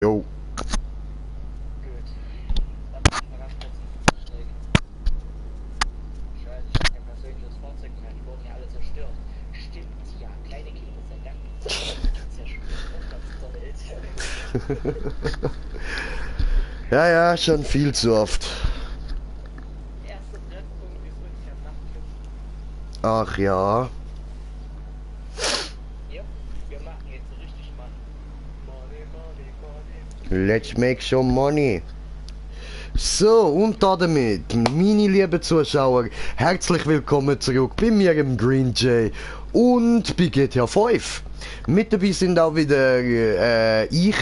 Jo. Gut. Dann mach ich mal ganz kurz einen Vorschlag. Scheiße, ich hab kein persönliches Fahrzeug mehr. Die wurden ja alle zerstört. Stimmt, ja. Kleine Kinder sind dann zerstört auf der Welt. Ja, ja, schon viel zu oft. Erster Treffpunkt ist unser Nachtclub. Ach ja. Ja, wir machen jetzt richtig Money, Money, Money. Let's make some money. So, und damit, meine lieben Zuschauer, herzlich willkommen zurück bei mir im Green Jay und bei GTA 5. Mit dabei sind auch wieder ich,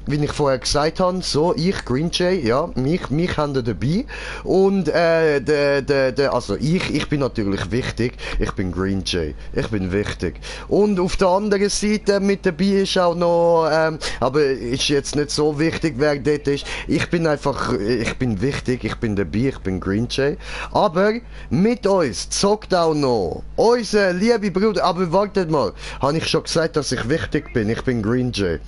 wie ich vorher gesagt habe, so, ich, Green Jay, ja, mich haben wir dabei. Und also ich bin natürlich wichtig, ich bin Green Jay, ich bin wichtig. Und auf der anderen Seite mit dabei ist auch noch, aber ist jetzt nicht so wichtig, wer dort ist. Ich bin wichtig, ich bin dabei, ich bin Green Jay. Aber mit uns zockt auch noch unser liebe Bruder, aber wartet mal, habe ich schon gesagt, dass ich wichtig bin, ich bin Green Jay.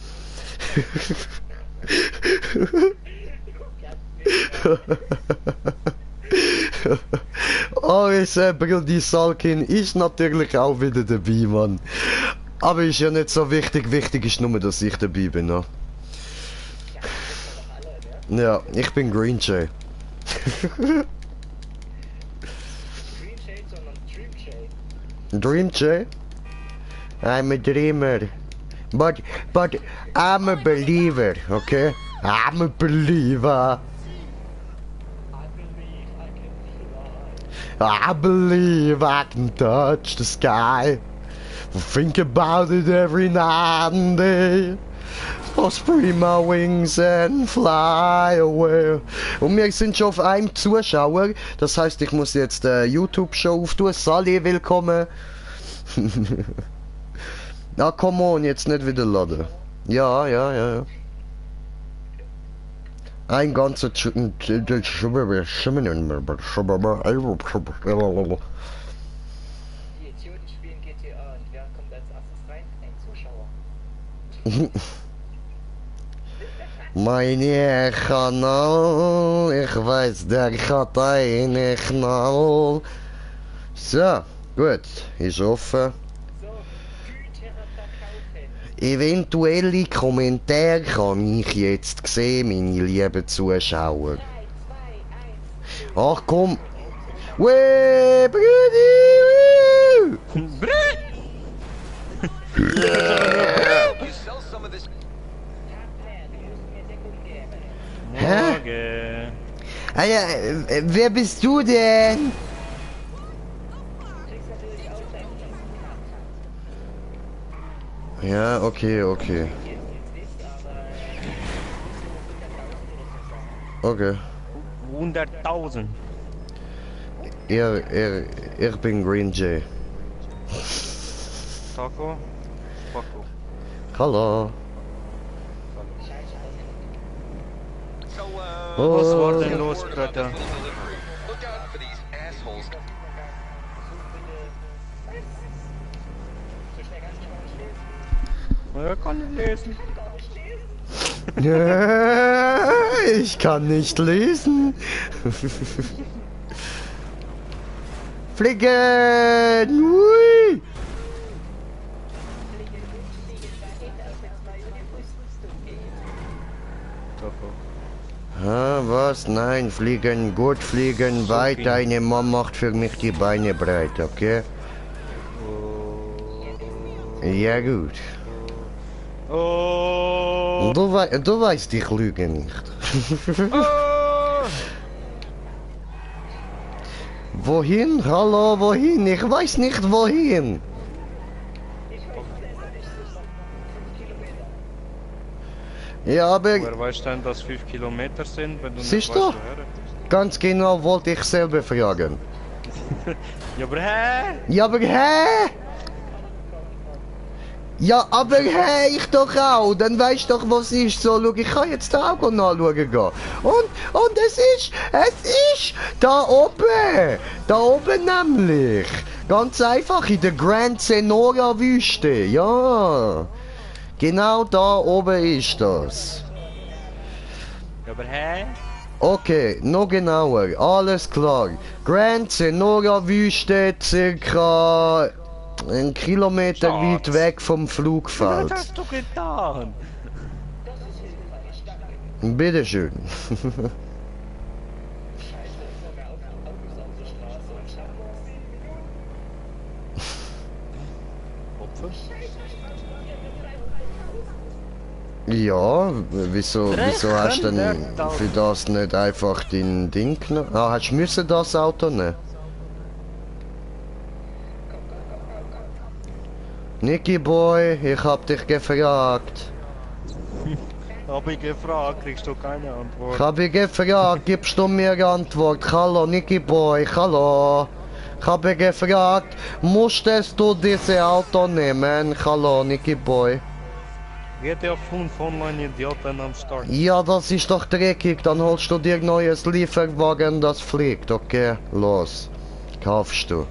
Unser Brudi Salkin ist natürlich auch wieder dabei, Mann. Aber ist ja nicht so wichtig, wichtig ist nur, dass ich dabei bin, ne? Ja, ich bin Green Jay. Green Jay, sondern Dream Jay. Dream Jay? I'm a dreamer. But I'm a believer, okay? I'm a believer. I believe I can touch the sky. Think about it every night and day. I'll spread my wings and fly away. Und wir sind schon auf einem Zuschauer. Das heißt, ich muss jetzt YouTube-Show auftun. Sali, willkommen. Na, come on, jetzt nicht wieder laden. Ja. Ein ganzer Die Idioten spielen GTA und wer kommt als erstes rein? Ein Zuschauer. Mein Kanal, ich weiß, der hat einen Knall. So, gut, ist offen. So, Güter verkaufen. Eventuelle Kommentare kann ich jetzt sehen, meine lieben Zuschauer. 3, 2, 1. Ach komm. Weh, Brudi! Hä? Ah ja, wer bist du denn? Ja, okay. Okay. 100.000. Ich bin Green Jay. Taco? Paco. Hallo. Was war denn los, Bruder? Ja, kann ich lesen. Ich kann nicht lesen. Fliegen! Hui! Taco. Ah, was? Nein, fliegen, gut fliegen, weit. Deine Mom macht für mich die Beine breit, okay? Ja, gut. Oh. Du weißt, ich lüge nicht. Oh. Wohin? Hallo, wohin? Ich weiß nicht, wohin. Ja, aber Wer weiß denn, dass 5 Kilometer sind, wenn du nicht siehst weißt, du? woher? Ganz genau wollte ich selber fragen. Ja, aber hä? Ja, aber hä? Ja, aber hey, ich doch auch. Dann weißt doch, was ist. So, schau, ich kann jetzt da auch nachschauen gehen. Und es ist da oben. Da oben nämlich. Ganz einfach, in der Grand Senora Wüste. Ja. Genau da oben ist das. Ja, aber hä? Okay, noch genauer, alles klar. Grand Senora Wüste, circa 1 Kilometer Schatz. weit weg vom Was Flugfeld. hast du getan? Das ist hilfreich, danke. Bitteschön. Scheiße, sogar Autos auf der Straße und schaffen noch 7 Minuten. Opfer? Ja, wieso hast du denn 300.000. für das nicht einfach dein Ding genommen? Ah, hast du müssen das Auto nehmen? Nicky Boy, ich hab dich gefragt. Hab ich gefragt, kriegst du keine Antwort. Ich hab dich gefragt, gibst du mir eine Antwort? Hallo Nicky Boy, hallo. Ich hab dich gefragt, musstest du dieses Auto nehmen? Hallo Nicky Boy. GTA 5 online Idioten am Start. Ja, das ist doch dreckig, dann holst du dir neues Lieferwagen, das fliegt, okay? Los, kaufst du.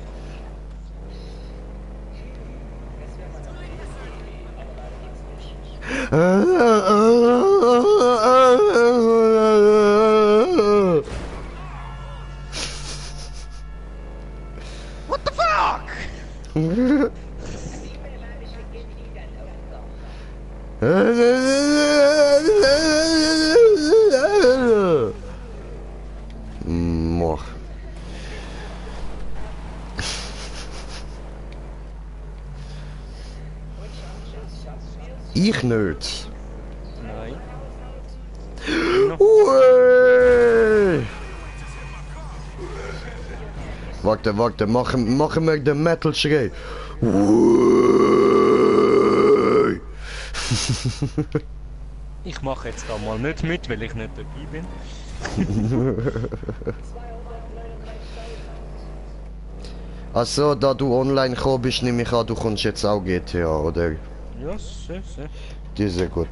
What the fuck? Moch. Ich nicht. Nein. Ui. Warte, machen wir den Metal-Schrei. Ui. Ich mache jetzt da mal nicht mit, weil ich nicht dabei bin. Also, da du online gekommen bist, nehme ich an, du kommst jetzt auch GTA, oder? Ja, sehr. Die ist sehr gut.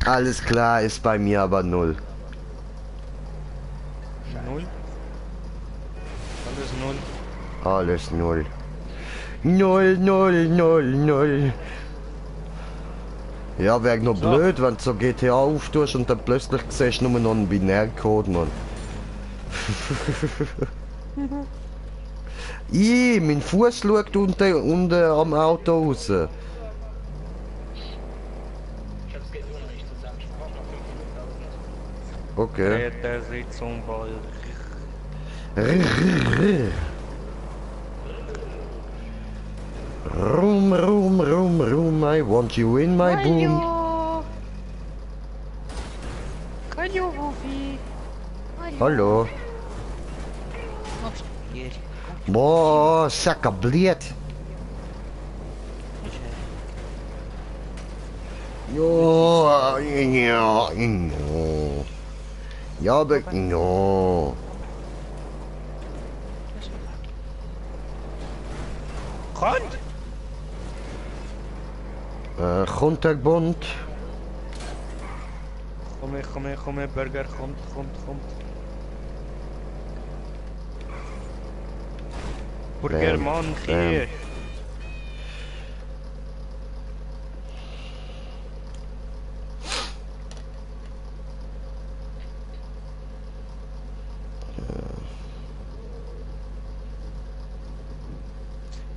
Alles klar, ist bei mir aber 0. 0. Alles 0. Alles 0. 0, 0, 0, 0. Ja, wäre noch So. blöd, wenn du so GTA auftust und dann plötzlich siehst du nur noch einen Binärcode, Mann. Mein Fuß schaut unten am Auto raus. Ich hab's geht immer noch nicht zusammen. Ich brauch noch 500.000. Okay. Dreht er sich zum Ball. Room, room, room, room, I want you in my boom. Hallo, Rufi. Hallo. Machst du hier? Boah, sakabliert. Ja, ja, no. Ja, aber no. Kommt! Kommt der Bund? Komm her, Burger, kommt. Burgermann, hier.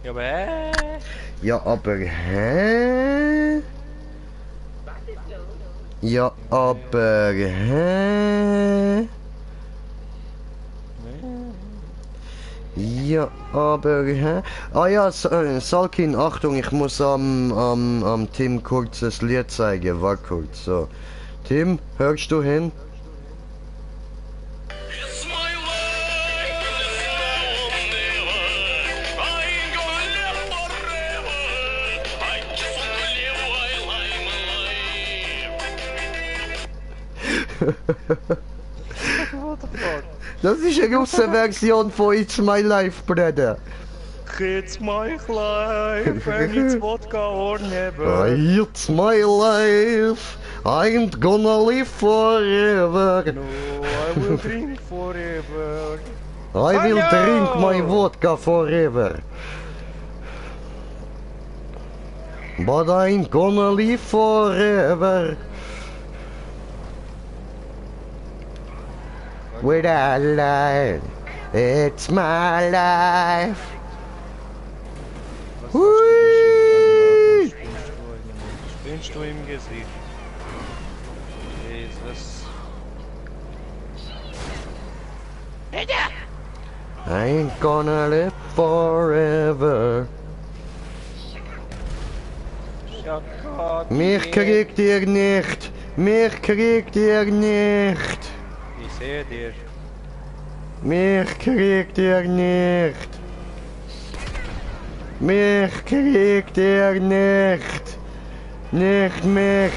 Ja, aber Ja, aber hä? Ja, aber hä? Ja, aber hä? Ah ja, Salkin, Achtung, ich muss am Tim kurz das Lied zeigen. War kurz so. Tim, hörst du hin? what the fuck? Das ist eine russe Version von It's My Life, Bruder. It's my life, and it's vodka or never. It's my life. I ain't gonna live forever. No, I will drink forever. I will Hallo! drink my vodka forever. But I ain't gonna live forever. Without life, it's my life. Was Hui! Spinnst du im Gesicht? Jesus. I ain't gonna live forever. Schaka, Mich kriegt ihr nicht. Mich kriegt ihr nicht. Ich sehe dir. Mich kriegt ihr nicht. Mich kriegt ihr nicht. Nicht mich.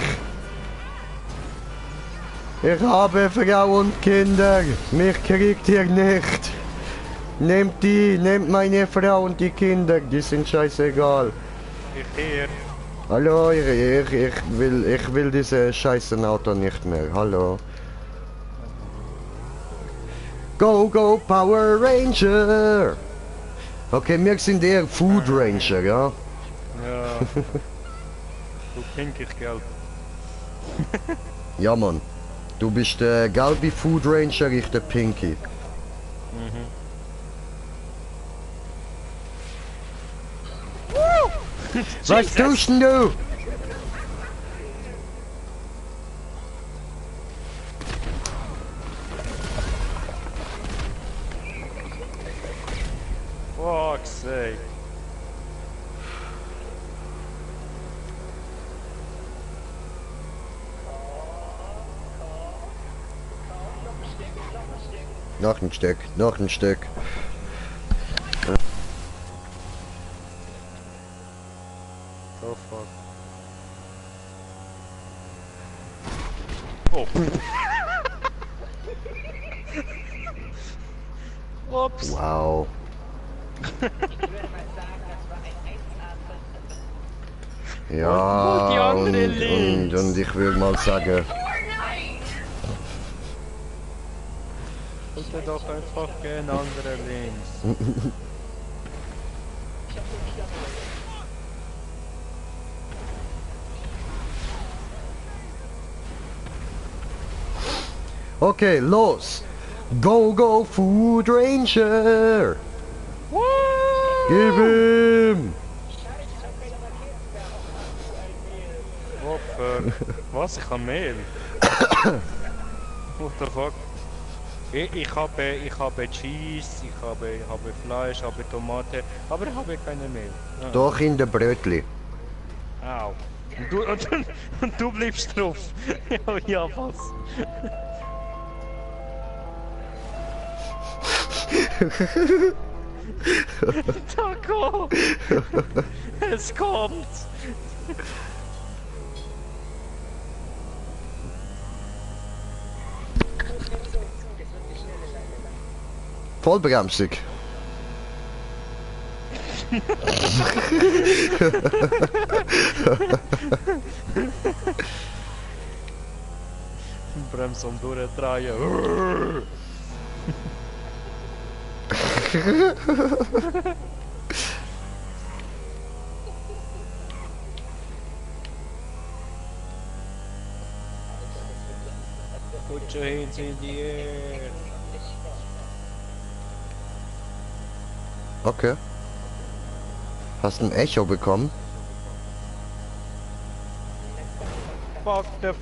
Ich habe Frau und Kinder. Mich kriegt ihr nicht. Nehmt meine Frau und die Kinder. Die sind scheißegal. Ich hier. Hallo, ich will diese scheißen Auto nicht mehr. Hallo. Go, go, Power Ranger! Okay, wir sind eher Food Ranger, ja? Ja. Du pinkig gelb. Ja, Mann. Du bist der gelbe Food Ranger, ich der Pinky. Was tust denn du? Fuck's sake. Noch ein Stück, noch ein Stück. Oh fuck. Oh. Ups. Wow. Ich würde mal sagen, das war ein 1A-Treffer. Ja, die andere links. und ich würde mal sagen, Wollte doch einfach gehen, andere links. okay, los. Go, go, Food Ranger. Gib ihm. Opfer. Was? Ich habe Mehl? What the fuck? Ich habe Cheese, ich habe Fleisch, ich habe Tomate, aber ich habe keine Mehl. Ah. Doch in der Brötli. Au. Und du bleibst drauf. Ja, ja, was? Taco! Es kommt! Vollbremsig. Brems om durchdrehen. Put your hands in the air. Okay. Hast ein Echo bekommen? Fuck the f.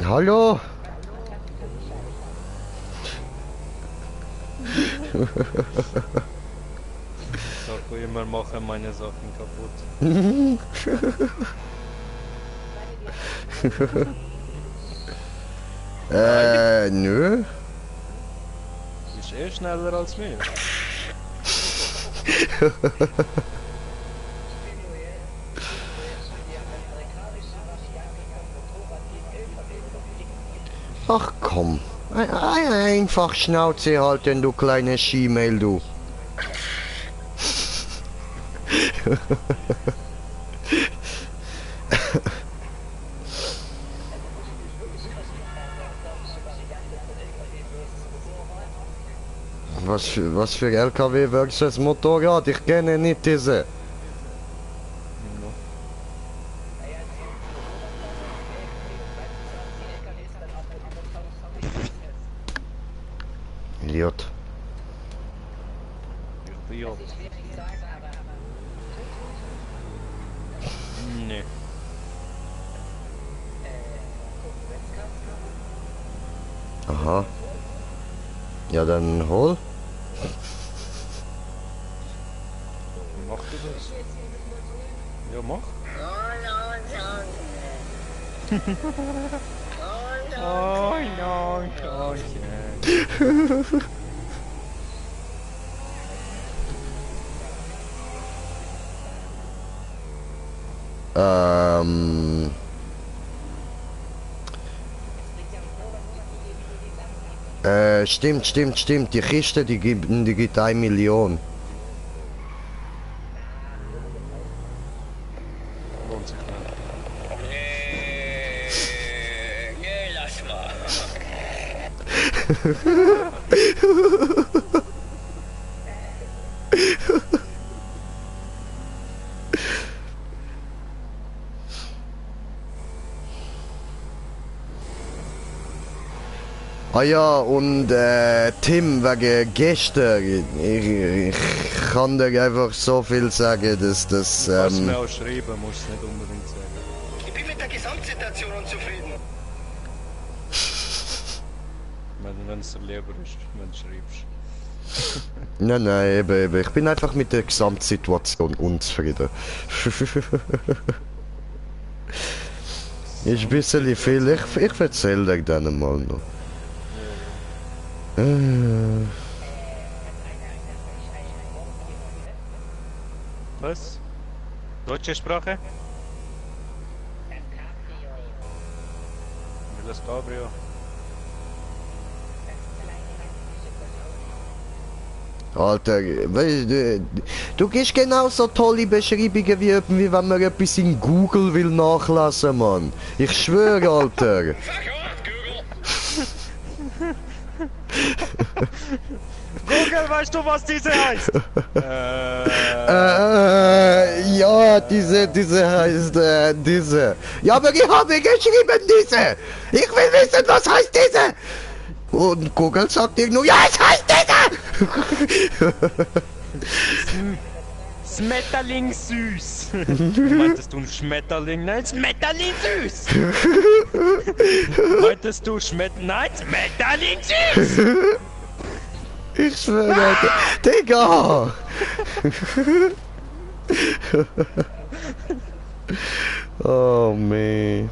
Hallo? Taco, immer machen meine Sachen kaputt. Nö. Ist schneller als mir. Die amerikanische Variante Ach komm. Einfach Schnauze halten, du kleine Schimmel, du. Was für LKW versus Motorrad? Ich kenne nicht diese. Idiot. Idiot. Nee. Aha. Ja, dann hol. Mach du das? Ja, mach. Oh nein, oh yeah. Ähm. Stimmt. Die Kiste, die gibt 1 Million. Lohnt sich nicht. Nee, lass mal. Ah ja, und Tim, wegen gestern, ich kann dir einfach so viel sagen, dass das... Was mir auch schreiben, muss nicht unbedingt sagen. Ich bin mit der Gesamtsituation unzufrieden. Wenn es dir lieber ist, wenn du schreibst. Nein, eben, ich bin einfach mit der Gesamtsituation unzufrieden. Ist ein bisschen viel, ich erzähl dir dann mal noch. Was? Deutsche Sprache? Das Cabrio. Alter, weißt du gibst genauso tolle Beschreibungen wie wenn man etwas in Google will nachlesen, Mann. Ich schwöre, Alter. Google, weißt du, was diese heißt? Ja, diese heißt, diese. Ja, aber ich habe geschrieben, diese. Ich will wissen, was heißt diese. Und Google sagt dir nur, ja, es heißt diese. Schmetterling süß. Meintest du ein Schmetterling? Nein, Schmetterling süß. Meintest du Nein, Schmetterling süß. Ich schwöre, Digga. Oh, man.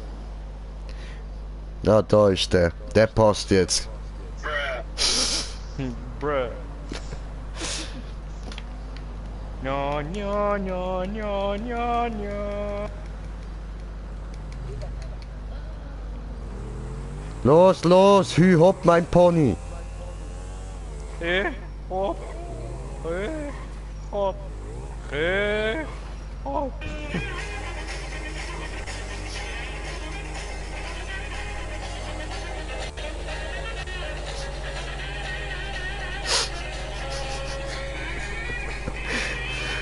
Na, da ist der. Der passt jetzt. Bruh. Ja, ja, ja, ja, ja, ja. Los, hü hopp, mein Pony. Hopp. Hopp. Hopp.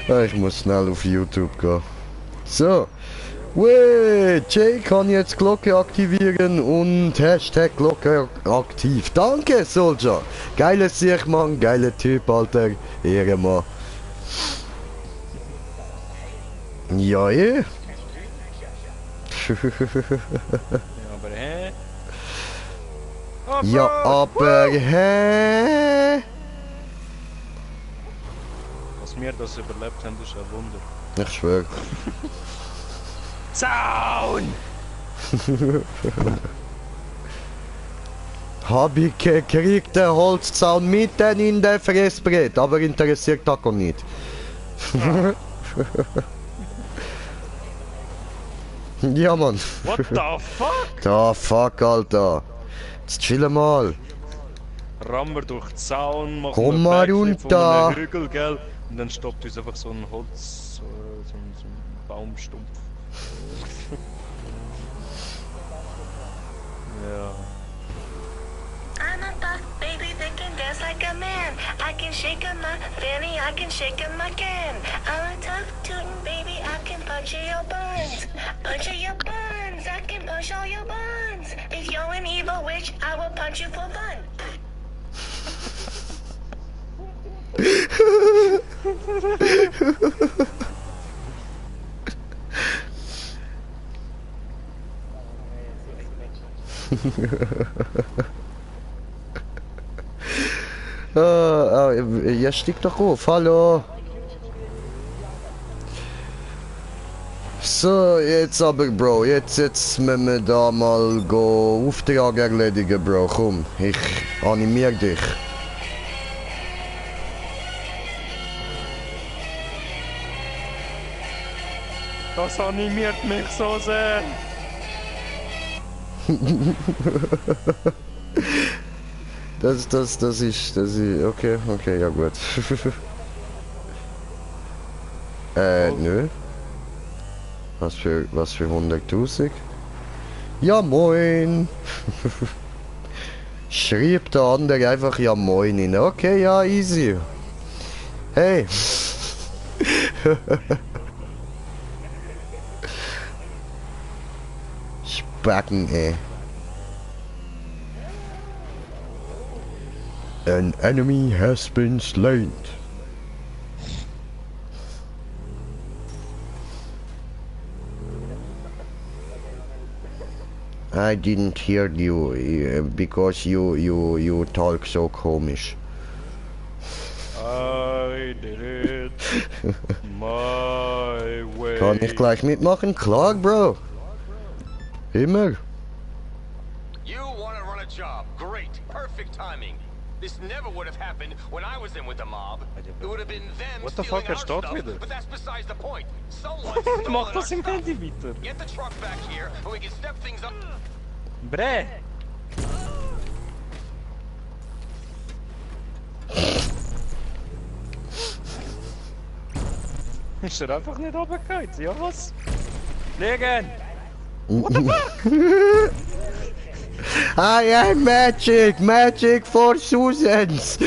Ich muss schnell auf YouTube gehen. So. Wait, Jay kann jetzt Glocke aktivieren und Hashtag Glocke aktiv. Danke, Soldier. Geiles Sieg, Mann. Geiler Typ, Alter. Ehrenmann. Ja, Ja, aber hä? Ja, aber hä? Dass wir das überlebt haben, ist ein Wunder. Ich schwöre. Zaun! Hab ich gekriegt, der Holzzaun mitten in der Fressbrett, aber interessiert Taco nicht. Ja, Mann. What the fuck? Da fuck, Alter. Jetzt chill mal. Rammen wir durch den Zaun, machen Komm einen mal Backflip von runter. einem Hügel, gell? Und dann stoppt uns einfach so ein Holz, so ein Baumstumpf. Ja. I'm a buff baby that can dance like a man. I can shake in my fanny, I can shake in my can. I'm a tough tootin' baby, I can punch in your buns. Punch in your buns, I can punch all your buns. If you're an evil witch, I will punch you for fun. Ja, stieg doch auf, hallo. So, jetzt aber, Bro, jetzt müssen wir da mal go Auftrag erledigen, Bro. Komm, ich animier dich. Das animiert mich so sehr. Das ist, okay, ja gut. Nö. Was für 100.000? Ja, moin! Schrieb der andere einfach ja moin in. Okay, ja, easy. Hey! Spacken, ey. An enemy has been slain. I didn't hear you because you talk so komisch. I did it my way. Kann ich gleich mitmachen? Klar, Bro. Immer. You want to run a job. Great. Perfect timing. This never would have happened when I was in with the mob. It would have been them What the stealing fuck, our steht stuff, wieder? but that's besides the point. Someone Mach stole our das im stuff. Handy weiter. Get the truck back here and we can step things up. Bre! Ist er einfach nicht runtergefallen? Ja was? Liegen! I am magic! Magic for Susans!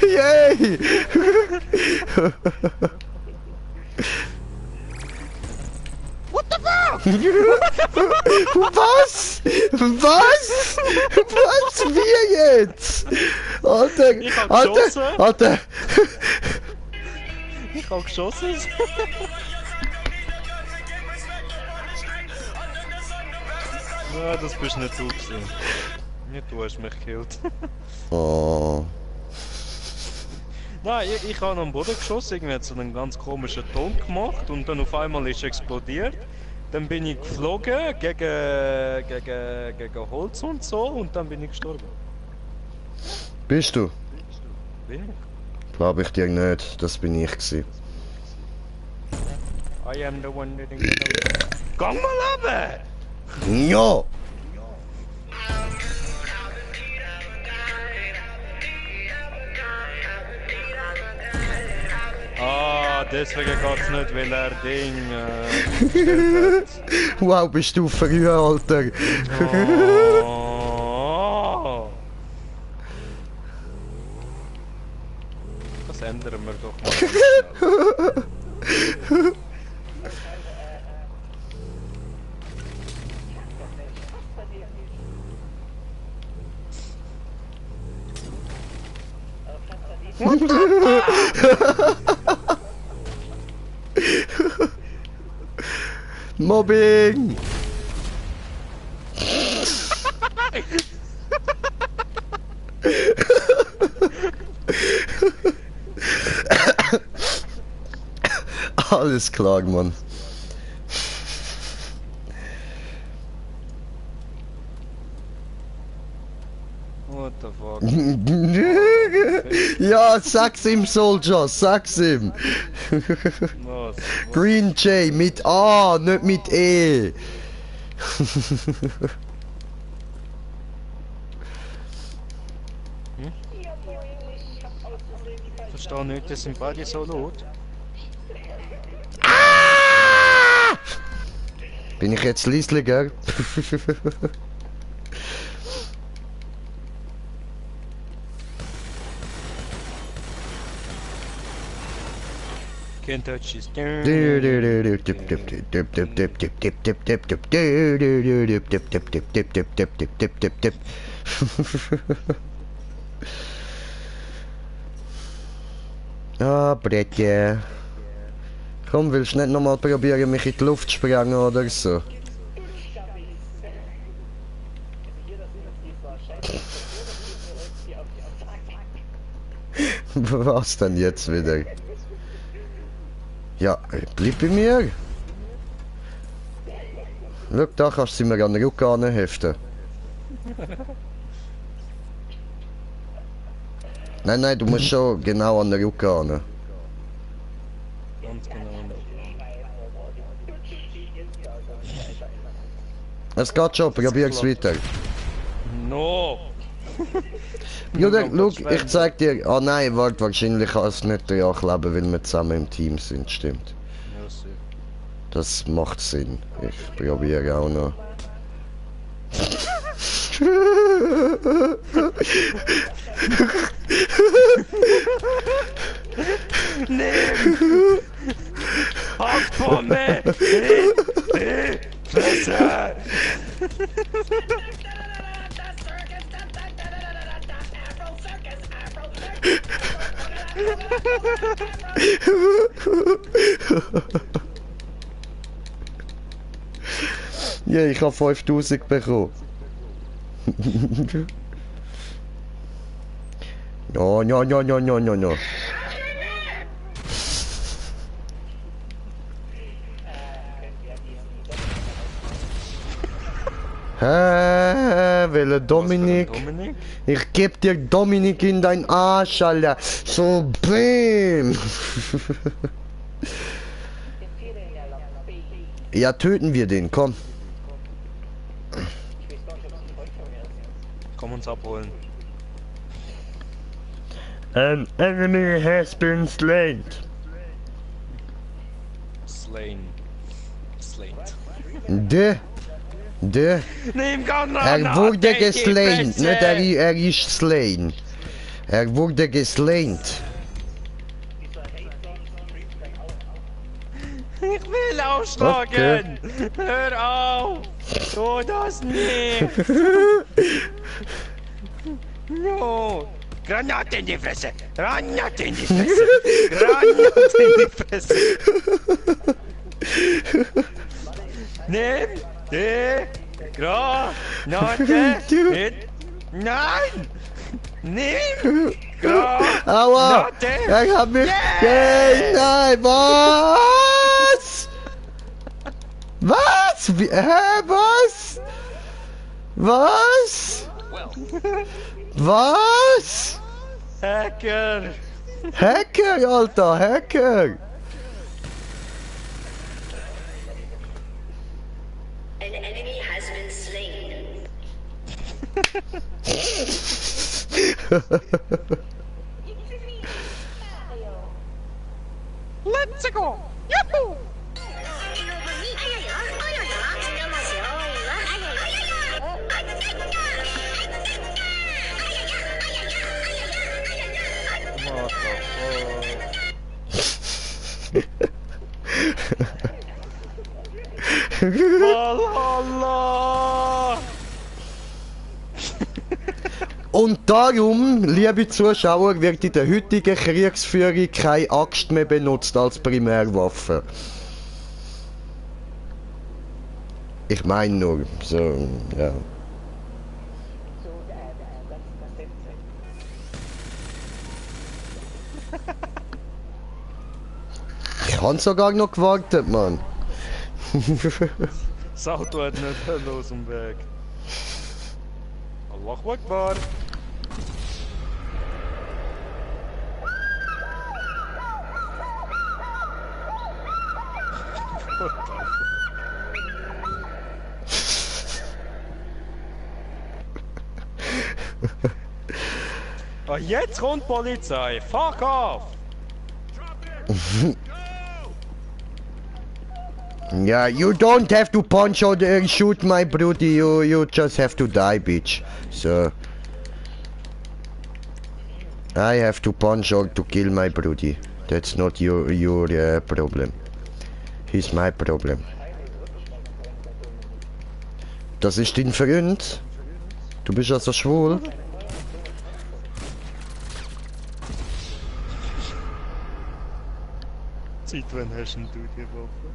Yay! Was? Was? Was? Wir jetzt? Alter, Ich hab Alter, geschossen. Alter. Ich hab geschossen! Ja, das bist nicht du gewesen. Nicht du hast mich gekillt. Oh. Nein, ich habe am Boden geschossen, irgendwie hat so einen ganz komischen Ton gemacht und dann auf einmal ist es explodiert. Dann bin ich geflogen gegen Holz und so und dann bin ich gestorben. Bist du? Bin ich? Glaub ich dir nicht, das bin ich gsi. I am the one that Gang mal runter! Ja! Ah, deswegen geht's nicht, weil er Ding gestellt Wow, bist du früh, Alter. hat. Oh. Das ändern wir doch mal. Mobbing! Alles klar, Mann. What the fuck? Ja, sag's ihm, Soldier, sag's ihm. Was? Green J mit A, nicht mit E. Ich verstehe nicht, das sind beide so laut. Bin ich jetzt leisliger? Can't touch this. Ah, Brettje. Komm, willst du nicht nochmal probieren, mich in die Luft zu sprengen oder so? Was denn jetzt wieder? Ja, bleib bei mir. Schau, da kannst du sie mir an den Rücken anheften. Nein, nein, du musst schon genau an den Rücken an. Ganz genau. Es geht schon, probier's weiter. No! Bruder, schau, ich zeig dir. Ah nein, warte, wahrscheinlich kann es nicht dran kleben, weil wir zusammen im Team sind, stimmt. Ja, sicher. Das macht Sinn. Ich probiere auch noch. Haftbombe! Fresse! Ja, ich habe 5000 bekommen. No, no, no, no, no, no, no. Welcher Dominik? Dominik? Ich geb dir Dominik in dein Arsch, Alter. So, bäm. Ja, töten wir den, komm. Komm uns abholen. An enemy has been slain. Slain. Slain. De. Nimm Er wurde geslain, nicht er ist slain. Er wurde geslaint. Ich will ausschlagen! Hör auf! Tu das nicht! No! Granate in die Fresse! Granate in die Fresse! Granate in die Fresse! Nimm die Granate mit! Nein! Nimm Aua! Granate! Er hat mich... Nein, was? Was? Hä, was? Was? Was? Hacker! Hacker, Alter, Hacker! An enemy has been slain. Let's go! Yahoo! What the fuck? Valhalla! Und darum, liebe Zuschauer, wird in der heutigen Kriegsführung keine Axt mehr benutzt als Primärwaffe. Ich meine nur, so, ja. Ich habe sogar noch gewartet, Mann. Das Auto hat nicht los im Weg. Allahu Akbar! Ah, jetzt kommt Polizei! Fuck off! Yeah, you don't have to punch or shoot my brody, you just have to die, bitch. So... I have to punch or to kill my brody. That's not your problem. He's my problem. Das ist dein Freund? Du bist also schwul? Seit wann hast denn du die Waffe?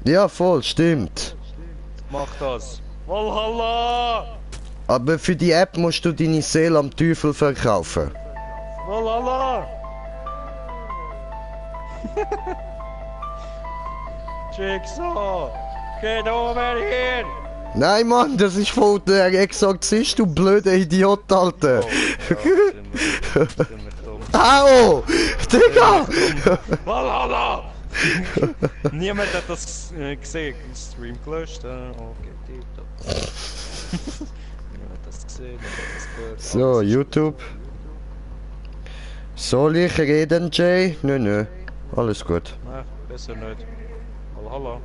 Ja, voll, stimmt. Mach das! Valhalla! Aber für die App musst du deine Seele am Teufel verkaufen. Valhalla! Jigsaw! Get over here! Nein, Mann, das ist voll der Exorzist, du blöder Idiot, Alter. Au! Digga! Valhalla! Niemand hat das gesehen. Stream gelöscht. Okay, tipptopp. Niemand hat das gesehen, niemand hat das gehört. So, YouTube. Soll ich reden, Jay? Nö. Alles gut. Nein, besser nicht. Valhalla.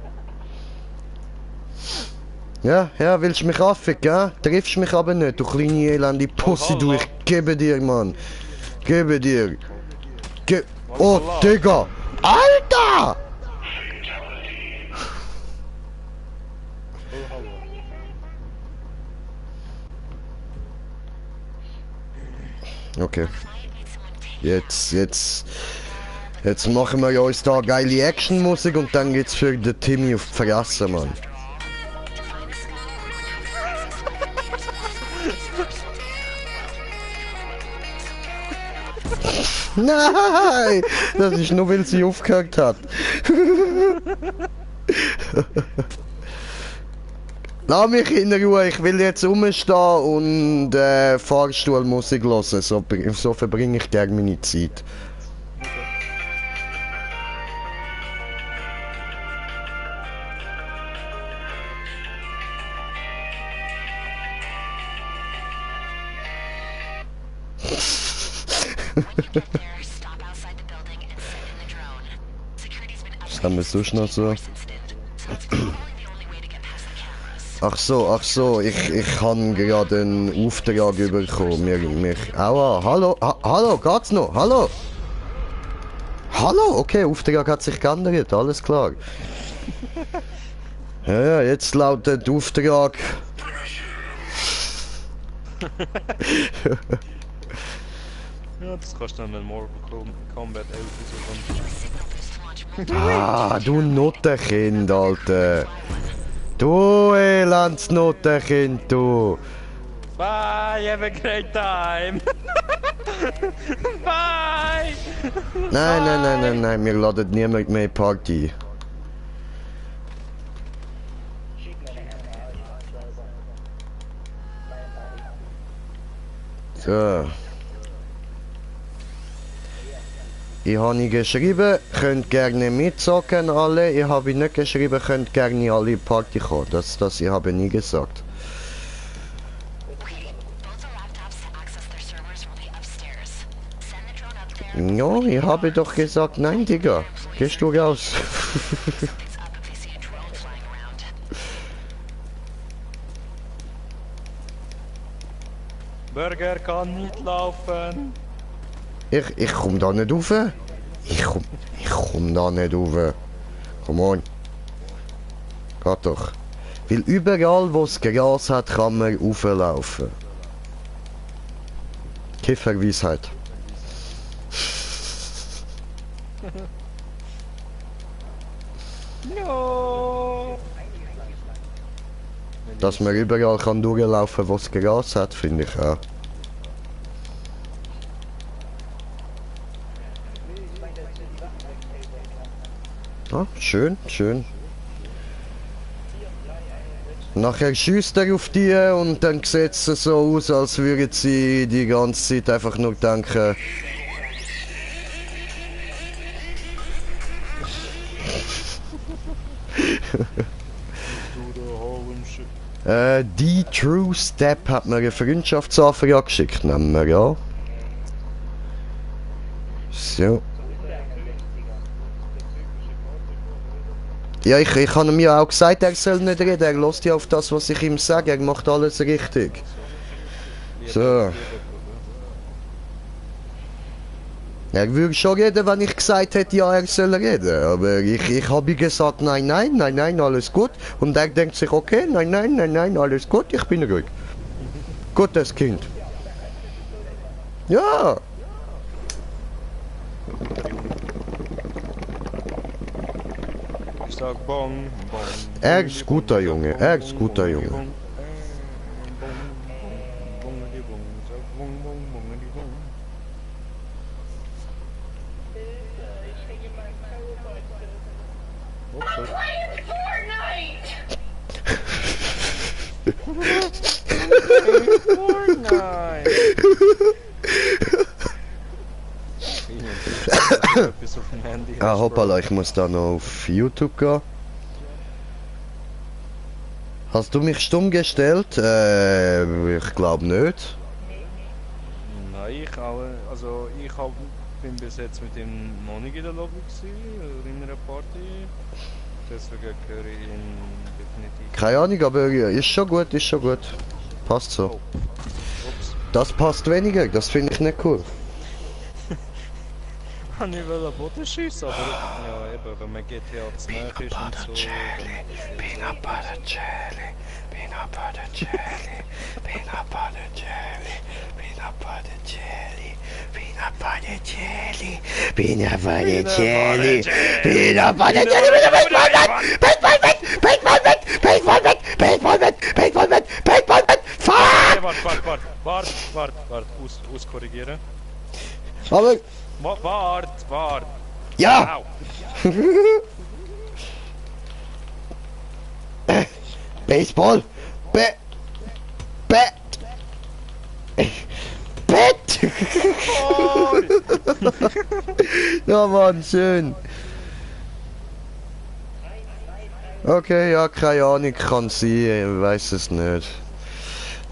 Ja, willst du mich affen, gell? Triffst mich aber nicht, du kleine elende Pussy, du. Ich gebe dir, Mann. Gebe dir. Oh, Digga! Alter! Okay. Jetzt machen wir uns da geile Actionmusik und dann geht's für den Timmy auf die Fresse, Mann. Nein! Das ist nur, weil sie aufgehört hat. Lass mich in Ruhe, ich will jetzt rumstehen und Fahrstuhlmusik hören. So verbringe ich gerne meine Zeit. Was haben wir sonst noch so? Ach so, ich habe gerade einen Auftrag bekommen. Aua, hallo, geht's noch? Hallo? Hallo, okay, Auftrag hat sich geändert, alles klar. Ja, jetzt lautet Auftrag. Ja, das kannst du dann mit Mortal Kombat 11 so. Ah, du Nuttenkind, Alter. Du elends Nuttenkind, du. Bye, have a great time. Bye. Nein, wir laden niemand mehr Party. So. Ich habe geschrieben, könnt gerne mitzocken alle. Ich habe nicht geschrieben, könnt gerne alle Party kommen. Das ich habe nie gesagt. Ja, ich habe doch gesagt, nein, Digga. Gehst du raus? Burger kann nicht laufen. Ich komm da nicht rauf. Ich komm da nicht rauf. Komm on. Geht doch. Weil überall, wo es Gras hat, kann man rauflaufen. Kifferweisheit. No. Dass man überall kann durchlaufen, wo es Gras hat, finde ich auch. Ah, schön, schön. Nachher schießt er auf die und dann sieht es so aus, als würden sie die ganze Zeit einfach nur denken. Die True Step hat mir eine Freundschaftsanfrage geschickt, nehmen wir ja. So. Ja, ich habe ihm ja auch gesagt, er soll nicht reden, er lässt ja auf das, was ich ihm sage, er macht alles richtig. So. Er würde schon reden, wenn ich gesagt hätte, ja, er soll reden. Aber ich habe ihm gesagt, nein, nein, nein, nein, alles gut. Und er denkt sich, okay, nein, nein, nein, nein, alles gut, ich bin ruhig. Gutes Kind. Ja. Ich sag bong, bong. Er ist guter Junge, er ist guter Junge. Ah, hoppala, ich muss da noch auf YouTube gehen. Hast du mich stumm gestellt? Ich glaube nicht. Nein, bin bis jetzt mit ihm noch nicht in der Lobby gewesen, oder in einer Party. Deswegen gehöre ich ihn definitiv. Keine Ahnung, aber ist schon gut, ist schon gut. Passt so. Oh. Ups. Das passt weniger, das finde ich nicht cool. Ich wollte Boden schiessen, aber ja, eben, wenn man GTA zu nahe ist und so. Peanut butter jelly, peanut butter jelly, peanut butter jelly, peanut butter jelly, peanut butter jelly, peanut butter jelly, peanut butter jelly, Paintball, fuck! Wart, auskorrigieren. Aber, Wart! ja! Au. Baseball, Bett. Ja, Mann, schön. Okay, ja, keine Ahnung, kann sein, ich weiß es nicht.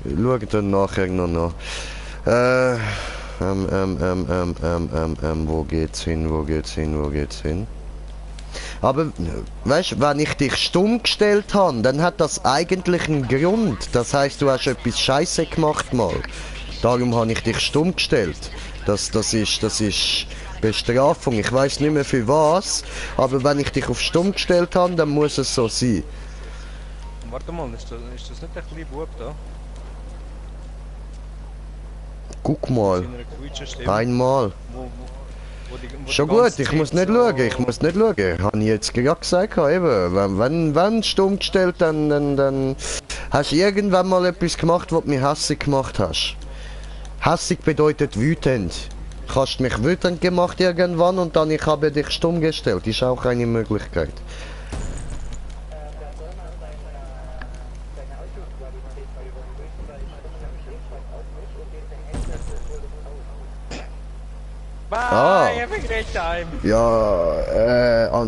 Schau dann nachher noch nach. Wo geht's hin? Aber, weißt du, wenn ich dich stumm gestellt habe, dann hat das eigentlich einen Grund. Das heißt, du hast etwas Scheiße gemacht mal. Darum habe ich dich stumm gestellt. Das ist Bestrafung. Ich weiß nicht mehr für was, aber wenn ich dich auf stumm gestellt habe, dann muss es so sein. Warte mal, ist das nicht ein kleiner Bub da? Guck mal. Mit seiner quietschen Stimme? Einmal. Wo Schon die gut, ganze ich muss Zeit nicht so- schauen, Habe ich jetzt gerade gesagt, eben. Wenn stumm gestellt, dann hast du irgendwann mal etwas gemacht, was du mich hässig gemacht hast. Hässig bedeutet wütend. Hast mich wütend gemacht irgendwann und dann ich habe dich stumm gestellt. Ist auch eine Möglichkeit. Bye, have a great time. Ja,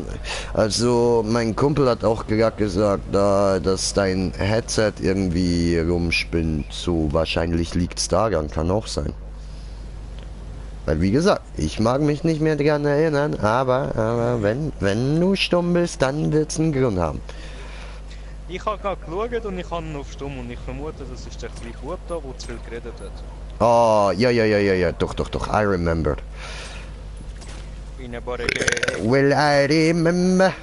also mein Kumpel hat auch gerade gesagt, dass dein Headset irgendwie rumspinnt. So wahrscheinlich liegt's daran, kann auch sein. Weil wie gesagt, ich mag mich nicht mehr daran erinnern, aber wenn du stumm bist, dann wird's einen Grund haben. Ich habe gerade geschaut und ich habe ihn auf Stumm und ich vermute, das ist der kleine Bub da, der zu viel geredet hat. Oh, ja, doch, I remember. In a body. Will I remember?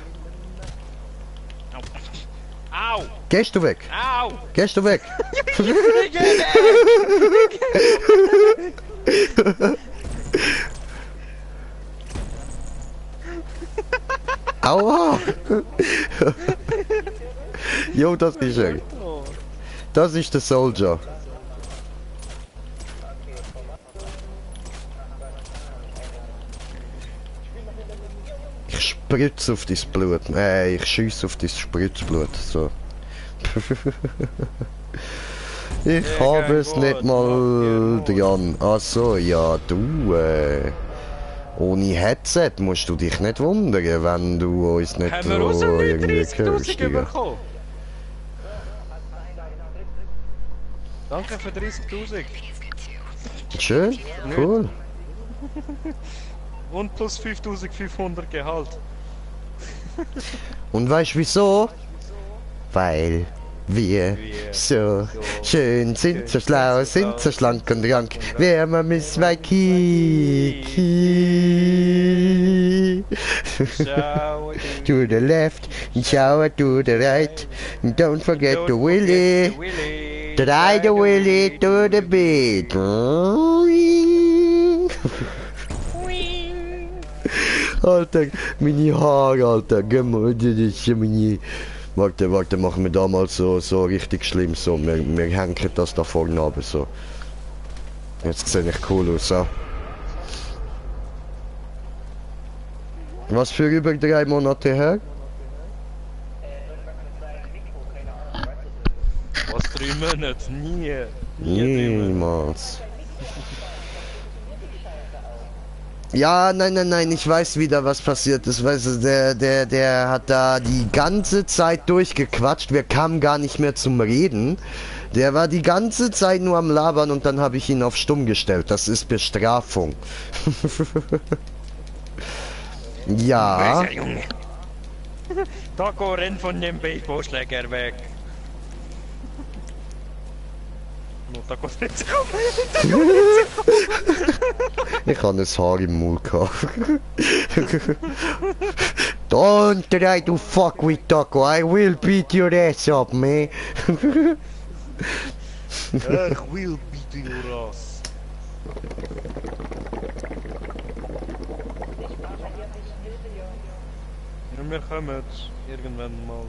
Au! Gehst du weg? Au! Gehst du weg? Aua! Jo, das ist er. Das ist der Soldier. Ich spritze auf dein Blut. Ich schiesse auf dein Spritzblut. So. Ich habe es nicht mal dran. Ach so, ja, du, ohne Headset musst du dich nicht wundern, wenn du uns nicht Haben wir raus mit irgendwie 30'000 hörst. Ja. bekommen? Danke für 30'000. Schön, cool. Und plus 5'500 Gehalt. Und weißt du wieso? Weil wir so schön sind, so schlau sind, so schlank und rank. Wer man Miss Waikiki. Ciao. To the left, and shower to the right. And don't forget the willy. Try the willy to the beat. Alter, meine Haare, Alter. Geh mal, das ist meine... Warte, machen wir damals so richtig schlimm so. Wir hängen das da vorne ab, so. Jetzt sehe ich cool aus, so. Was für über 3 Monate her? Was 3 Monate? Nie. Niemals. Ja, nein, ich weiß wieder, was passiert ist. Weißt du, der hat da die ganze Zeit durchgequatscht. Wir kamen gar nicht mehr zum Reden. Der war die ganze Zeit nur am Labern und dann habe ich ihn auf stumm gestellt. Das ist Bestrafung. Ja. Böser Junge. Taco, renn von dem Baseballschläger weg. No, Taco, renn sich auf. Ich habe ein Haar im Mund gehabt. Don't try to fuck with Taco. I will beat your ass up, man. Ich will bitte your ass. Ja, wir kommen irgendwann mal.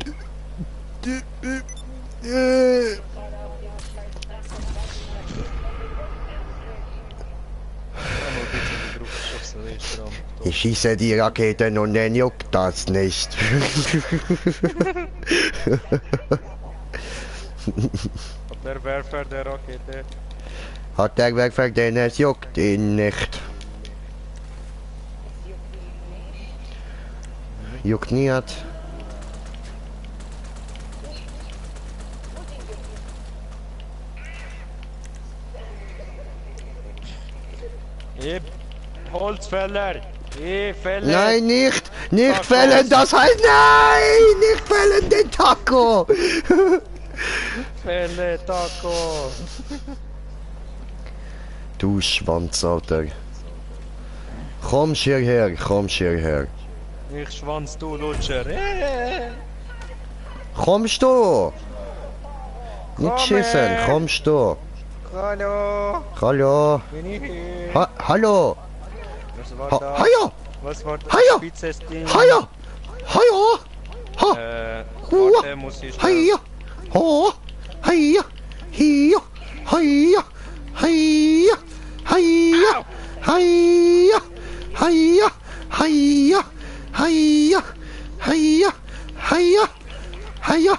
Ich schieße die Raketen und dann juckt das nicht. Der Werfer der Rakete. Hat der Werfer, denn es juckt ihn nicht. Juckt nicht. Holzfäller! Fäller! Nein, nicht! Nicht Taco. fällen, das heißt nein! Nicht fällen den Taco! Fälle, Taco! Du Schwanz, Alter. Komm hierher, Ich schwanz, du Lutscher! Kommst du? Nicht Komme. schießen, kommst du? Hallo! Hallo? Bin ich hier? Hallo? Was war Ha das? Haja! Was war das? Haja! Spitzes Ding? Haja! Haja! Ha! Warte, muss ich... Haja! Ha! Haja! Hier! Haja! Haja! Haja! Haja! Haja! Haja! Haja! Haja! Haja! Haja!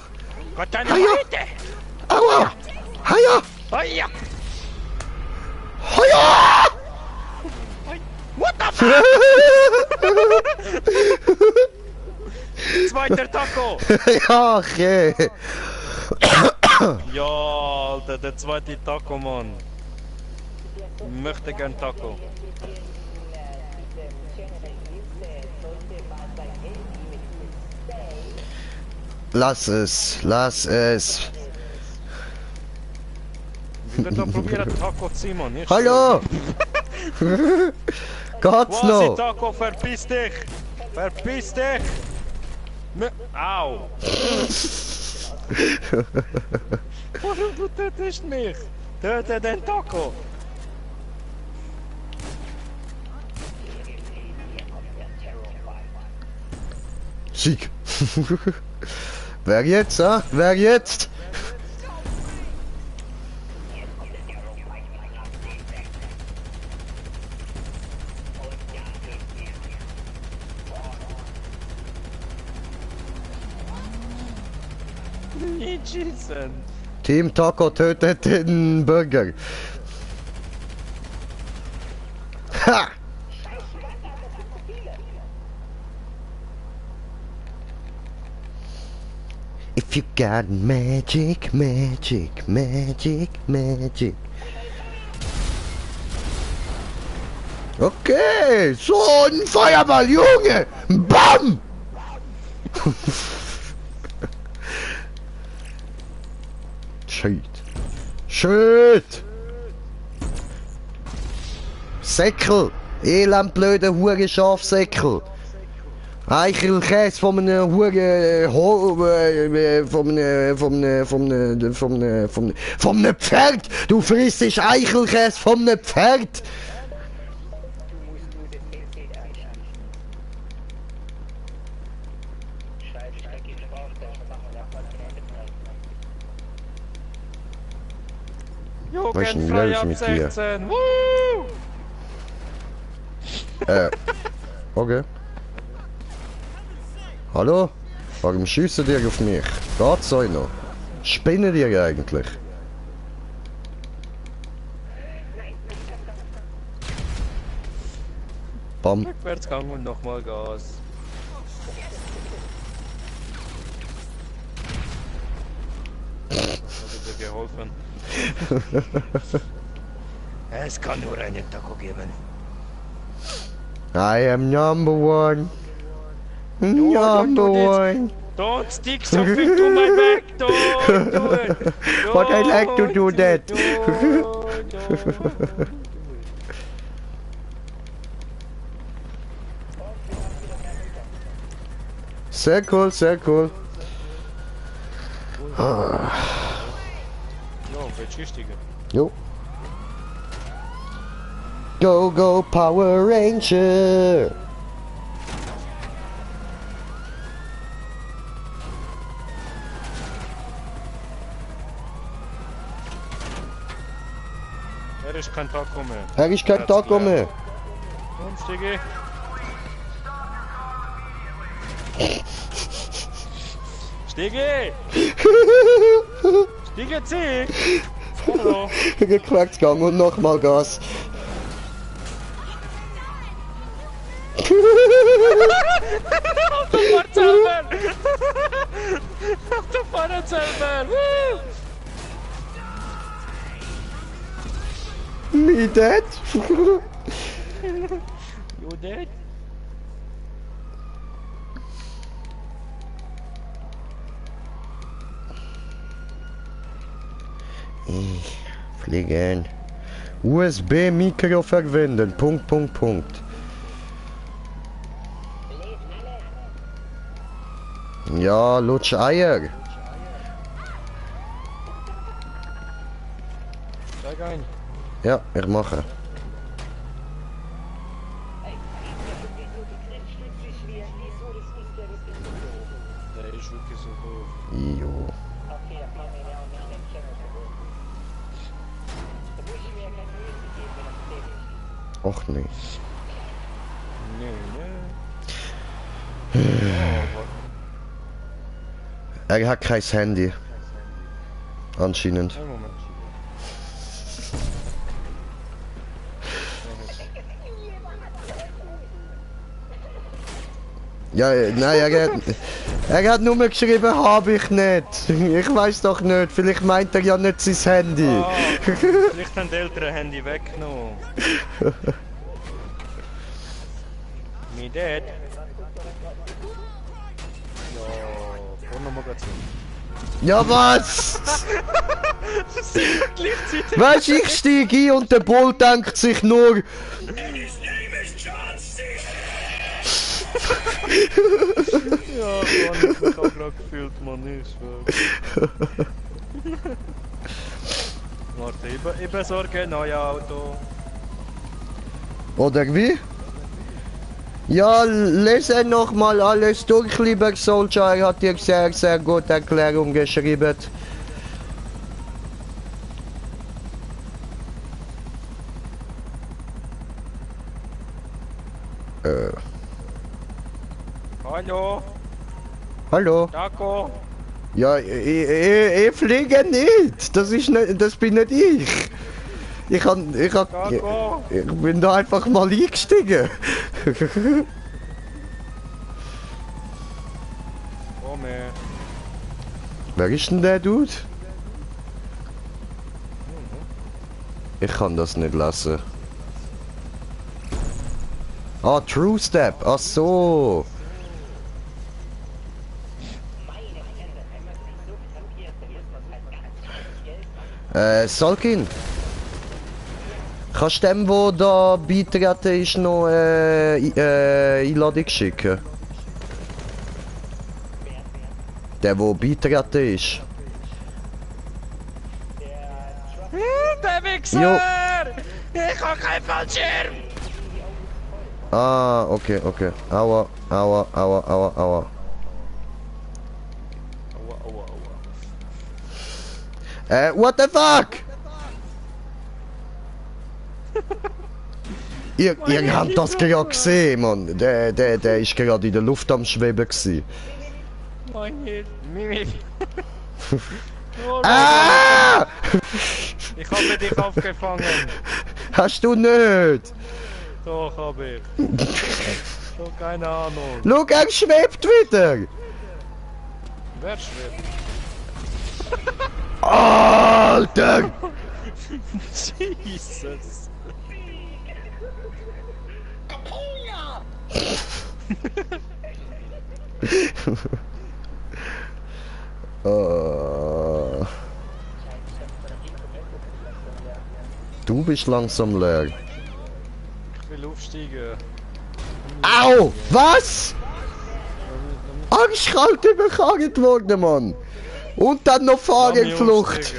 Gott, deine Haja! Leute! Aua! Haja! Haja! Haja! What the fuck? Zweiter Taco! Ja, okay. Ja, Alter, der zweite Taco, Mann. Ich möchte gern Taco. Lass es, lass es. Ich will doch probieren Taco zu ziehen, Mann. Hallo! Geht's Quasi noch? Taco, verpiss dich! Verpiss dich! Au! Warum du tötest mich? Töte den Taco! Sieg. Wer jetzt, Wer jetzt? nicht schießen. Team Taco tötet den Burger. Ha! If you got magic, magic, magic, magic. Okay, so ein Feuerball, Junge! Bam! Shit. Shit! Säckel! Elendblöder Hure Schafsäckel! Eichelkäse von einem Hure von einem Pferd! Du frisst Eichelkäse von einem Pferd! Du musst nur den PC einschalten. Scheiße, ich denke, ich brauche das. Machen wir nochmal den Ende. Was ist denn Jugendfrei los ab mit dir? 16. Woo! Okay. Hallo? Warum schiessen die auf mich? Geht's euch noch? Spinnen die eigentlich? Bam. Rückwärtsgang und nochmal Gas. Das hat dir geholfen. Es kann nur einen Taco geben. I am number one. Number one. Don't stick something to my back. Don't do it. But I like to do that. Don't. Sehr cool, sehr cool. Ja, beschäftigen. Jo. Go, go, Power Ranger! Er ist kein Taco mehr. Er ist kein Taco mehr. Und Stigi? Stigi! Stigi, zieh! Hallo! Rückwärts Gang und nochmal Gas. Auf der Fahrt selber! Auf der Fahrt selber! Me dead? You dead? Fliegen. USB-Mikro verwenden. Punkt, Punkt, Punkt. Ja, lutsch Eier. Steig ein. Ja, ich mache. Der ist wirklich so hoch. Jo. Okay, da kann man ja auch nicht den Channel verwirren. Da muss ich mir ja keine Mühe geben, wenn das Leben ist. Och nicht. Nee, nee. Er hat kein Handy. Anscheinend. Ein Moment. Ja, nein, er hat nur geschrieben, habe ich nicht. Ich weiß doch nicht, vielleicht meint er ja nicht sein Handy. Ah, vielleicht haben die Eltern Handy weggenommen. Me dead. Ja, Pornomagazin. Ja, was? Gleichzeitig. Weißt du, ich steige ein und der Bull denkt sich nur... Ja, Mann, ich hab mich auch gerade gefühlt, Mann, ich schwör. Warte, ich besorge ein neues Auto. Oder wie? Ja, lese nochmal alles durch, lieber Soldier. Er hat dir sehr, sehr gute Erklärung geschrieben. Hallo, Hallo? Taco. Ja, ich fliege nicht. Das ist nicht, das bin nicht ich. Ich bin da einfach mal eingestiegen. Komm her. Wer ist denn der Dude? Ich kann das nicht lassen. Ah, True Step. Ach so. Salkin. Kannst du dem, der da beitreten ist, noch Einladung schicken? Der beitreten ist. Der Wichser! Jo. Ich hab keinen Fallschirm! Ah, okay, okay. Aua, aua, aua, aua, aua. Aua, aua, aua. What the fuck? ihr habt das gerade gesehen, Mann. Der ist gerade in der Luft am Schweben gewesen. Mein Gott. Mimi. Oh, Ah! ich habe dich aufgefangen. Hast du nicht? Doch, hab ich. So, keine Ahnung. Schau, er schwebt wieder. Wer schwebt? Alter! Jesus. Du bist langsam leer. Ich will aufsteigen. Au! Was? Arschkalt überkarrt worden, Mann! Und dann noch Fahrerflucht!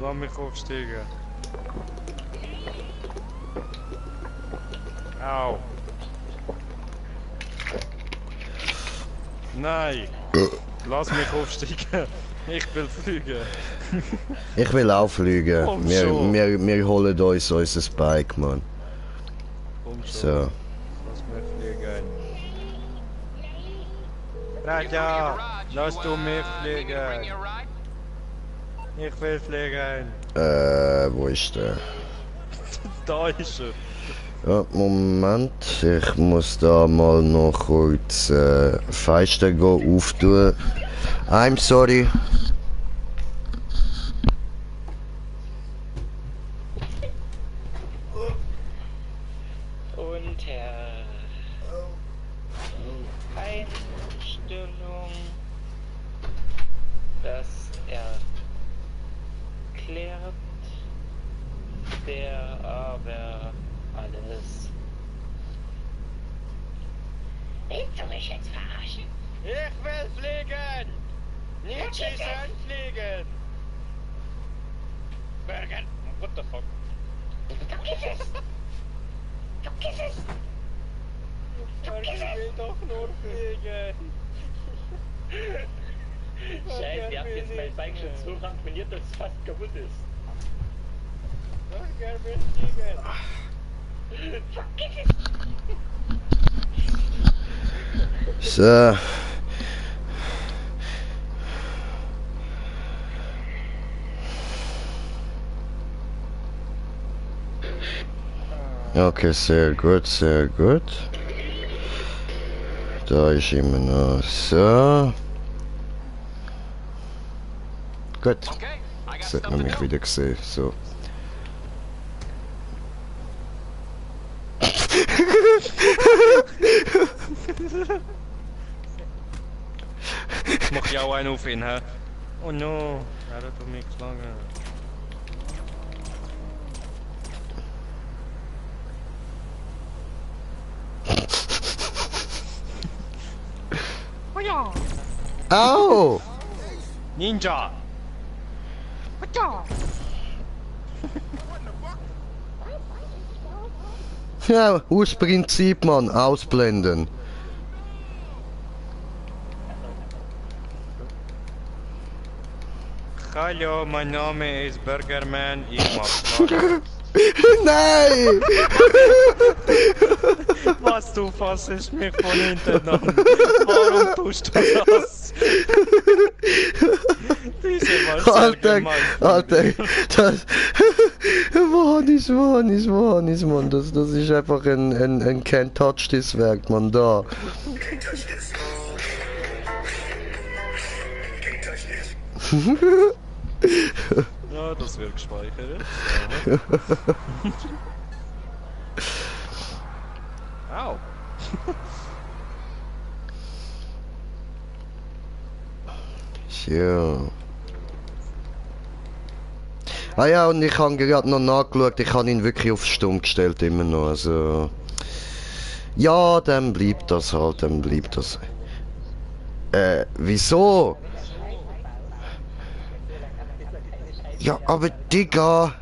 Lass mich aufsteigen. Au. Nein. Lass mich aufsteigen. Ich will fliegen. Ich will auch fliegen. Komm Wir, schon. wir holen uns unser Bike, Mann. Komm schon. So. Lass mich fliegen. Raja, lass du mich fliegen. Ich will fliegen. Wo ist der? Da ist er. Ja, Moment. Ich muss da mal noch kurz Fenster auftun. I'm sorry. Unter Einstellung, das erklärt der aber alles. Willst du mich jetzt verarschen? Ich will fliegen! Nicht schießen, fliegen! Bergen! What the fuck? Vergiss es! Vergiss es! Ich will doch nur fliegen! Scheiße, ihr habt jetzt mein Bike schon so ramponiert, dass es fast kaputt ist. Berger will fliegen! Vergiss es! So. Okay, sehr gut, sehr gut. Da ist immer noch so. Gut. Okay, I got Jetzt stuff hat man to mich do. wieder gesehen. So. Mach ja auch einen auf ihn, hä? Oh no, er hat auf mich geschlagen. Oh ja. Au! Ninja! Oh ja. Ja, aus Prinzip, Mann, ausblenden. Hallo, mein Name ist Burgerman, ich mach Flaschen. Nein! Was, du fassest mich von hinten an? Warum tust du das? Diese war sehr Alter, gemein. Alter, das... Mann, das ist einfach ein Can't Touch This Werk, man, da. Ja, das wird gespeichert. Au. Ja. Ah ja, und ich habe gerade noch nachgeschaut, ich habe ihn wirklich auf Stumm gestellt immer noch, also... Ja, dann bleibt das halt, dann bleibt das. Wieso? Ja, aber Digga...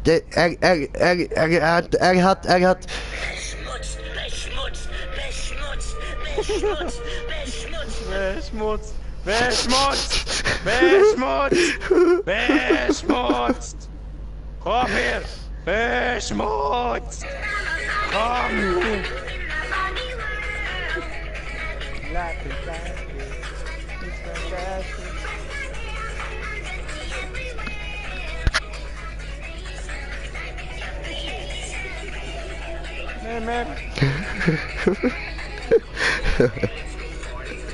Er hat... Beschmutzt! Beschmutzt! Beschmutzt! Beschmutzt! Komm her! Beschmutzt! Komm!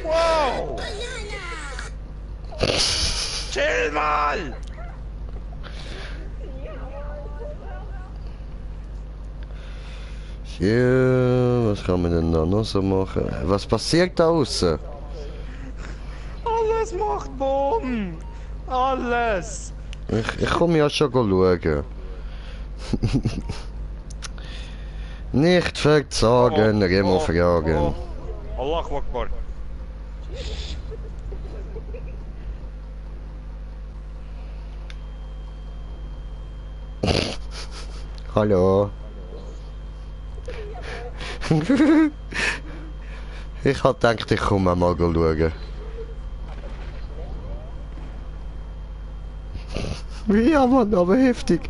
Wow! Chill mal! Ja, was kann man denn da noch so machen? Was passiert da außen? Alles macht Boom! Alles! Ich komme ja schon schauen. Nicht verzagen, immer fragen. Allahu Akbar. Hallo. Ich hab gedacht, ich komme mal schauen. Ja, Mann, aber heftig.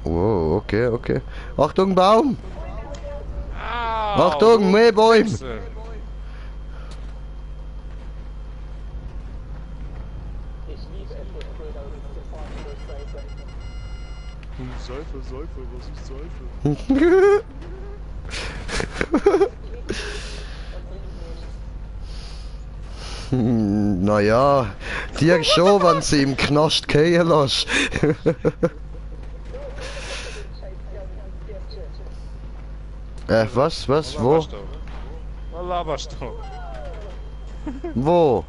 Wow, okay. Achtung, Baum! Au, Achtung, mehr Bäume! Wichser. Seife, was ist Seife? Naja, dir schon, wenn sie im Knast gehen lässt. Was, wo? Was laberst du? Wo?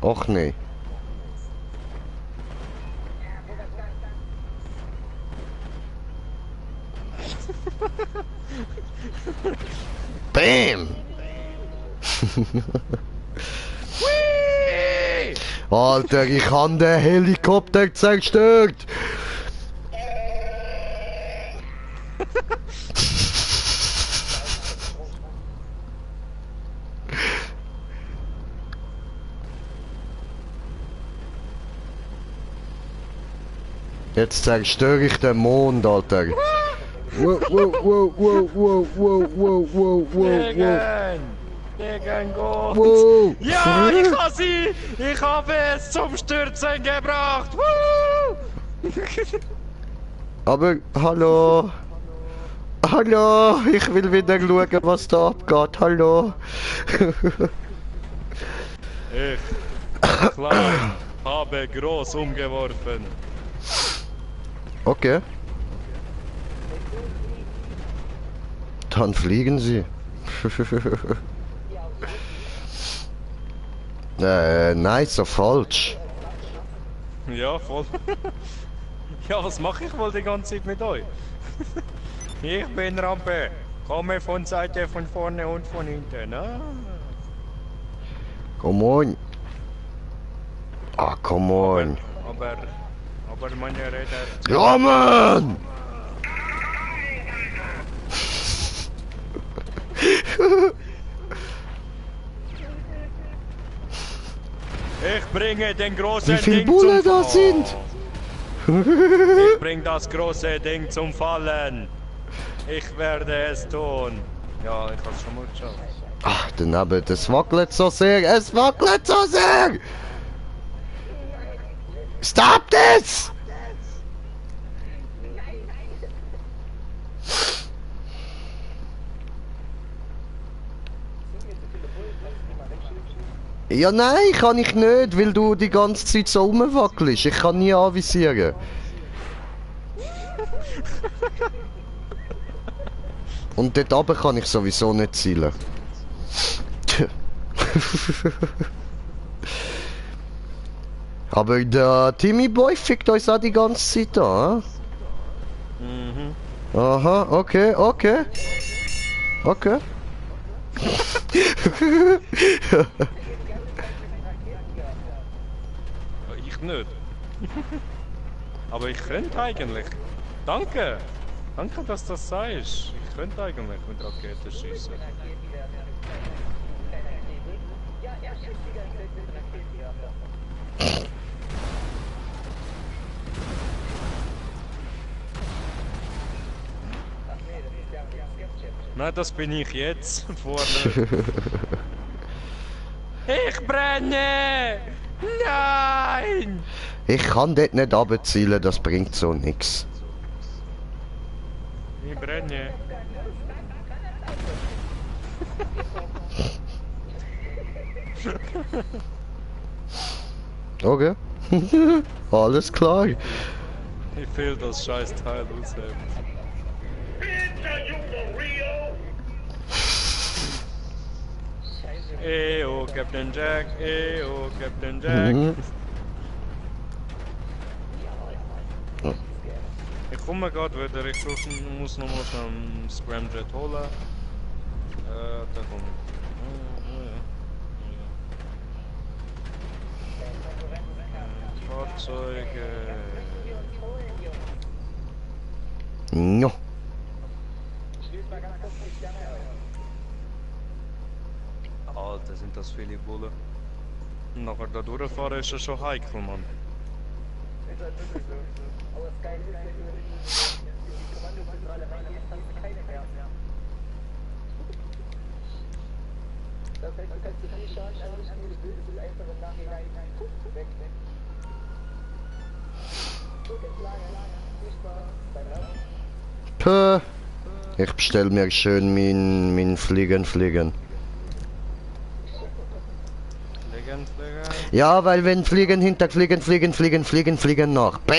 Och nee. Bam! Alter, ich han den Helikopter zerstört! Jetzt zerstöre ich den Mond, Alter. Wow. Gegen Gott! Wow. Ja, ich habe sie! Ich habe es zum Stürzen gebracht! Woo! Aber, hallo? Hallo? Ich will wieder schauen, was da abgeht. Hallo? Ich, klein, habe groß umgeworfen. Okay. Dann fliegen sie. Nein, so falsch. Ja, voll. Ja, was mache ich wohl die ganze Zeit mit euch? Ich bin Rampe. Komme von Seite, von vorne und von hinten. Ah. Come on. Ah, come on. Aber meine Räder... Ja, Mann! Ich bringe den großen Wie viele Ding Bullen zum da sind? Ich bring das große Ding zum Fallen. Ich werde es tun. Ja, ich hab's schon mal geschafft. Ach, daneben, das wackelt so sehr. Es wackelt so sehr! Stop this! Ja, nein, kann ich nicht, weil du die ganze Zeit so rumwackelst. Ich kann nie anvisieren. Und dort oben kann ich sowieso nicht zielen. Aber der Timmy Boy fickt uns auch die ganze Zeit an. Mhm. Aha, okay, okay. Okay. Ich nicht. Aber ich könnte eigentlich. Danke. Danke, dass du das sagst. Ich könnte eigentlich mit Raketen schießen. Nein, das bin ich jetzt. Vorne. Ich brenne! Nein! Ich kann dort nicht runterzielen, das bringt so nix. Ich brenne. Okay. Alles klar. Ich will das scheiß Teil ausheben. Eyo, Captain Jack, eyo, Captain Jack. Mhm. Ich komme gerade wieder, ich muss noch mal schnell einen Scramjet holen. Da kommt. Fahrzeuge. No. Alter, sind das viele Bullen. Nachher da durchfahren ist ja schon heikel, Mann. Puh. Ich bestell mir schön mein Fliegen. Fliegen. Ja, weil wenn Fliegen hinter Fliegen nach. Bam!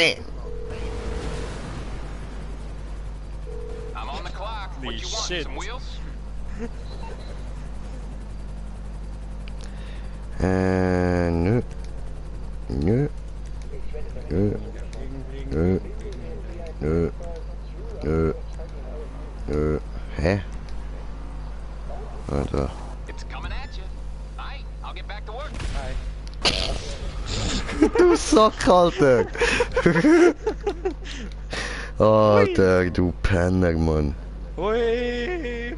I'm on the clock. What Holy you want? shit. Some wheels? Nö. Nö. Nö. Nö. Nö. Nö. Nö. Hä? Alter. It's coming at you. Aye, I'll get back to work. Du Sack, Alter! Alter, du Penner, Mann. Hui!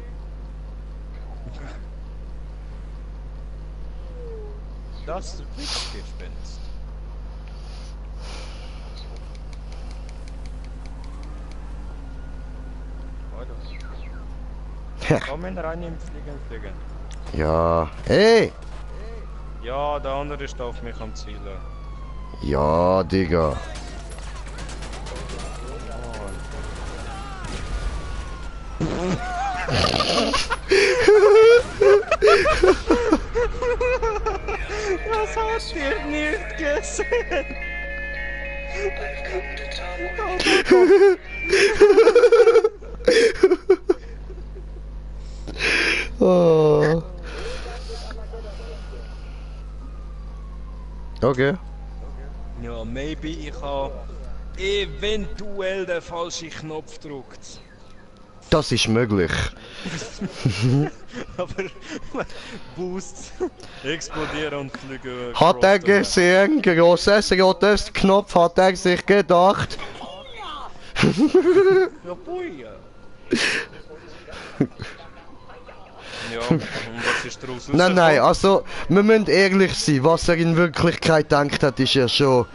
Das Blitzgespenst. Kommen rein im Fliegen. Ja. Hey! Ja, der andere ist auf mich am Zielen. Ja, Digga. Das hast du nicht gesehen! Oh. Okay. Ja, maybe ich habe eventuell den falschen Knopf gedrückt. Das ist möglich. Aber Boost, explodieren und fliegen. Hat er gesehen, grosses rotes Knopf, hat er sich gedacht. Ja, boy. Ja, und was ist daraus Nein, nein, rausgekommen? also, wir müssen ehrlich sein. Was er in Wirklichkeit gedacht hat, ist ja schon...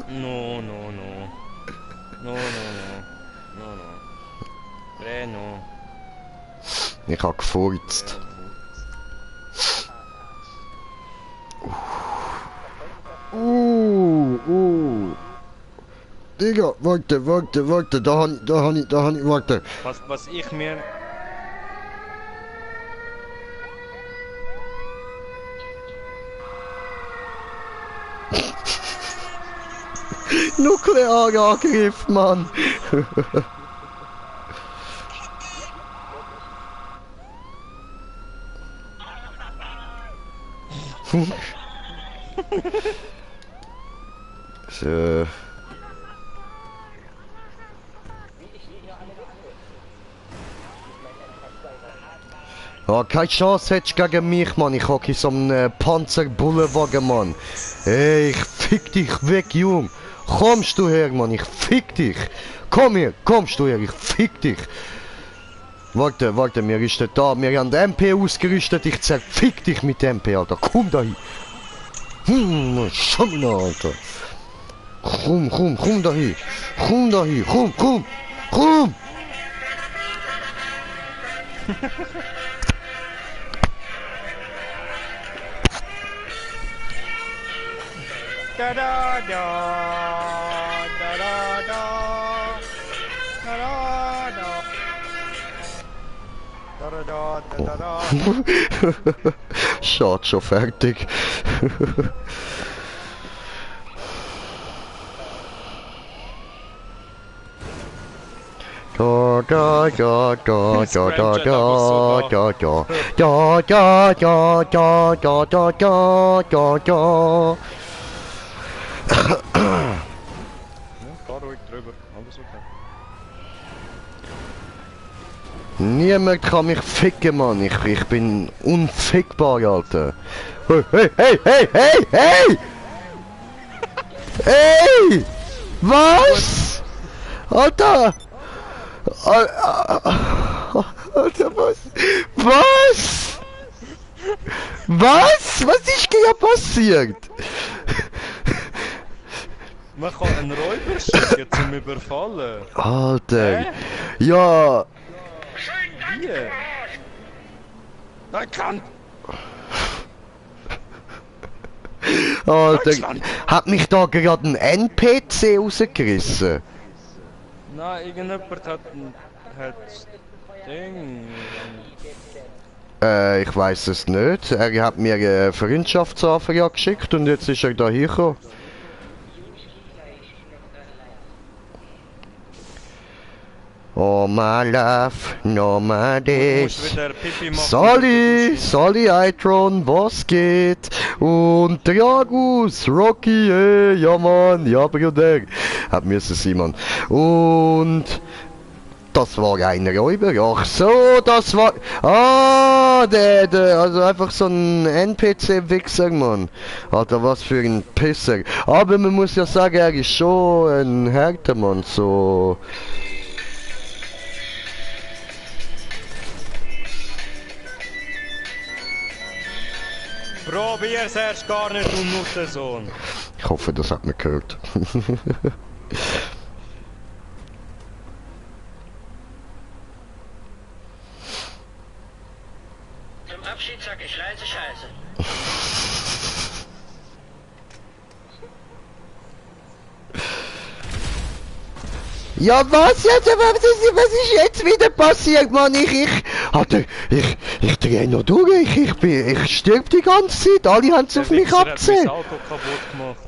No, no, no. No, no, no. No, no. Breno. Ich hab gefurzt. Digga, warte, da han ich, warte. Was ich mir... Nuklearangriff, Mann. So. Oh, keine Chance hättest du gegen mich, Mann. Ich hocke in so einem Panzerbullenwagen, Mann. Ey, ich fick dich weg, Jung. Kommst du her, Mann, ich fick dich. Komm her, kommst du her, ich fick dich. Warte, wir rüsten da. Wir haben den MP ausgerüstet. Ich zerfick dich mit dem MP, Alter. Komm da hin. Schau mal, Alter. Komm da hin. Komm. Da da da da da da da da da da da da. Schade, schon fertig. Geh ruhig drüber, alles okay. Niemand kann mich ficken, Mann. Ich bin unfickbar, Alter. Hey! Hey! Was? Alter! Alter, was? Was ist hier passiert? Man kann einen Räuber schicken zum Überfallen. Alter! Hä? Ja! Wie? Nein, kann... Alter! Deutschland. Hat mich da gerade ein NPC rausgerissen? Nein, irgendjemand hat das Ding... Ich weiß es nicht. Er hat mir eine Freundschaftsanfrage geschickt und jetzt ist er da hingekommen. Oh my love, no my Du days. musst wieder Pipi machen. Sally, Itron, was geht? Und Dragus, Rocky, ja Mann, ja Bruder. Hat müssen sein, Mann. Und das war ein Räuber. Ach so, das war... Ah, also einfach so ein NPC-Wichser, Mann. Alter, was für ein Pisser. Aber man muss ja sagen, er ist schon ein harter Mann, so... Probier's erst gar nicht, du Muttersohn. Ich hoffe, das hat man gehört. Zum Abschied sag ich leise Scheiße. Ja, was jetzt? Was ist jetzt wieder passiert, Mann? Alter, ich drehe noch durch. Ich stirb die ganze Zeit. Alle haben es auf mich Wichser hat abgesehen. mein Auto kaputt gemacht.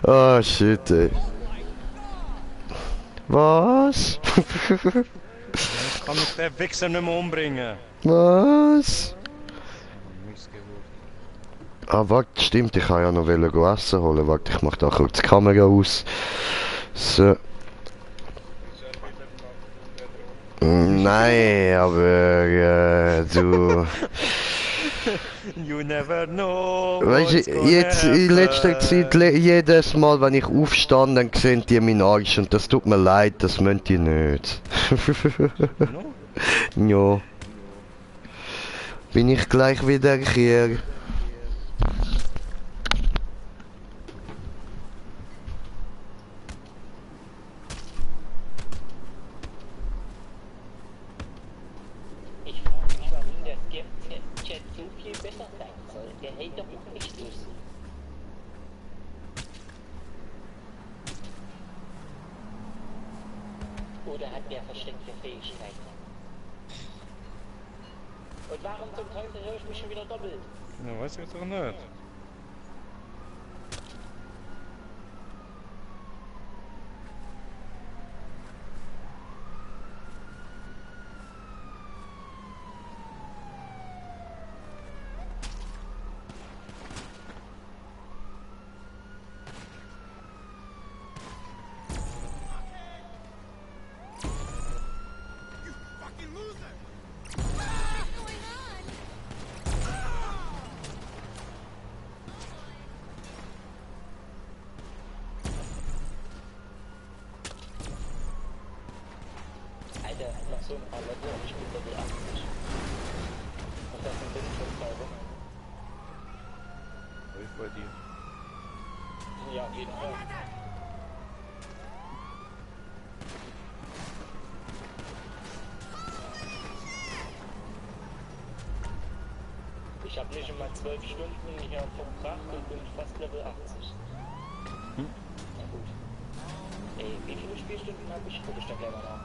Ah, shit, ey. Was? Ich kann mich den Wichser nicht mehr umbringen. Was? Missgeburt. Ah, warte, stimmt, ich kann ja noch Essen holen. Warte, ich mach da kurz die Kamera aus. So. Nein, aber du... You never know. Weißt what's du, gonna jetzt in letzter happen. Zeit, jedes Mal, wenn ich aufstehe, dann sehen die meinen Arsch und das tut mir leid, das müsst ihr nicht. No? Ja. Bin ich gleich wieder hier. Ich frage mich, warum der Chat so viel besser sein soll. Der hält doch noch nicht durch. Oder hat der versteckte Fähigkeiten? Und warum zum Teufel höre ich mich schon wieder doppelt? Ja, weiß ich doch nicht. Alter, noch so ein paar Leute und ich bin Level 80. Und das sind schon 2 Wochen. Ich bei dir. Ja, auf jeden Fall. Ich habe nicht immer 12 Stunden hier verbracht und bin fast Level 80. Na gut. Ey, wie viele Spielstunden habe ich? Guck ich da gleich mal nach.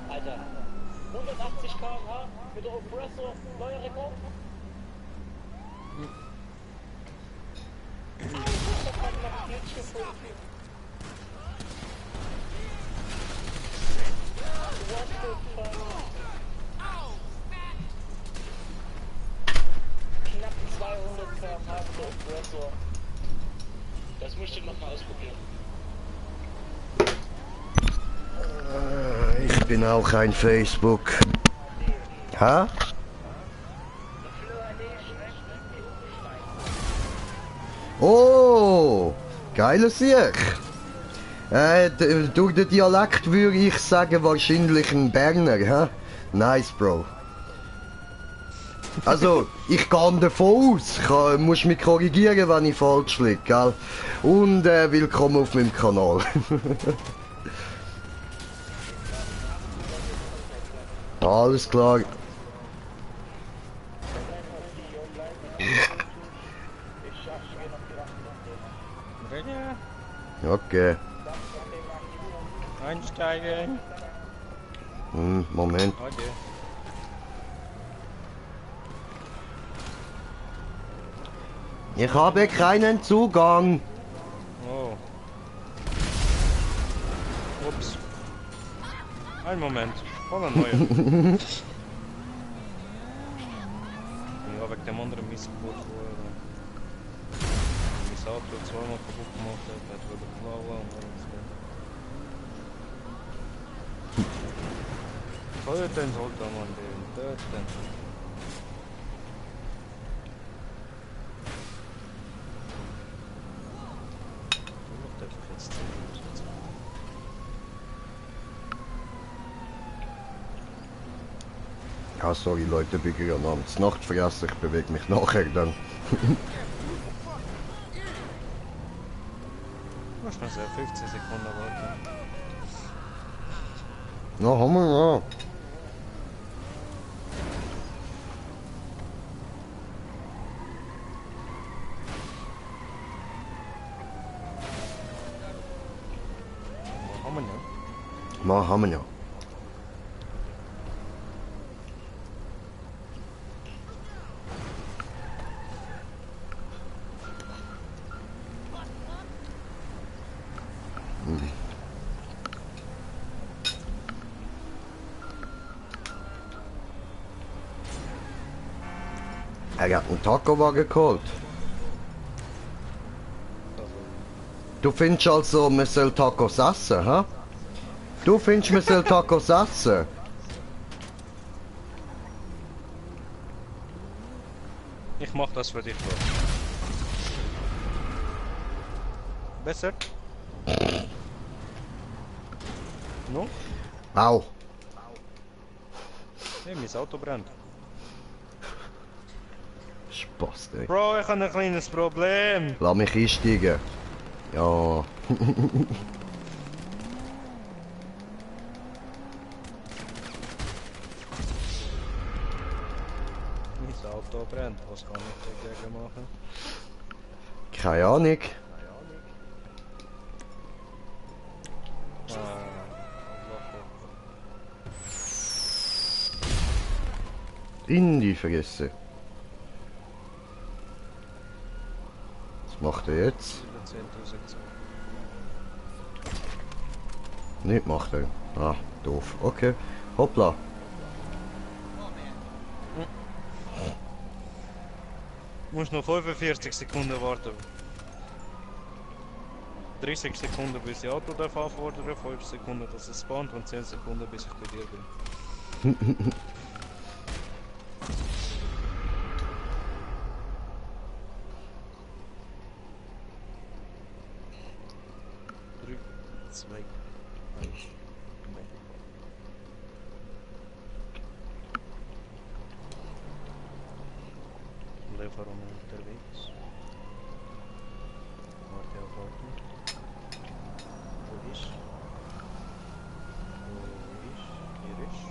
Alter, 180 km/h mit der Oppressor, neuer Rekord. Ich hab noch ein Glitch gefunden. What the fuck? Knapp 200 km/h mit der Oppressor. Das möchte ich noch mal ausprobieren. Ich bin auch ein Facebook. Ha? Oh, geiles Sieg. Durch den Dialekt würde ich sagen, wahrscheinlich ein Berner, hä? Nice, Bro. Also, ich gehe davon aus. Ich muss mich korrigieren, wenn ich falsch liege, gell? Und willkommen auf meinem Kanal. Alles klar. Okay. Einsteigen. Moment. Okay. Ich habe keinen Zugang. Oh. Ups. Ein Moment. Voll ein neuer. Ja, wegen dem anderen Missgeburt, wo mein Auto zweimal kaputt gemacht hat, hat wieder klauen und alles. Töten sollte man den, töten. Ja, sorry Leute, bin ich abends Nacht vergessen, ich bewege mich nachher dann. Du musst noch so 15 Sekunden warten. Na, haben wir ja. Mal haben wir ja. Er hat einen Taco-Wagen geholt. Du findest also, man soll Tacos essen, hä? Du findest, man soll Tacos essen? Ich mach das für dich, Bro. Besser? No? Au. Hey, mein Auto brennt. Spaß, ey. Bro, ich habe ein kleines Problem. Lass mich einsteigen. Ja. Mein Auto brennt. Was kann ich dagegen machen? Keine Ahnung. In die Fresse. Was macht er jetzt? 10.000. Nicht macht er. Ah, doof. Okay. Hoppla. Du musst noch 45 Sekunden warten. 30 Sekunden bis ich Auto darf anfordern, 5 Sekunden dass es spawnt und 10 Sekunden bis ich bei dir bin. 3, 2, 1. Levaram unterwegs. Warte auf Auto. Wo ist? Hier ist.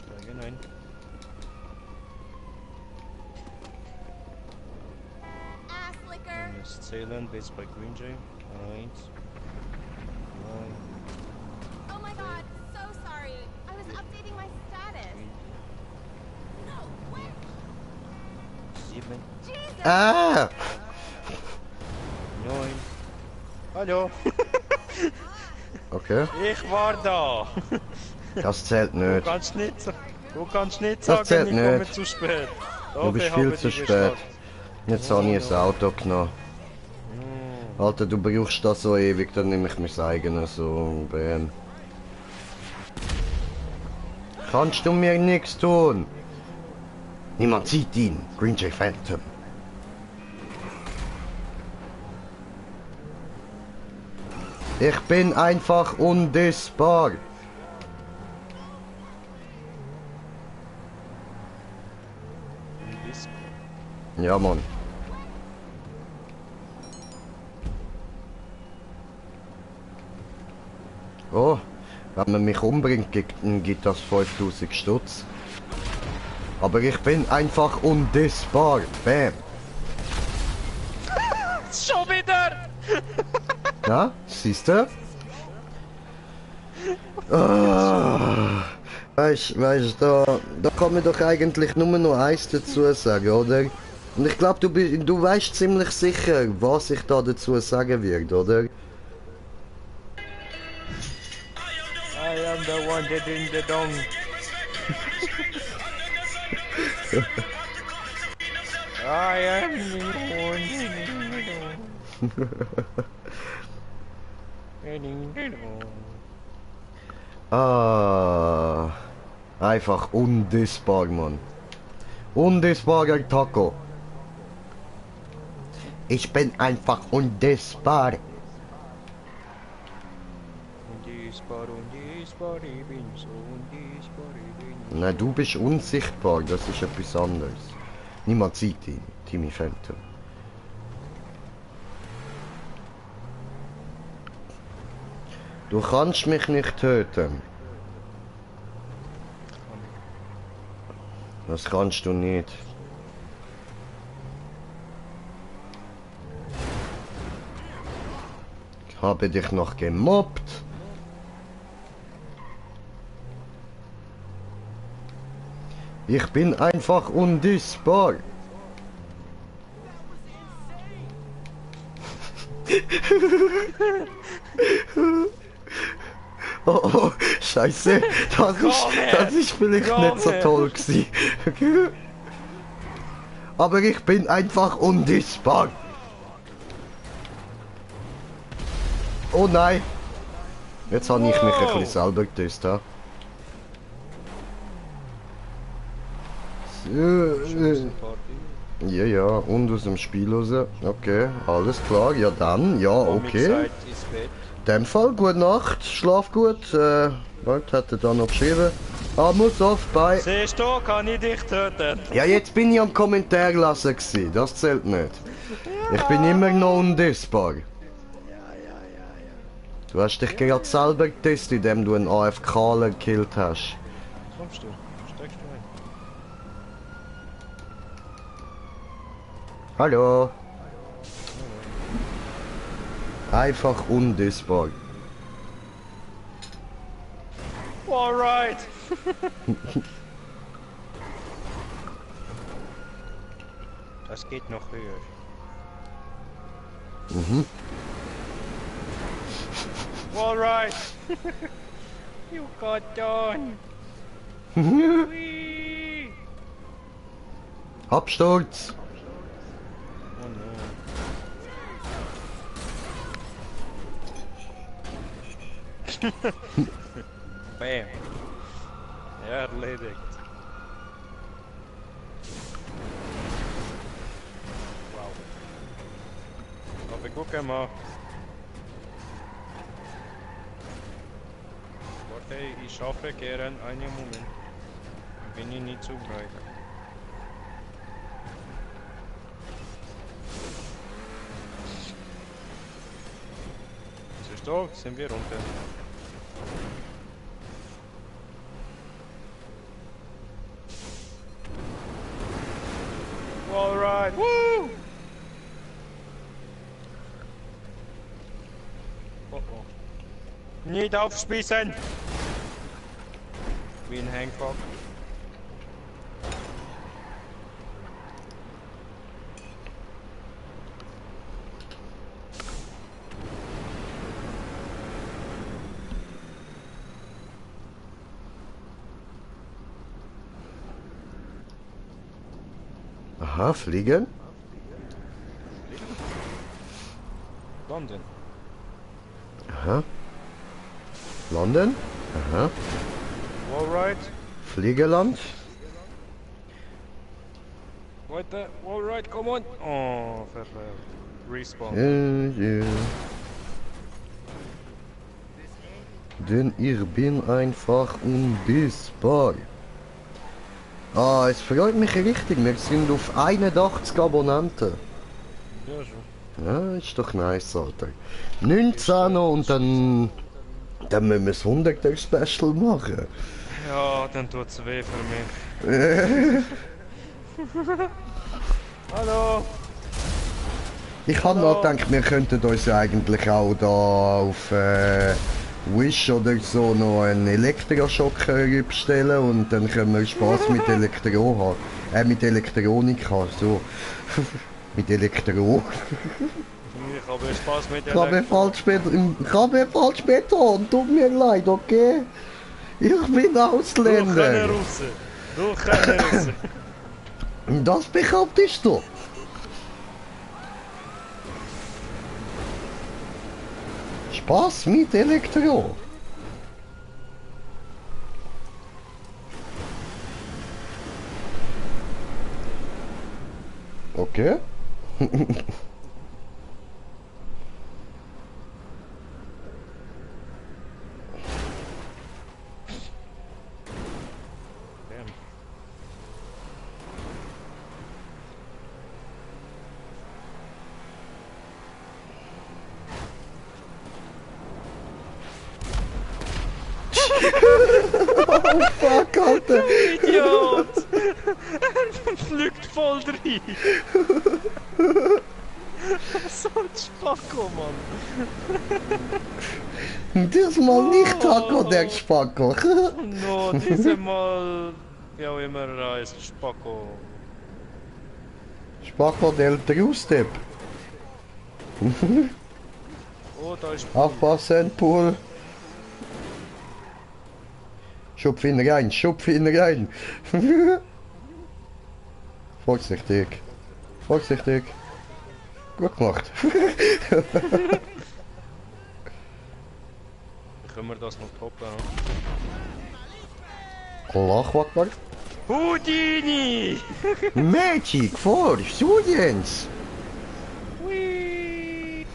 Steigen ein. Ass licker. Und jetzt zählen bis bei Green Jay. 1, 2, Oh my god, so sorry. I was updating my status. No, where? 7, Jesus! Ah! 9. Hallo! Okay. Ich war da! Das zählt Du nicht. kannst nicht, du kannst nicht Das zählt sagen, ich komme nicht. zu spät. Du bist viel zu spät. Jetzt habe ich ein Auto genommen. Alter, du brauchst das so ewig, dann nehme ich mein eigenes so. Bam. Kannst du mir nichts tun? Niemand sieht ihn. Green Jay Phantom. Ich bin einfach undissbar. Ja, Mann. Oh, wenn man mich umbringt, gibt das 5000 Stutz. Aber ich bin einfach undissbar. Bam. Schon wieder! Ja, siehst du? Ah, weißt, da kann man doch eigentlich nur noch eins dazu sagen, oder? Und ich glaube, du weißt ziemlich sicher, was ich da dazu sagen werde, oder? I am the one that in the dong. I am the one in the dong. Ah, einfach undissbar, Mann. Undissbarer Taco. Ich bin einfach undissbar. Undiesbar, undiesbar, ich bin so undiesbar, ich bin... Nein, du bist unsichtbar, das ist etwas anderes. Niemand sieht ihn, Timmy Phantom. Du kannst mich nicht töten. Das kannst du nicht. Habe dich noch gemobbt. Ich bin einfach undisbar. Oh, oh, scheiße. Das ist vielleicht nicht so toll gewesen. Aber ich bin einfach undisbar. Oh nein. Jetzt habe ich mich ein bisschen selber getestet. Ja, ja, und aus dem Spiel raus. Okay, alles klar. Ja dann, ja, okay. In dem Fall, gute Nacht, schlaf gut. Was hat er da noch geschrieben? Ah, muss auf, bye. Siehst du, kann ich dich töten? Ja, jetzt bin ich am Kommentar lesen gewesen. Das zählt nicht. Ich bin immer noch undisbar. Du hast dich gerade selber getestet, indem du einen AFKler gekillt hast. Kommst du? Steigst du ein? Hallo. Einfach undisbar. Alright. Das geht noch höher. Mhm. Alright. You got done. Whee. Absturz. Oh no. Bam. Ja, erledigt. Wow. Aber guck mal. Warte, ich schaffe gern einen Moment. Bin ich nicht zu breit. Siehst du, sind wir runter. Alright, woo! Oh oh. Nicht aufspießen! Wie ein Hancock. Aha, fliegen. London. Aha. London. Aha. Alright. Fliegeland. Weiter. Alright, come on. Oh, verrückt. Respawn. Ja. Denn ich bin einfach unbissbar. Ah, es freut mich richtig. Wir sind auf 81 Abonnenten. Ja, schon. Ja, ist doch nice, Alter. 19 noch und dann müssen wir das 100er Special machen. Ja, dann tut's weh für mich. Hallo. Ich habe noch gedacht, wir könnten uns ja eigentlich auch da auf Wish oder so noch einen Elektroschocker bestellen und dann können wir Spaß mit Elektro haben. Mit Elektronik haben, so. Mit Elektro. Ich habe Spaß mit Ich habe falsch betont, tut mir leid, okay? Ich bin Du Ausländer. keine Russe. Du keine Russe. Das behauptest du. Spaß mit Elektro. Okay. Damn. Oh fuck, Alter. Idiot! Er fliegt voll rein! So ein Spacko, Mann. Diesmal nicht Taco, der Spacko. No, diesmal... Wie auch immer er heißt, Spacko. Spacko del Trustep. Oh, da ist... Aufpassen, Pool. Schupf ihn rein, schupf ihn rein. Vorsichtig. Vorsichtig. Gut gemacht. Können wir das noch toppen? Allah Akbar. Houdini! Magic for students. Whee!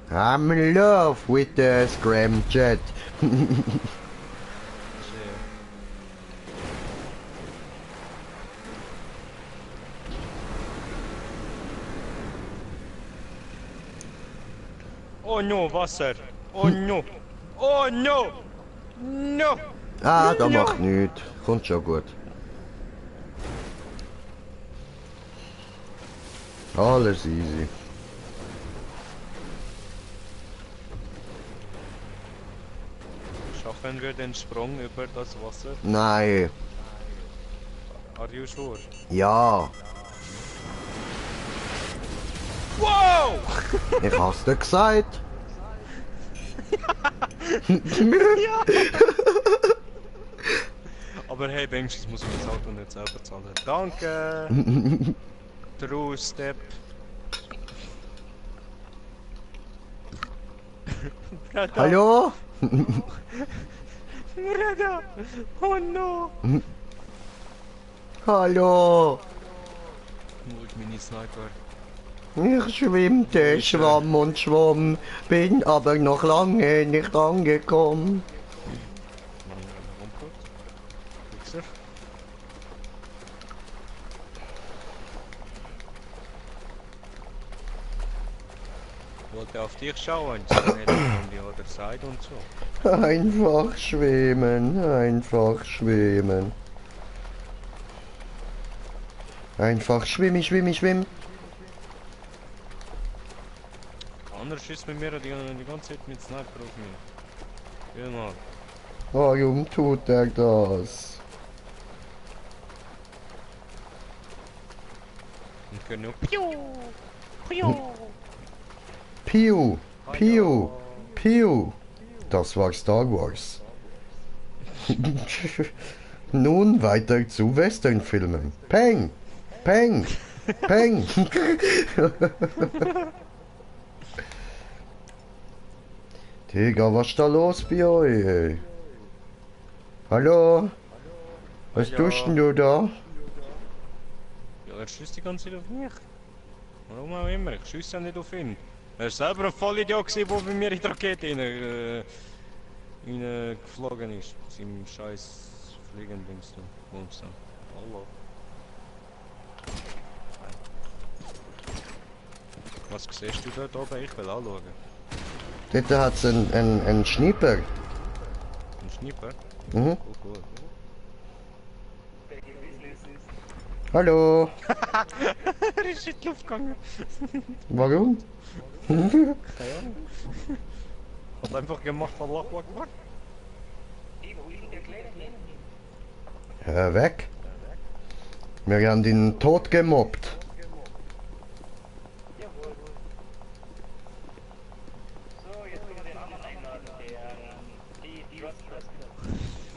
I'm in love with the scramjet. Oh no, Wasser! Oh no! Oh no! No! Ah, das macht nichts. Kommt schon gut. Alles easy. Schaffen wir den Sprung über das Wasser? Nein. Are you sure? Ja. Wow! Ich hab's dir gesagt. Aber hey, wenigstens muss ich das Auto nicht selber zahlen. Danke! True Step. Brada. Hallo? Brada! Oh no! Hallo? Wo ist meine Sniper? Ich schwimmte, schwamm und schwamm, bin aber noch lange nicht angekommen. Fixer. Wollte auf dich schauen, so nicht on the other side und so. Einfach schwimmen, einfach schwimmen. Einfach schwimmen, schwimmen, schwimmen. Anders schießt mit mir die ganze Zeit mit Sniper auf mich. Genau. Warum tut er das? Und können nur Piu! Piu! Piu, Piu, Piu. Das war Star Wars. Nun weiter zu Westernfilmen. Peng, Peng, Peng. Digga, was ist da los bei euch? Ey? Hallo? Was Hallo. tust denn du da? Ja, er schießt die ganze Zeit auf mich. Warum auch immer, ich schieße ja nicht auf ihn. Er ist selber ein Vollidiot gewesen, der bei mir in die Rakete geflogen ist. Seinem scheiß Fliegendings da. Bums da. Hallo. Was siehst du dort oben? Ich will anschauen. Dort hat es einen Schnipper. Ein Schnipper? Mhm. Cool. Hallo? Er ist in die Luft gegangen. Warum? Keine Ahnung. Hat einfach gemacht, Allah Akbar. Hör weg. Wir haben ihn tot gemobbt.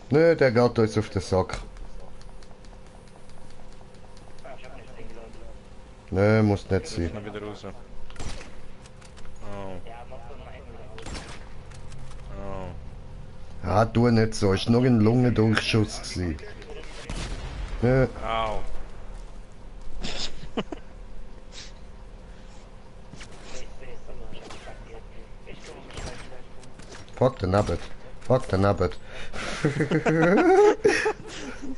Nö, der geht uns auf den Sack. Nö, muss nicht sein. Mal wieder raus. Oh. Oh. Ah, tu nicht so, ist nur ein Lungendurchschuss gewesen. Nö, Au. fuck den Abbott. Fuck den Abbott.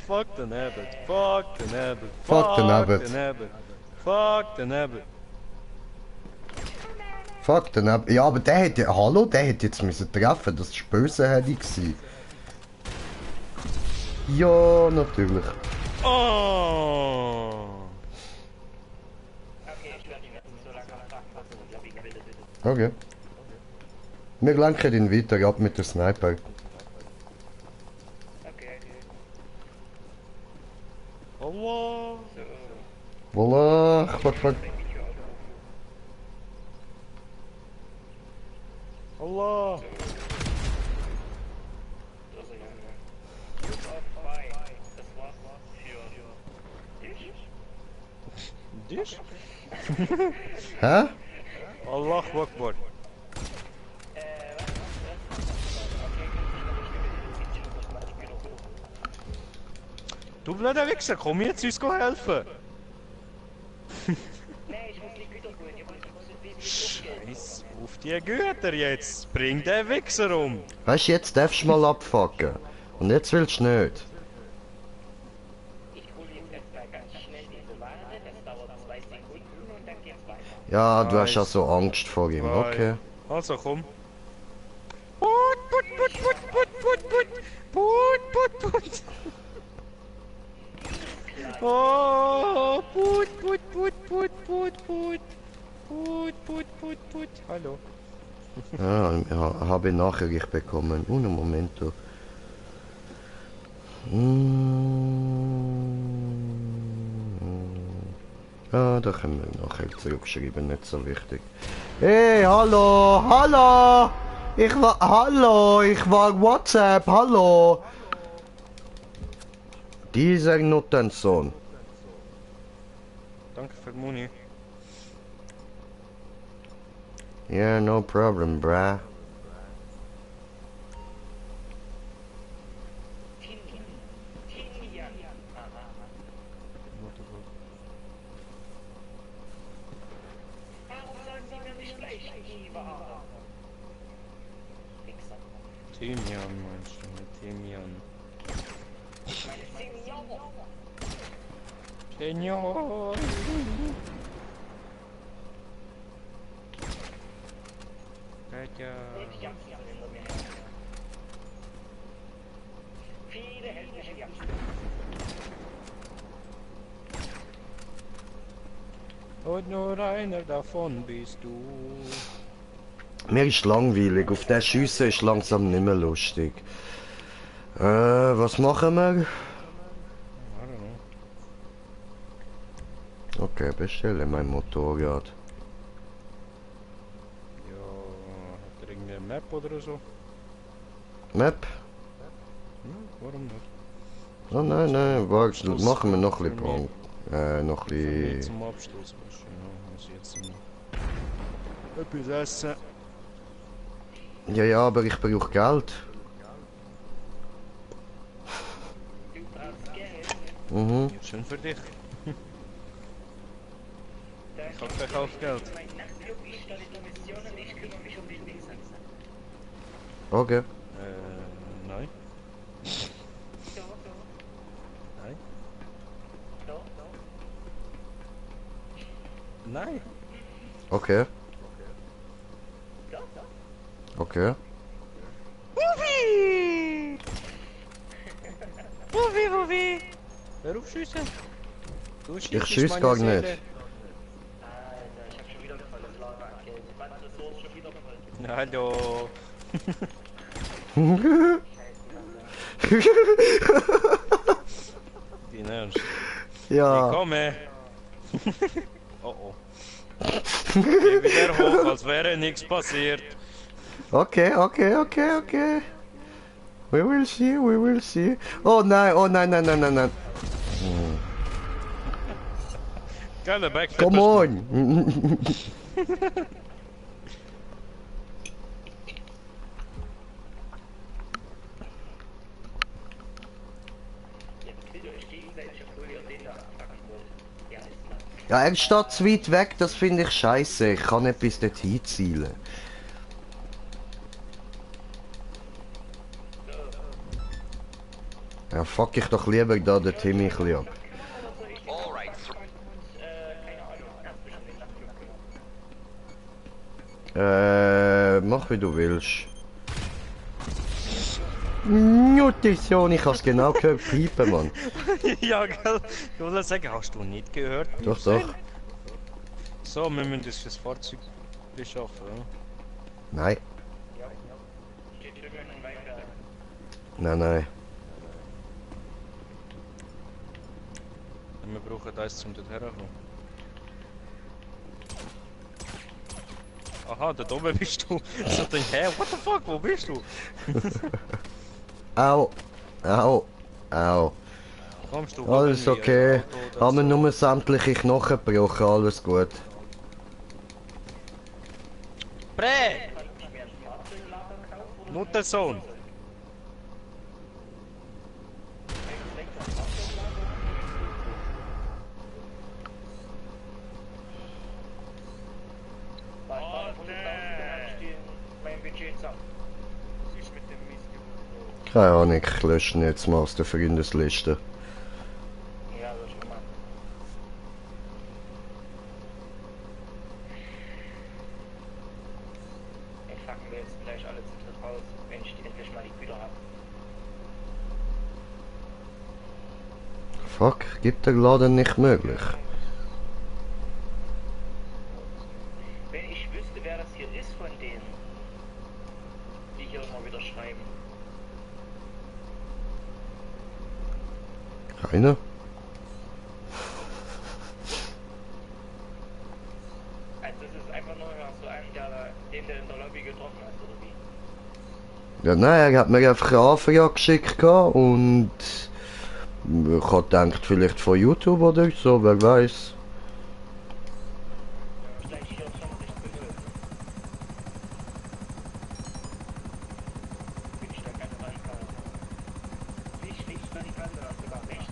Fuck the Abbott. Fuck the Abbott. Fuck the Abbott. Fuck the Abbott. Fuck den Abbott. Ja, aber der hätte, hallo, der hätte jetzt müssen treffen, das war bösartig gewesen. Ja, natürlich. Oh. Okay. Wir lenken ihn weiter ab mit dem Sniper. Okay. Allah! Voila, fuck. Allah! Also, ja. Use of Fire. Das war's für dich. Dich? Hä? Allahu Akbar. Du blöder Wichser, komm jetzt uns helfen! Nein, ich muss die Güter holen. Ich muss die Scheiß auf die Güter jetzt! Bring den Wichser um! Weißt du, jetzt darfst du mal abfucken. Und jetzt willst du nicht. Ich hole jetzt erstmal ganz schnell diese Ware. Das dauert 2 Sekunden und dann geht's weiter. Ja, du hast ja so Angst vor ihm. Okay. Also komm. Put, put, put, put, put, put, put, put, put, put. Oh, put, put, put, put, put, put. Put, put, put, put. Hallo. Ja, habe Nachricht bekommen. Un momento. Ja, da können wir nachher zurückschreiben, nicht so wichtig. Hey, hallo, hallo! Ich war WhatsApp, hallo! Dieser Nuttensohn. Danke für die Muni. Yeah, no problem, bruh. Tinian. Warum sagen Sie mir nicht gleich die Ware? Wichser. Thymian meinst du mit Thymian? Meine Senior. Senior! Ja. Viele hässliche Jagd. Und nur einer davon bist du. Mir ist langweilig, auf der Schüsse ist langsam nicht mehr lustig. Was machen wir? I don't know. Okay, bestelle mein Motorrad. Ja, hat er irgendwie eine Map oder so? Map? Warum nicht? Oh nein, warte, Abschluss. machen wir noch ein Für bisschen mich. noch ein Nicht bisschen... zum Abschluss, weißt du, ja, muss ich jetzt noch etwas essen. Ja, aber ich brauche Geld. Du brauchst Geld. Mhm. Ja, schön für dich. Da Ich hab Verkaufsgeld. mein Nachtclub, ich stelle die Mission und ich kümmere mich um den Wichser. Okay. Nein. Doch, Nein. doch. Nein. Okay. Doch. Okay. Wubi! Wubi! Hör auf schiessen. Du schießt schieß meine gar Seele. nicht. Alter, ich hab schon wieder volles Lager an Geld. Meine Ressource schon wieder voll. Hallo. Die Ernst. Ich Ja. komme. Oh oh. Geh wieder hoch, als wäre nichts passiert. Okay. We will see. Oh nein. Geile Backflip. Come on. Jetzt will euch gegenseitig, obwohl ihr den da abpacken wollt. Ja, ist klar. Ja, er steht zu weit weg, das finde ich scheiße. Ich kann nicht bis dorthin zielen. Ja, fuck ich doch lieber da den Timmy ein bisschen ab. All right, Keine Ahnung, ganz bestimmt den Nachtclub. Mach wie du willst. Nutrition, ich hab's genau gehört, piepen, Mann. Ja, gell. Ich wollte sagen, hast du nicht gehört? Doch. So, wir müssen das fürs Fahrzeug Ist offen, ja? Nein, Steht drüben in Weinberg. nein. Wir brauchen das zum dort herkommen. Aha, da oben bist du. So denk, hä, what the fuck, wo bist du? Au, au, au. Kommst du? Alles holen wir okay. ein Auto oder Haben wir so? nur sämtliche Knochen gebrochen, alles gut. Prä! Muttersohn! Mein Budget zusammen. Was ist mit dem Missgeburt? Keine Ahnung, ich lösche ihn jetzt mal aus der Freundesliste. Ja, das schon mal. Ey, fucken wir jetzt gleich alle zu dritt raus, wenn ich endlich mal die Güter habe. Fuck, gibt der Laden nicht möglich. Wenn ich wüsste, wer das hier ist von denen, die hier immer wieder schreiben. Keiner? Also das ist einfach nur so einen, den du in der Lobby getroffen hast, oder wie? Ja, nein, er hat mir einfach eine Anfrage geschickt gehabt und ich hab gedacht, vielleicht von YouTube oder so, wer weiß. Vielleicht hier auf 50 zu 0. Bin ich da ganz radikal. Nicht radikal, sondern sogar recht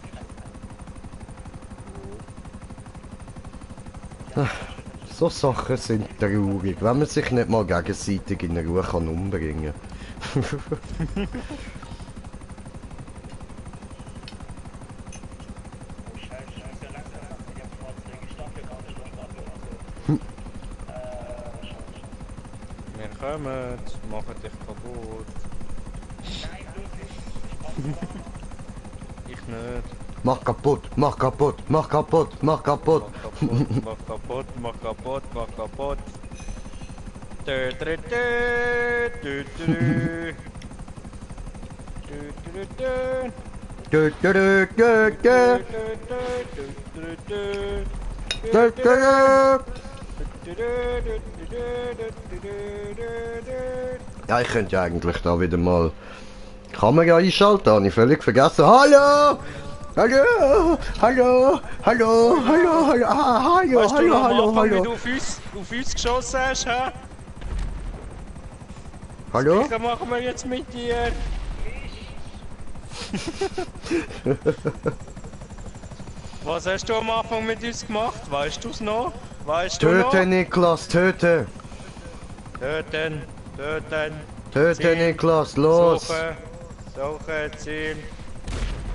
radikal. So Sachen sind traurig, wenn man sich nicht mal gegenseitig in Ruhe kann umbringen kann. Oh Scheiße, ich muss ja langsam machen. Ich hab Fahrzeuge, ich darf hier gar nicht mehr Scheiße. Wir kommen, machen dich kaputt. Nein, bloß nicht. Ich nicht. Mach kaputt, mach kaputt, mach kaputt, mach kaputt. Mach kaputt, mach kaputt, mach kaputt. Dö, dö, dö, dö, dö. Dö, dö, dö. Dö, dö, dö, dö, dö. Dö, dö, dö. Ja, ich könnte ja eigentlich da wieder mal Kamera einschalten, habe ich völlig vergessen. Hallo! Hallo! Hallo! Hallo! Hallo! Hallo! Ah, hallo! Weißt du Hallo! noch am Hallo! Anfang, wie Hallo! du auf uns geschossen hast, hä? Hallo? Was machen wir jetzt mit dir? Was hast du am Anfang mit uns gemacht? Weißt du es noch? Weißt du noch? Töte, Niklas, töte! Töten, töten. Töte, Ziel. Niklas, los! Suchen, suchen, Ziel.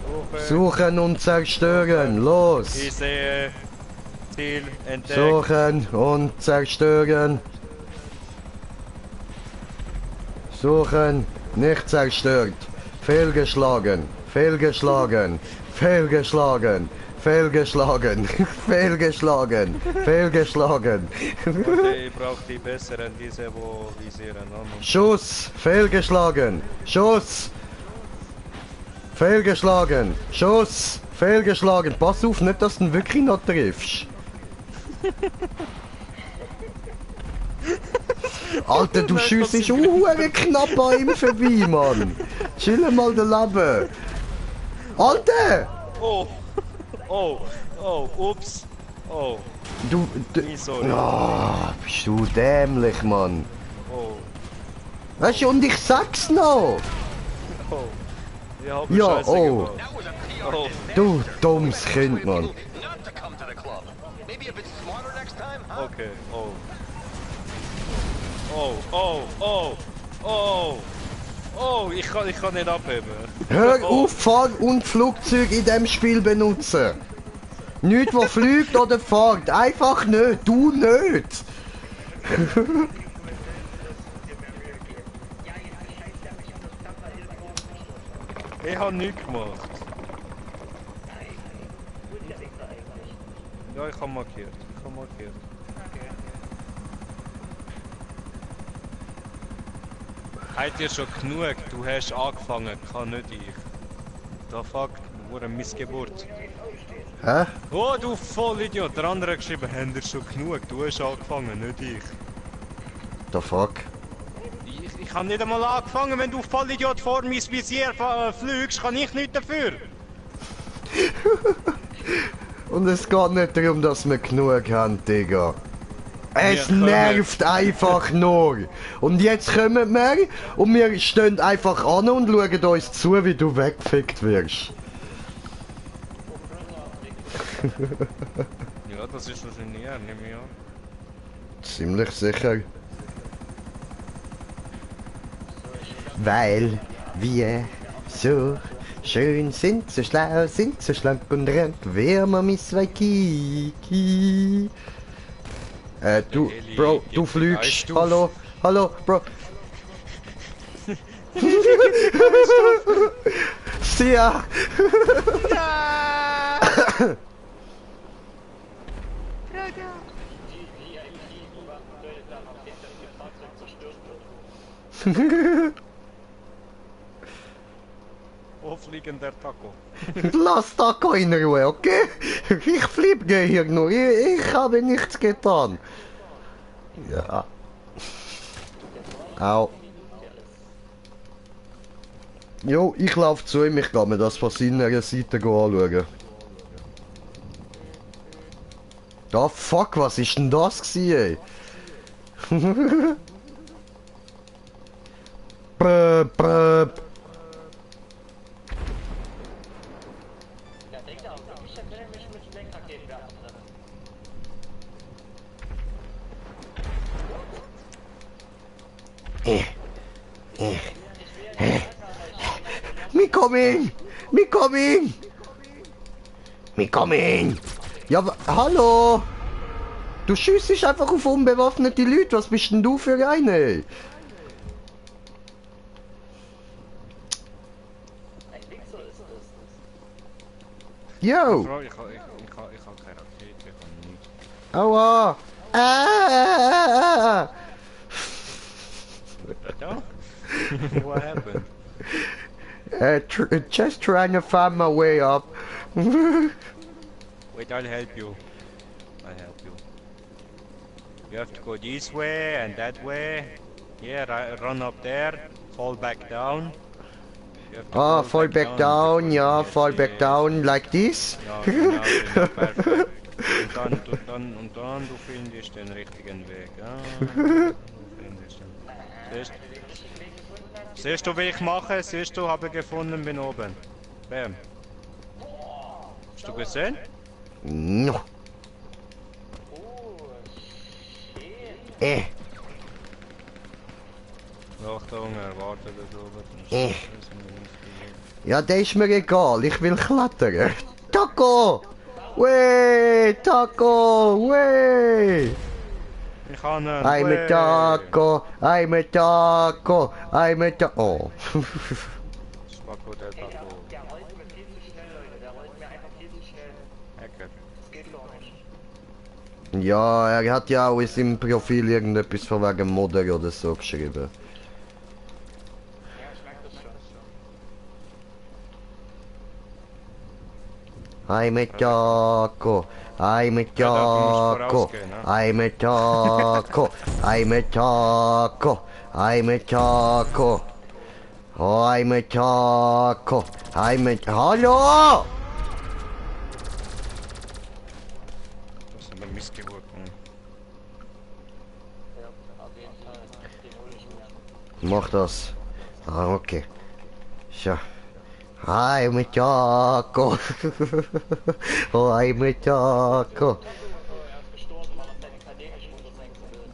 Suchen. Suchen und zerstören, los! Ich sehe. Ziel entdeckt. Suchen und zerstören. Suchen, nicht zerstört. Fehlgeschlagen, fehlgeschlagen, fehlgeschlagen, fehlgeschlagen, fehlgeschlagen, fehlgeschlagen. Warte, ich brauche die besseren, diese wo visieren. Schuss, fehlgeschlagen, Schuss. Fehlgeschlagen, Schuss, fehlgeschlagen. Pass auf, nicht, dass du ihn wirklich noch triffst. Alter, du schiessest knapp an ihm vorbei, Mann. Chill mal daneben. Alter! Oh! Oh! Oh! Ups! Oh! Du... Sorry. Ah, bist du dämlich, Mann. Oh! Weißt du, und ich sag's noch. Oh! Ich hab Ja, Scheiße oh. gemacht. That was a PR Oh. disaster. Du dummes Kind, Mann. Not to come to the club. Maybe a bit smarter next time, huh? Okay, oh. Oh, oh, oh, oh. Oh, ich kann nicht abheben. Hör Oh. auf, Fahr- und Flugzeug in dem Spiel benutzen. Nicht, was fliegt oder fährt. Einfach nicht. Du nicht. Ich hab nichts gemacht. Ja, ich hab markiert. Ich hab markiert. Hat dir schon genug, du hast angefangen, kann nicht ich. Da fuck, wurde eine Missgeburt. Hä? Oh, du Vollidiot, der andere hat geschrieben, haben dir schon genug, du hast angefangen, nicht ich. The fuck? Ich habe nicht einmal angefangen, wenn du Vollidiot vor mein Visier fliegst, kann ich nichts dafür. Und es geht nicht darum, dass wir genug haben, Digga. Es Wir nervt einfach nur. Und jetzt kommen wir und wir stehen einfach an und schauen uns zu, wie du weggefickt wirst. Ja, das ist wahrscheinlich er, nehme ich an. Ziemlich sicher. Weil wir so schön sind, so schlau sind, so schlank und rank, wer man miss Waikiki. Du, Bro, du fliegst. Hallo, hallo, Bro. Sia! Wo fliegt der Taco? Lass Taco in Ruhe, okay? Ich fliege hier nur, ich habe nichts getan. Ja. Au. Jo, ich laufe zu ihm, ich gehe mir das von seiner Seite anschauen. Da fuck, was ist denn das gewesen, ey? Bröp, bröp. Ja, denk da, ich erkläre mich mit Sprengraketen drin. Me coming! Me coming! Me coming! Ja, hallo! Du schießt einfach auf unbewaffnete Leute, was bist denn du für eine? Yo! Bro, ich habe keine Rakete, ich habe nichts. Aua! Ah! Ja? What happened? Just trying to find my way up. Wait, I'll help you. I'll help you. You have to go this way and that way. Yeah, run up there, fall back down. You have to Ah, fall back down, ja, fall back down, like this. Ja, genau, genau, perfekt. Und dann, du findest den richtigen Weg. Ja, du findest den. Siehst du, wie ich mache? Siehst du, habe gefunden, bin oben. Bam. Hast du gesehen? No. Achtung, erwarte das oben. Ja, das ist mir egal, ich will klettern. Taco! Wey! Taco! Wey! Ich kann ihn. I'm a taco! I'm a taco! I'm a taco! Oh. Spacko, der Taco. Der rollt mir viel zu schnell, Leute. Der rollt mir einfach viel zu schnell. Hacker. Das geht gar nicht. Ja, er hat ja auch in seinem Profil irgendetwas von wegen Modder oder so geschrieben. Ja, ich merke das schon. I'm a taco! I'm a Ja, da taco! musst du vorausgehen, ne? I'm a taco! I'm a taco! I'm a taco! Oh, I'm a taco! I'm a... Hallo! Das ist eine Missgeburt. Ja, auf jeden Fall. Den hole ich mir. Mach das. Ah, okay. So. I'm a taco! Oh, I'm a taco! Er ist gestorben, weil er seine KD nicht runtersenken will.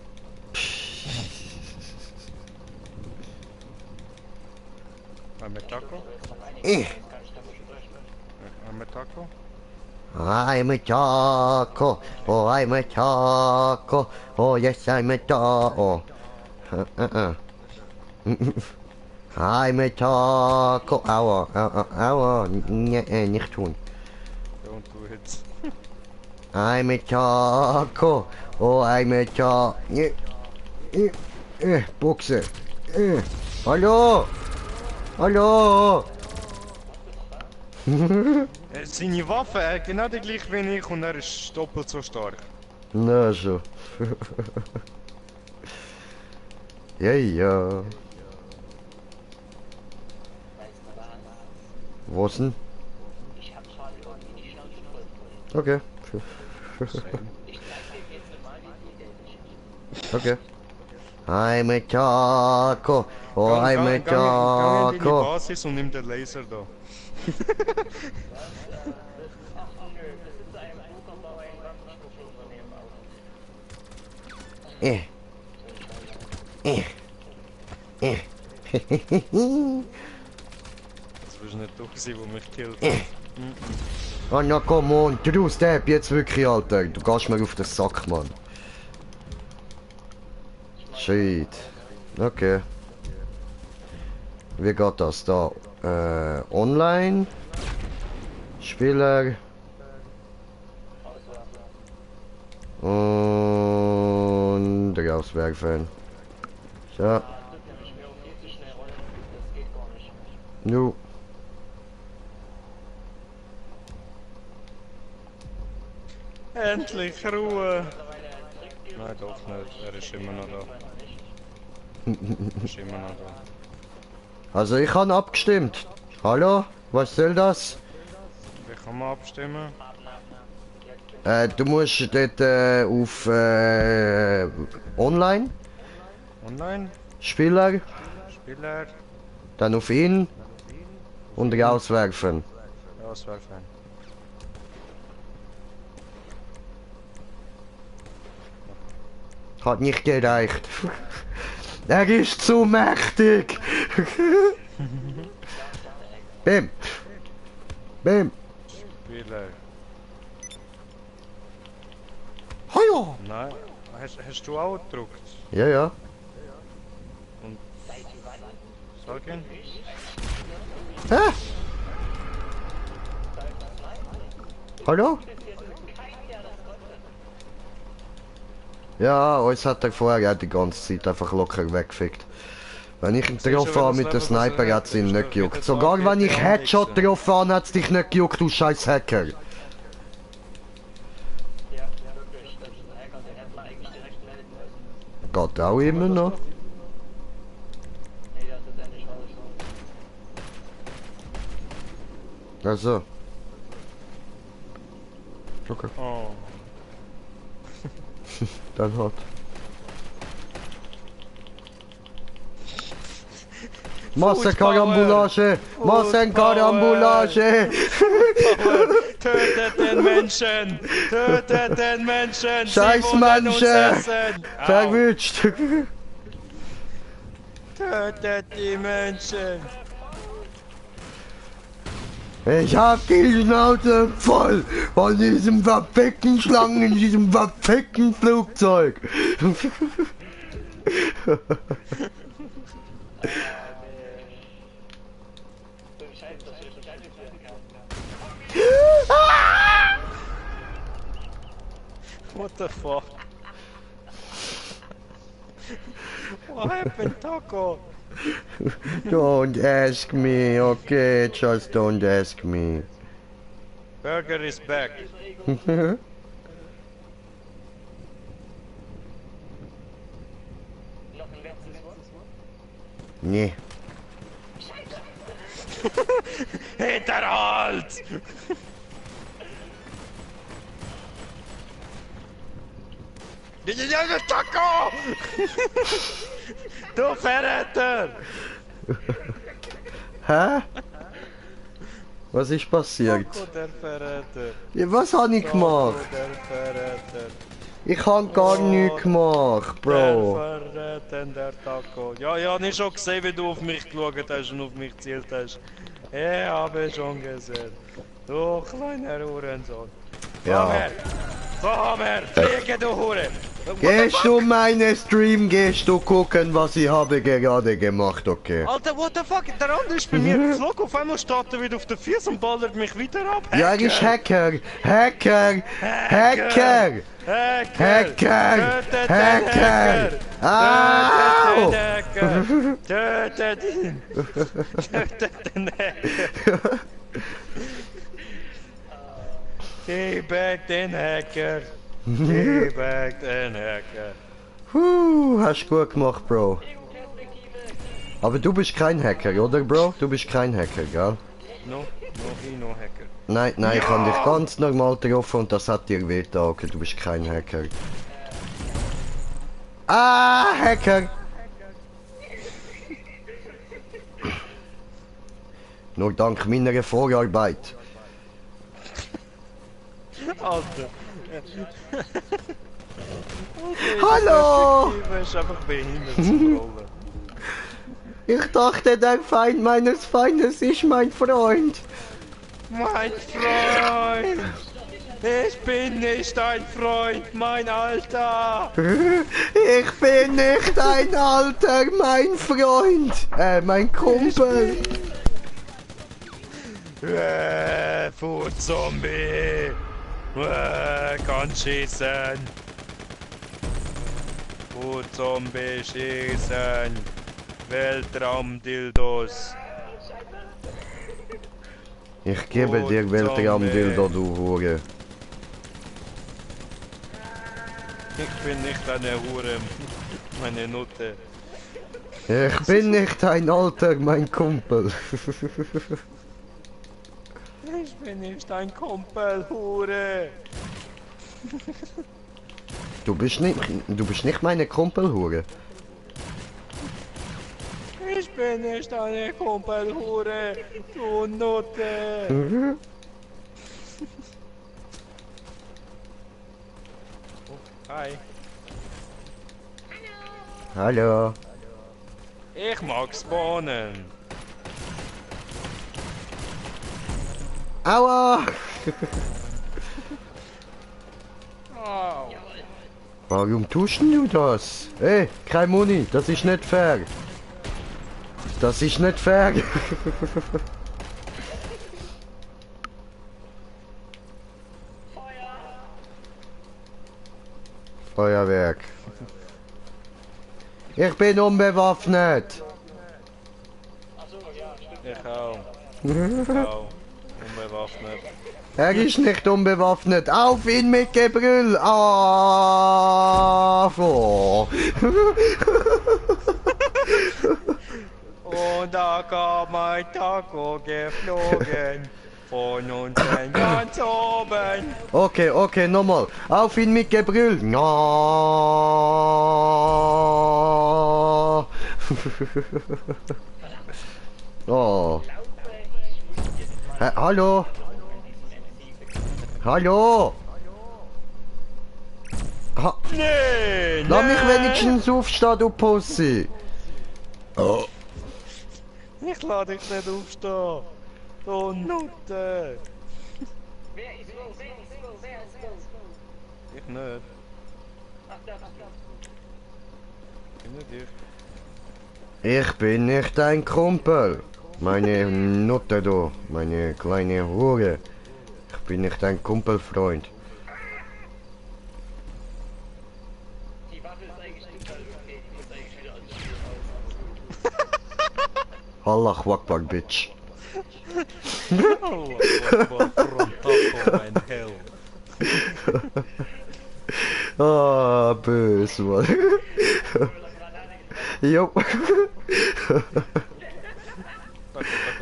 Ein mit Taco? Eh. Kann ich damit sprechen? Ein mit Taco? I'm a taco! Oh, I'm a taco! Oh, yes, I'm a taco! I'm a taco! Aua, aua, nicht tun. Don't do it. I'm a taco! Oh, I'm a taco! Buchse! Hallo! Hallo! Seine Waffe, er hat genau die gleiche wie ich und er ist doppelt so stark. Na schon. Ja, ja. Weißt du was? Was denn? Ich hab gerade irgendwie die Schnauze voll. Okay. Ich zeig dir jetzt mal, wie die Okay. I'm a Chaco. Oh, I'm a Gang in deine Chaco. Basis und nimm den Laser da. Ach, nö, das ist zu einem Flugkombauer in Waffenstufenunternehmen aus. Das wirst nicht du gewesen, der mich killt. Oh, na komm on, True Step, jetzt wirklich, Alter. Du gehst mir auf den Sack, Mann. Shit. Okay. Wie geht das da? Online? Spieler? Und rauswerfen. So. Das wird nämlich mir auch viel zu schnell rollen. Das geht gar nicht. Nu. Endlich Ruhe! Mittlerweile trägt ihr Nein, doch nicht. Er ist immer noch da. Er ist immer noch da. Also ich habe abgestimmt. Hallo? Was soll das? Wie kann man abstimmen? Du musst dort auf Online, Online? Spieler, Spieler? dann auf ihn und rauswerfen. Ja, das wäre fein. Hat nicht gereicht. Er ist zu mächtig. Bim. Bim. Spieler. Hallo. Nein. Hast du auch gedruckt? Ja, ja. Sag ihn. Hä? Hallo? Ja, uns hat er vorher auch die ganze Zeit einfach locker weggefickt. Wenn ich ihn getroffen habe mit dem Sniper, hat es ihn nicht gejuckt. Sogar wenn ich Headshot getroffen habe, hat es dich nicht gejuckt, du scheiß Hacker. Ja, wirklich. Das ist ein Hacker, den hätte man eigentlich direkt melden müssen. Geht auch immer noch. Nee, das ist endlich raus. Also. Okay, Oh. dann halt. Massenkarambulage! Massenkarambulage! Tötet den Menschen! Tötet den Menschen! Scheiß Sie wollen uns Menschen! essen! Au. Verwünscht! Tötet die Menschen! Ich hab die Schnauze voll von diesem verfickten Schlangen in diesem verfickten Flugzeug! What the fuck? What happened, Taco? Don't ask me, okay? Just don't ask me. Burger is back. Noch ein letztes Wort? Nee. Hinterhalt! Taco! Du Verräter! Hä? Was ist passiert? Taco, der Verräter. Ja, was hab ich gemacht? Taco, der Verräter. Ich hab gar nichts gemacht, Bro. Der Verräter, der Taco. Ja, ja, nicht schon gesehen, wie du auf mich geschaut hast und auf mich gezielt hast. Ich habe schon gesehen. Du kleiner Hurensohn. Ja. Komm her! Komm her! Fliege, du Hure! Gehst du meinen Stream, gehst du gucken, was ich habe gerade gemacht, okay? Alter, what the fuck? Der andere ist bei mir geflogen, auf einmal steht er wieder auf den Füßen und ballert mich wieder ab. Ja, er ist Hacker! Hacker! Hacker! Hacker! Tötet den Hacker! Hacker! Au! Tötet den Hacker! Tötet ihn! Tötet den Hacker! Gib den Hacker! Gib den Hacker! Hast du gut gemacht, Bro. Aber du bist kein Hacker, oder, Bro? Du bist kein Hacker, gell? No Hacker. Nein, ich habe dich ganz normal getroffen und das hat dir wehgetan. Okay, du bist kein Hacker. Ah, Hacker! Nur dank meiner Vorarbeit. Alter! Hallo! Du bist einfach behindert zum Rollen. Ich dachte, der Feind meines Feindes ist mein Freund. Mein Freund! Ich bin nicht dein Freund, mein Alter! Ich bin nicht ein Alter, mein Freund. Mein Kumpel. Food-Zombie! Kann schießen! Food-Zombie schießen! Weltraum-Dildos! Ich gebe dir Weltraum-Dildo, du Hure. Ich bin nicht eine Hure, meine Nutte. Ich bin nicht ein Alter, mein Kumpel. Ich bin nicht ein Kumpel, Hure. Du bist nicht meine Kumpelhure. Ich bin nicht eine Kumpel, Hure, du Nutte. Hi. Hallo. Ich mag spawnen. Aua! Oh. Warum tust du das? Ey, kein Muni, das ist nicht fair. Das ist nicht fair. Feuerwerk. Ich bin unbewaffnet. Ich auch. Ich auch. Unbewaffnet. Er ist nicht unbewaffnet. Auf ihn mit Gebrüll. Ah, oh. Und da kam ein Taco geflogen. Von unten ganz oben. Okay, nochmal. Auf ihn mit Gebrüll. Ja. Oh. Hallo? Hallo? Nee, Lass mich wenigstens aufstehen, du Pussy. Oh. Ich lade dich nicht aufstehen. Du Nutte. Ich nicht. Ich nicht ich. Ich bin nicht dein Kumpel. Meine Nutte da, meine kleine Hure. Ich bin nicht dein Kumpelfreund. Die Waffe ist eigentlich total okay. Die muss eigentlich wieder alles Allah Akbar, Bitch. Allah, from Taco, mein Hell. Ah, böse, Mann. Jo.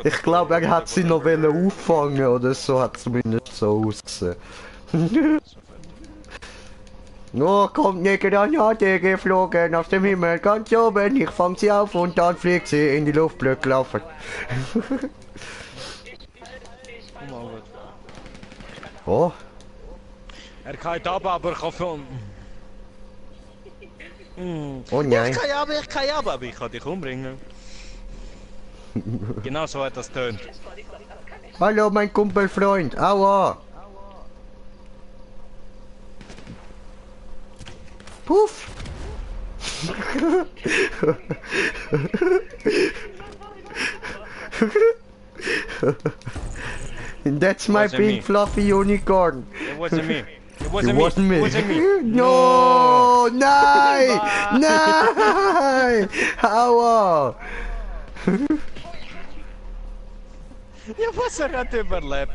Ich glaube, er hat sie noch auffangen oder so, hat zumindest so ausgesehen. Oh, kommt Granate geflogen aus dem Himmel ganz oben. Ich fang sie auf und dann fliegt sie in die Luft blöd gelaufen. Oh. Er kann ab, aber ich kann von... Oh nein. Ich kann aber ich kann dich umbringen. Genau so hat das tönt. Hallo, mein Kumpelfreund. Aua. Puff. That's my Wasn't big me. fluffy unicorn. It wasn't me. It It wasn't wasn't me. me. It wasn't me. No, nein, nein. Aua. Ja, was, er hat überlebt.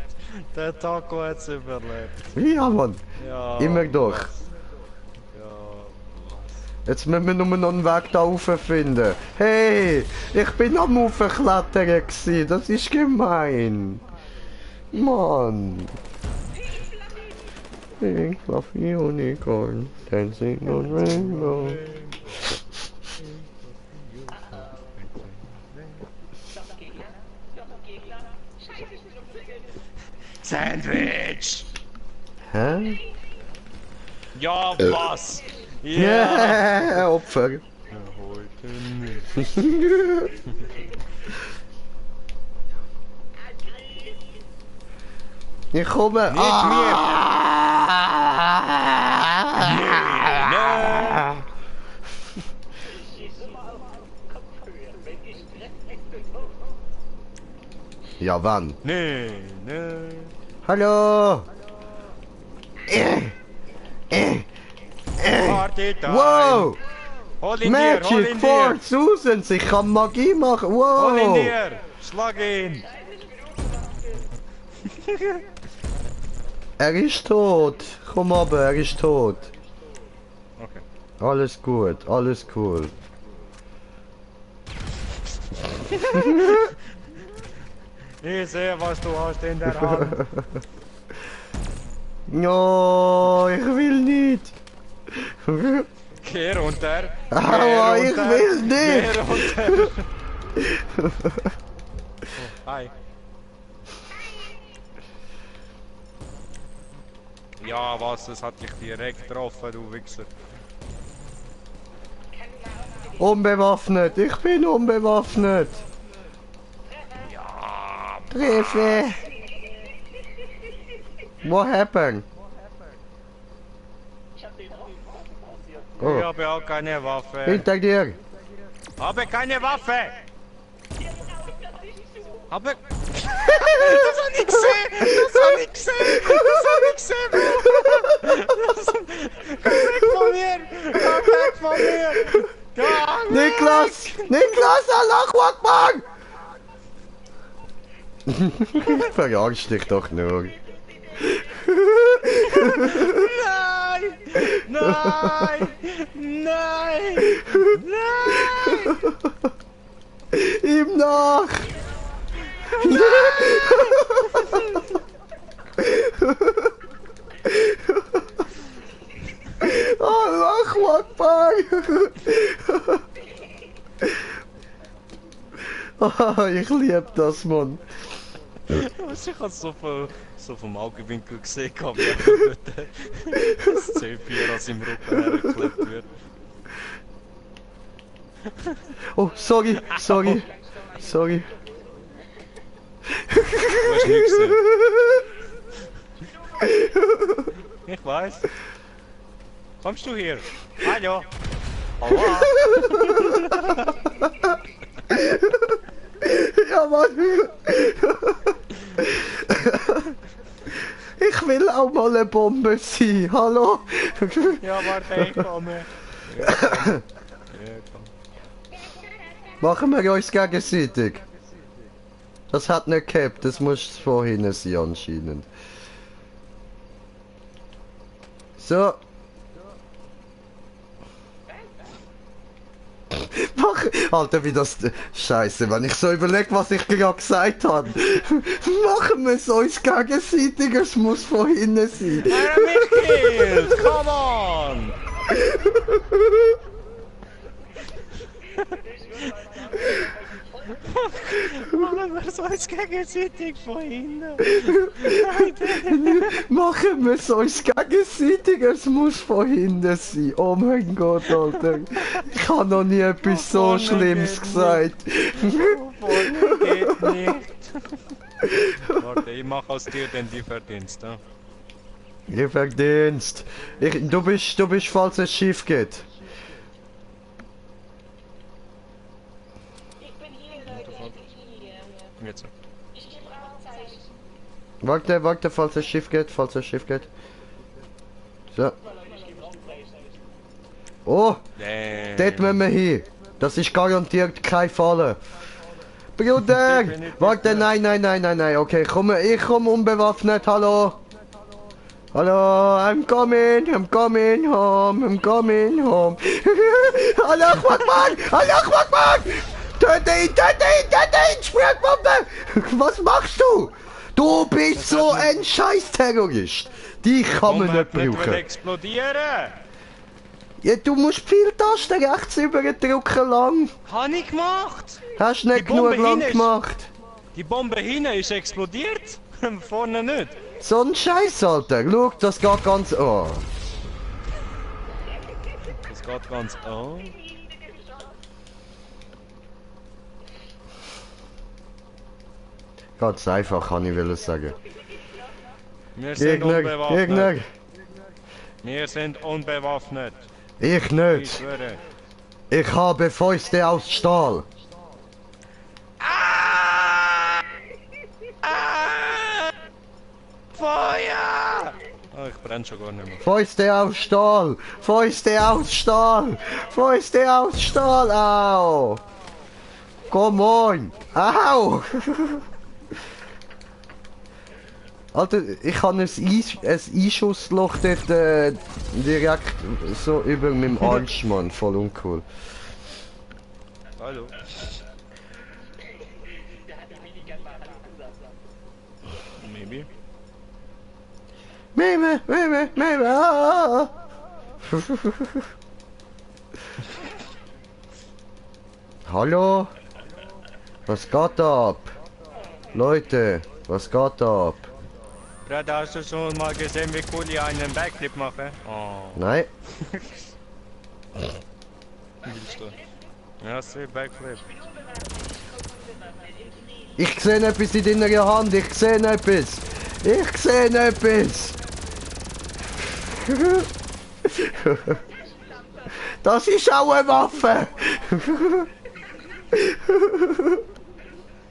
Der Taco hat's überlebt. Ja, Mann. Ja. Immer doch. was? Ja. Jetzt müssen wir nur noch einen Weg da rauf finden. Hey, ich bin am Aufklettern gewesen. Das ist gemein. Mann. Pink fluffy unicorn, dancing on rainbow. Sandwich! Hä? Ja, was? Ja, Opfer. Heute nicht. Ich komme. Nicht Ja, wann? Nee, nee. Hallo. Party time! Wow. Hol ihn dir, hol Magic ihn for dir! Susans. Ich kann Magie machen. Hol ihn Wow. dir! Schlag ihn! Er ist tot. Komm aber, er ist tot. Okay. Alles gut, alles cool. Ich sehe, was du hast in der Hand. No, ich will nicht. Geh runter! Aua, Geh ich runter, will Geh nicht. runter! Oh, hi. Ja, was? Es hat dich direkt getroffen, du Wichser. Unbewaffnet, ich bin unbewaffnet. Ja, Treffe. What happened? ich Oh, habe auch keine Waffe. hinter dir. Habe keine Waffe! Habe... Das hab ich gesehen! Das hab ich gesehen! Das hab ich gesehen! Komm weg von mir! Komm weg von mir! Komm weg! Niklas! Niklas, Allahu Akbar! Ich verjagst dich doch nur. Nein! Nein! Nein! Nein! Ihm nach! Allahu Akbar! Oh, ich lieb das, Mann. Ich hab so vom Augenwinkel gesehen, wie das C4 aus dem Rücken hergeklebt wird. Oh, sorry, sorry, sorry. Du hast nichts gesehen. Ich weiß. Kommst du hier? Hallo? Aua! Ja, Mann. Ich will auch mal eine Bombe sein. Hallo? Ja, warte, ich komme. Ja, komm. Machen wir uns gegenseitig. Das hat nicht gehabt, das muss vorhin sein anscheinend. So. Mach, Alter, wie das... Scheiße, wenn ich so überlege, was ich gerade gesagt habe. Machen wir es uns gegenseitig, es muss vorhin sein. Er hat mich gekillt! Come on! Machen wir so als gegenseitig von hinten. Machen wir es uns gegenseitig, es muss von hinten sein. Oh mein Gott, Alter. Ich habe noch nie etwas so Vorne Schlimmes geht gesagt. Vorne geht nicht. Warte, ich mach aus dir den Lieferdienst, ja? Lieferdienst. Du bist, falls es schief geht. Ich bin hier, Leute, ich bin hier. Jetzt. Ich gebe Rauchzeichen. Warte, falls es schief geht, So. Oh, dort müssen wir hin. Das ist garantiert kein Falle. Bruder! Warte, nein, okay, ich komme unbewaffnet, hallo! Hallo, I'm coming home. Allah Akbar! Töte ihn, Sprengwaffe! Was machst du? Du bist so ein Scheiß-Terrorist! Die kann man nicht brauchen. Explodieren! Ja, du musst viel Tasten rechts überdrücken lang. Hab ich gemacht! Hast nicht genug lang gemacht. Die Bombe hinten ist explodiert, vorne nicht. So ein Scheiß, Alter. Schau, das geht ganz... Oh. Das geht ganz... Oh. Ganz einfach, kann ich sagen. Wir sind Gegner, unbewaffnet. Gegner. Wir sind unbewaffnet. Ich Ich nicht. schwöre. Ich habe Fäuste aus Stahl. Feuer! Oh, ich brenne schon gar nicht mehr. Fäuste aus Stahl. Fäuste aus Stahl. Fäuste aus Stahl. Au. Komm on. Au. Alter, ich habe ein Einschussloch dort direkt so über meinem Arsch, Mann. Voll uncool. Hallo. Maybe. Meme. Ah. Hallo? Was geht ab? Leute, was geht ab? Bruder, hast du schon mal gesehen, wie cool ich einen Backflip mache? Oh. Nein? Willst du? Ja, sieh, Backflip. Ich sehe etwas in deiner Hand, ich sehe etwas! Das ist auch eine Waffe!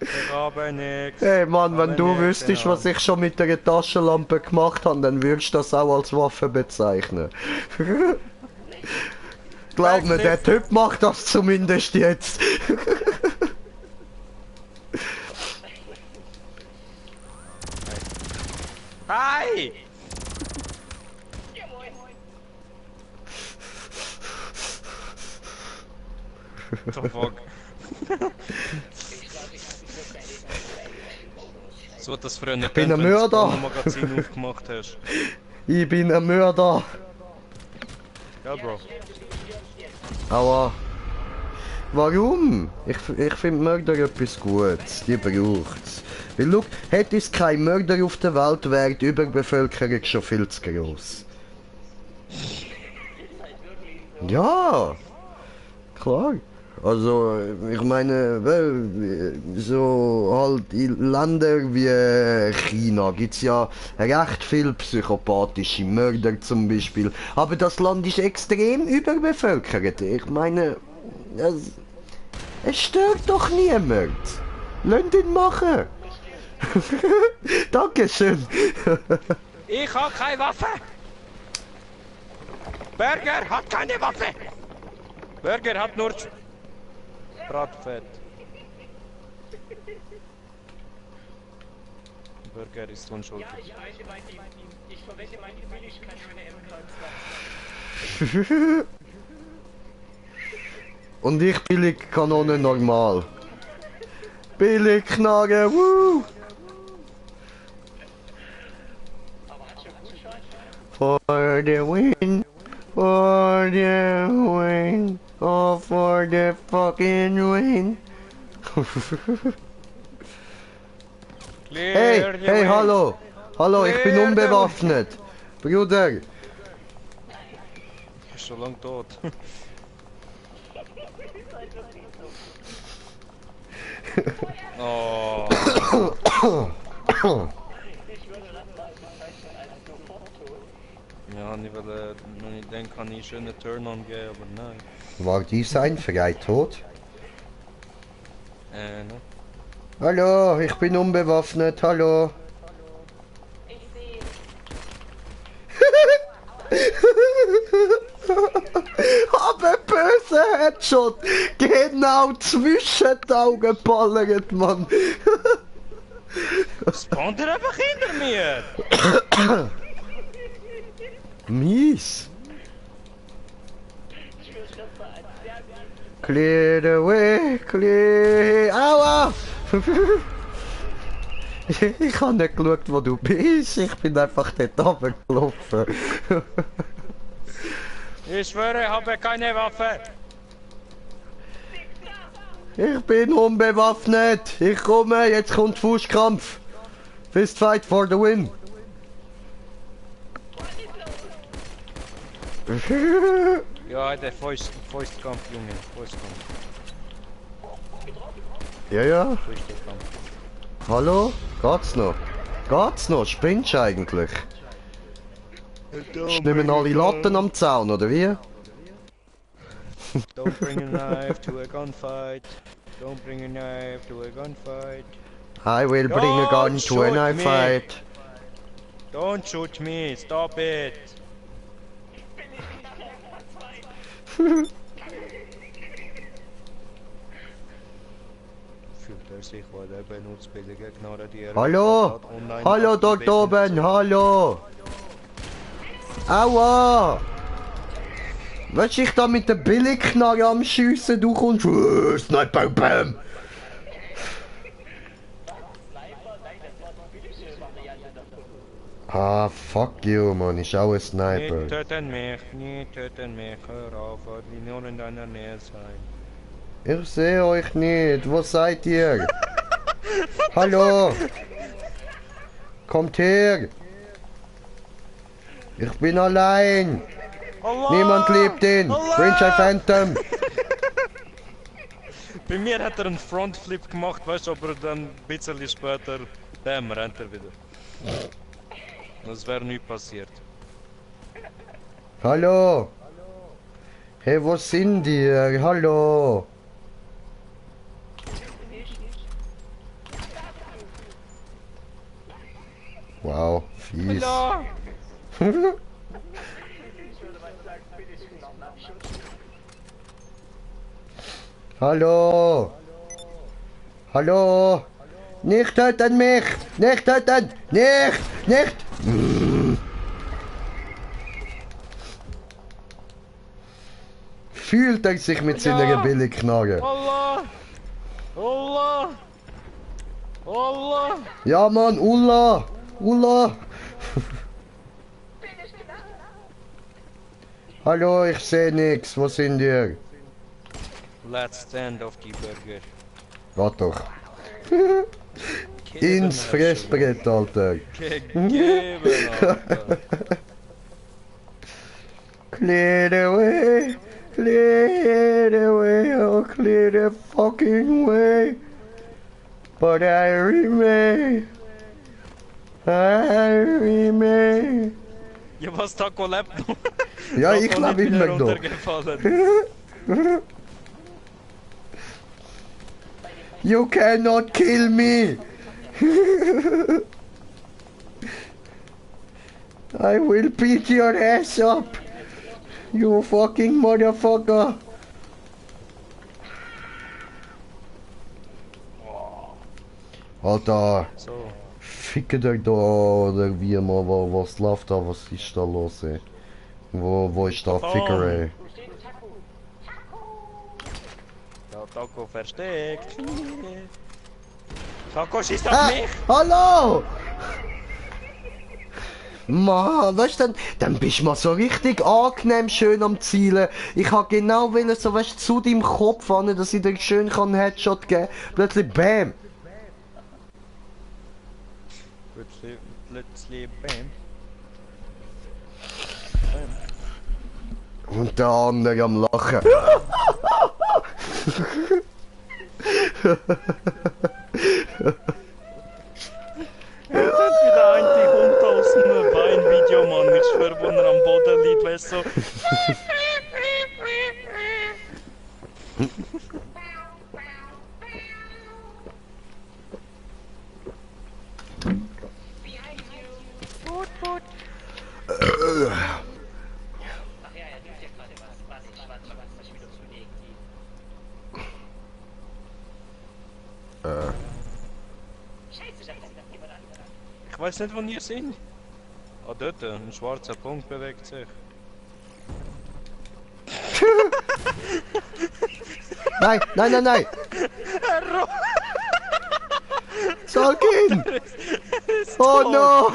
Ich habe nichts. Hey Mann, wenn du wüsstest, was ich schon mit der Taschenlampe gemacht habe, dann würdest du das auch als Waffe bezeichnen. Glaub mir, der Typ macht das zumindest jetzt. Hi! What the fuck? So hat das früher nicht bin ein wenn du das Mörder. Magazin aufgemacht hast. Ich bin ein Mörder. Ja, Bro. Aber warum? Ich finde Mörder etwas Gutes. Die braucht's. Weil schau, hätte es kein Mörder auf der Welt, wäre die Überbevölkerung schon viel zu groß. Ja, klar. Also, ich meine, so halt in Ländern wie China gibt es ja recht viele psychopathische Mörder zum Beispiel. Aber das Land ist extrem überbevölkert. Ich meine, es stört doch niemand. Lasst ihn machen. Dankeschön. Ich habe keine Waffe! Burger hat keine Waffe! Burger hat nur Bratfett. Burger ist unschuldig. Ich verwende meine Billigkeit für eine MK2. Und ich billig Kanone normal. Billig Knarre, woo! For the win, oh for the fucking win. Hey, hallo! Hallo, ich bin unbewaffnet. Bruder! Ist schon lang tot. Oh. Ja, nicht weil ich denke, kann ich schöne Turn-on geben, aber nein. War dies ein Freitod? Ne? Hallo, ich bin unbewaffnet, hallo. Habe böse Headshot! Genau zwischen die Augen ballert, Mann! Spawnt er einfach hinter mir! Mies! Clear the way, clear... Aua! Ich habe nicht geschaut, wo du bist, ich bin einfach dort runtergelaufen. Ich schwöre, ich habe keine Waffe! Ich bin unbewaffnet! Ich komme, jetzt kommt Fußkampf! Fist fight for the win! Ja, der Fäustkampf, Junge, Fäustkampf. Ja, ja. Fäustkampf. Hallo? Geht's noch? Geht's noch? Spinnst du eigentlich? Nehmen alle Latten am Zaun, oder wie? Don't bring a knife to a gunfight. Don't bring a knife to a gunfight. I will bring a gun Don't to a shoot knife me. fight. Don't shoot me, stop it! Fühlt er sich, weil er benutzt billige Knarre, die er Hallo? hat, online Hallo auf die dort Becken oben, zu- hallo! Aua! Willst du dich da mit der Billigknarre am Schiessen? Du kommst... Sniper, bam! Ah, fuck you, man. Ist auch ein Sniper. Nicht töten mich, hör auf, ich will nur in deiner Nähe sein. Ich sehe euch nicht. Wo seid ihr? Hallo? Kommt her! Ich bin allein! Allah! Niemand liebt ihn! Allah! Fringe Phantom! Bei mir hat er einen Frontflip gemacht, weißt du, aber dann ein bisschen später, bam, rennt er wieder. Das wäre nie passiert. Hallo? Hey, wo sind ihr? Hallo? Wow, fies. Hallo! Hallo? Hallo? Nicht töten mich! Nicht töten! Nicht! Nicht! Fühlt er sich mit seiner Ja. Billigknarre? Allah! Allah! Allah! Ja, Mann, Ulla! Ulla! Hallo, ich sehe nix. Wo sind ihr? Let's stand auf die Burger. Warte doch. Ins Fressbrett, Alter. Gegeben, Alter. Clear the way. Clear the way. Oh, clear the fucking way. But I remain. I remain. Ja, was Taco lebt noch? Ja, ich Taco lebe nicht immer wieder noch. runtergefallen. You cannot kill me. I will beat your ass up. You fucking motherfucker. Alter, So, ficke euch da oder wie mal, was läuft da, was ist da los, ey? Wo ist da Ficker, ey? ja, Taco versteckt. Taco schießt auf Ah, mich! hallo! Mann, weißt du, dann bist du mal so richtig angenehm schön am Zielen. Ich hab genau wollen, so weißt du, zu deinem Kopf an, dass ich dir schön einen Headshot geben kann. Plötzlich BAM! Plötzlich, bam. Und der andere am Lachen. Jetzt hat wieder ein die Hund aus dem Weinvideo, Mann. Ich schwör, wo er am Boden liegt, weißt du. Ach ja, er liegt ja gerade was ich wieder zu legen. weiß nicht, wo ihr sind. Ah, dort, ein schwarzer Punkt bewegt sich. Nein, nein, nein, nein! Soll gehen! Oh no!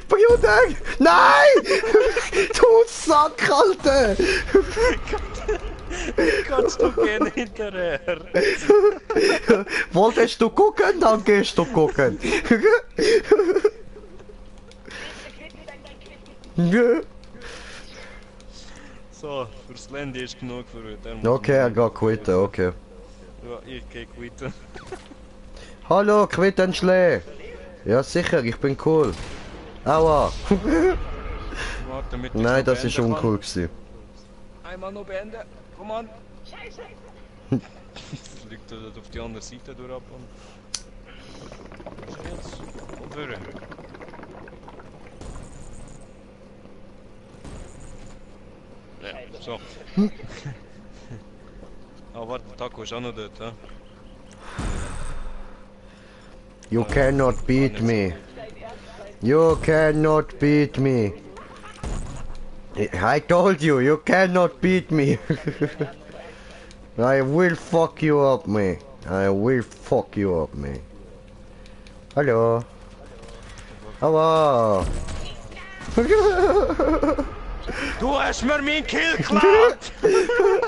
Bruder! Nein! Du Sack, Alter! Kannst du gehen hinterher? Wolltest du gucken? Dann gehst du gucken. So, fürs Landy ist genug für heute. Okay, er geht quitten, okay. Ja, ich geh quitten. Hallo, Quittenschlee! Ja sicher, ich bin cool. Aua! Warte, damit ich Nein, noch das ist beenden kann. uncool gewesen. Einmal noch beenden. Komm an. Scheiße. Fliegt er auf die andere Seite durch ab und... Was ist jetzt? Und durch. Ja, so. Ah, warte, der Taco ist auch noch dort, hä? You cannot beat me. You cannot beat me. I told you, you cannot beat me. I will fuck you up, me. I will fuck you up, me. Hallo. Aua. Du hast mir meinen Kill geklaut!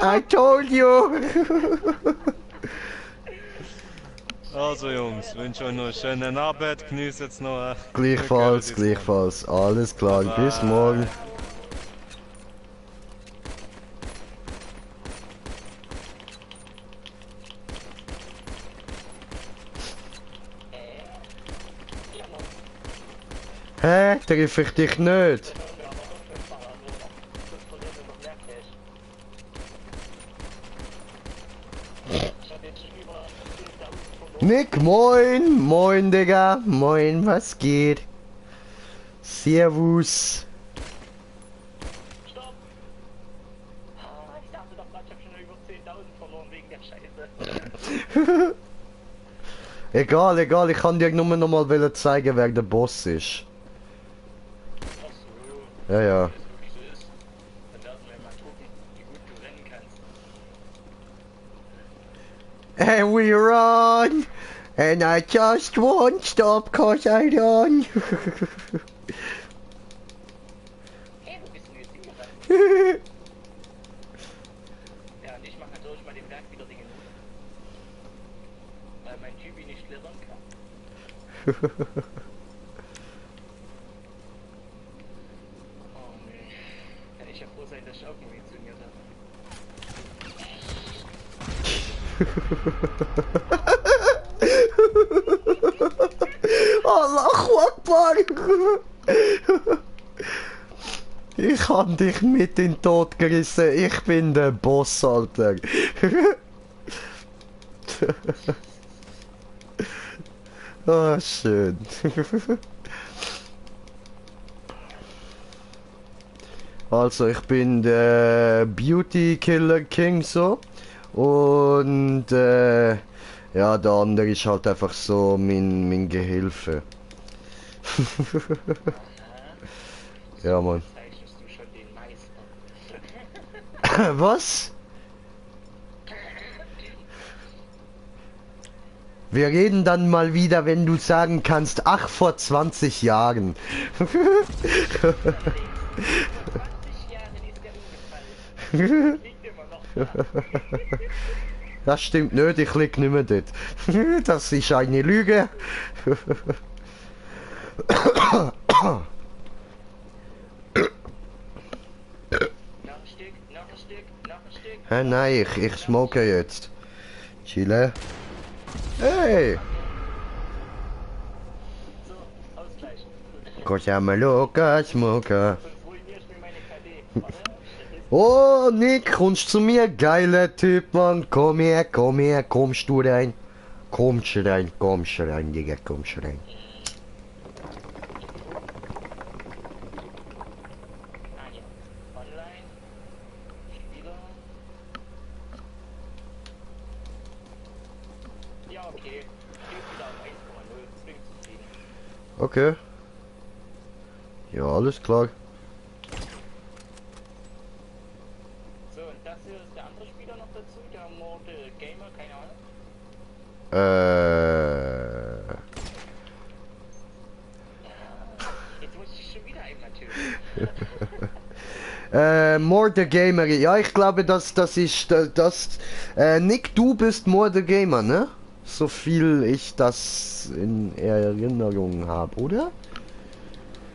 I told you. Also Jungs, wünsche euch noch einen schönen Abend, genießt jetzt noch. Gleichfalls, gleichfalls. Alles klar, bis morgen. Hä? Triff ich dich nicht? Nick, moin! Moin, Digga! Moin, was geht? Servus! Stopp! Ich dachte doch gerade, ich hab schon über 10.000 verloren wegen der Scheiße. Egal, egal, ich kann dir nur noch mal zeigen, wer der Boss ist. Achso, Ja, ja. wenn es wirklich so ist, dann werden wir mal gucken, wie gut du rennen kannst. And we run! And I just won't stop cause I run! Hey, wo bist du jetzt hingerannt? Ja, und ich mache natürlich mal den Berg wieder Dinge nur. Weil mein Typi nicht klettern kann. Oh nee. Kann ich ja froh sein, dass ich auch munitioniert habe. Allahu Akbar! Ich hab dich mit in den Tod gerissen, ich bin der Boss, Alter. Ah, schön. Also, ich bin der Beauty Killer King so. Und ja, der andere ist halt einfach so mein Gehilfe. Ja, Mann. Zeichnest du schon den Meister? Was? Wir reden dann mal wieder, wenn du sagen kannst, ach, vor 20 Jahren. 20 Jahre ist der umgefallen. Liegt immer noch da. Das stimmt nicht, ich lieg nicht mehr dort. Das ist eine Lüge. Noch ein Stück, noch ein Stück, noch ein Stück. Hä, nein, ich smoke jetzt. Chile. Hey! So, ausgleichen. Cosa loca, smoker. Sonst ruinierst du mir meine KD. Warte. Oh, Nick, kommst zu mir? Geiler Typ, Mann. Komm her, kommst du rein? Kommst rein, Digga, kommst rein. Ah ja. Online. Spieler. Ja, okay. Geht wieder auf 1,0. Bin zufrieden. Okay. Ja, alles klar. So, und das hier ist der andere Spieler noch dazu, der Morde Gamer, keine Ahnung. Jetzt muss ich schon wieder einmal töten. More the Gamer. Ja, ich glaube, das ist das. Nick, du bist More the Gamer, ne? So viel ich das in Erinnerung habe, oder?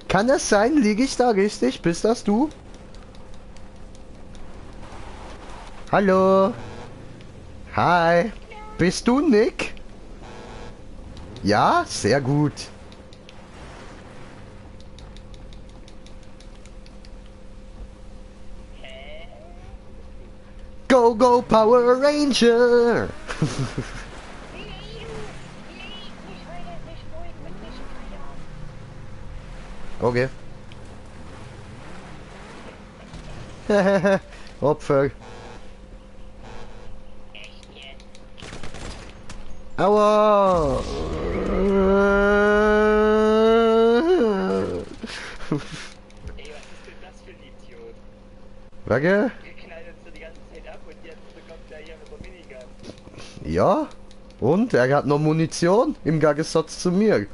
Kann das sein? Liege ich da richtig? Bist das du? Hallo? Hi? Bist du Nick? Ja, sehr gut. Go, go, Power Ranger! Okay. Opfer. Aua! Ey, was ist denn das für ein Idiot? Wege? Wir knallen uns so die ganze Zeit ab und jetzt bekommt er hier mit der Minigun. Ja. Und er hat noch Munition im Gegensatz zu mir.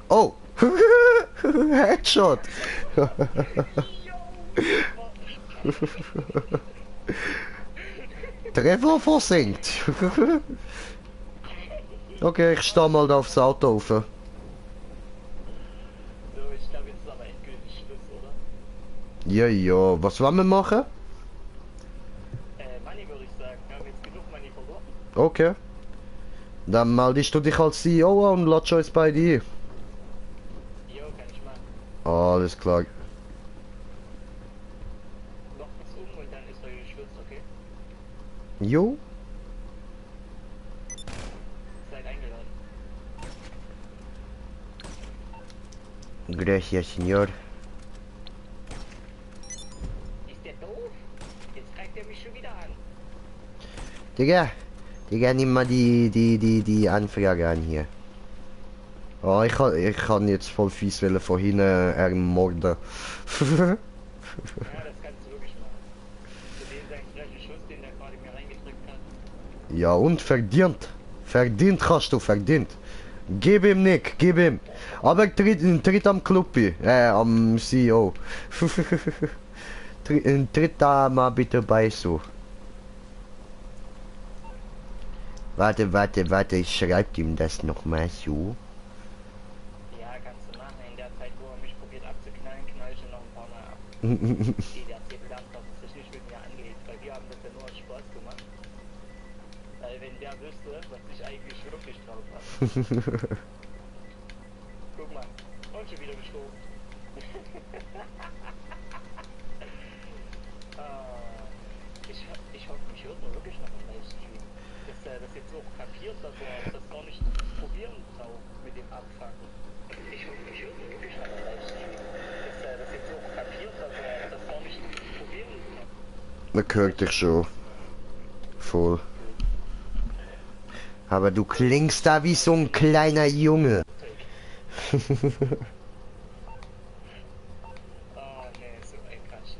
Oh! Headshot! Treffer versenkt. Okay, ich stehe mal da aufs Auto rauf. So, ich glaube, jetzt ist aber endgültig Schluss, oder? Ja, ja, was wollen wir machen? Money würde ich sagen. Wir haben jetzt genug Money verloren. Okay. Dann meldest du dich als CEO an und latsch uns bei dir. Jo, kann ich machen. Alles klar. Noch was und dann ist heute Schluss, okay? Jo. Seid eingeladen. Gracias, señor. Ist der doof? Jetzt greift er mich schon wieder an. Digga, nimm mal die Anfrage an hier. Oh, ich kann jetzt voll fies von hinten ermorden. Ja, das kannst du wirklich machen. Zu dem seinen gleichen Schuss, den der gerade mir reingedrückt hat. Ja, und verdient. Verdient hast du, verdient. Gib ihm, Nick, gib ihm. Aber tritt am Kluppi, am CEO. Tritt da mal bitte bei so. Warte, ich schreib ihm das nochmal so. Ja, kannst du machen. In der Zeit, wo er mich probiert abzuknallen, knall ich ihn noch ein paar Mal ab. Der hat gelernt, dass es sich nicht mit mir angeht, weil wir haben das ja nur aus Spaß gemacht. Weil wenn der wüsste, was ich eigentlich wirklich drauf habe. Guck mal, und schon wieder gestorben. Ich hoffe, mich hört man wirklich noch im Livestream. Dass er das jetzt auch kapiert, dass er das gar nicht probieren braucht mit dem Abfangen. Ich hoffe, mich hört man wirklich noch im Livestream. Dass er das jetzt auch kapiert, dass er das gar nicht probieren braucht. Man hört dich schon. Voll. Aber du klingst da wie so ein kleiner Junge. Oh ne, so ein Quatsch.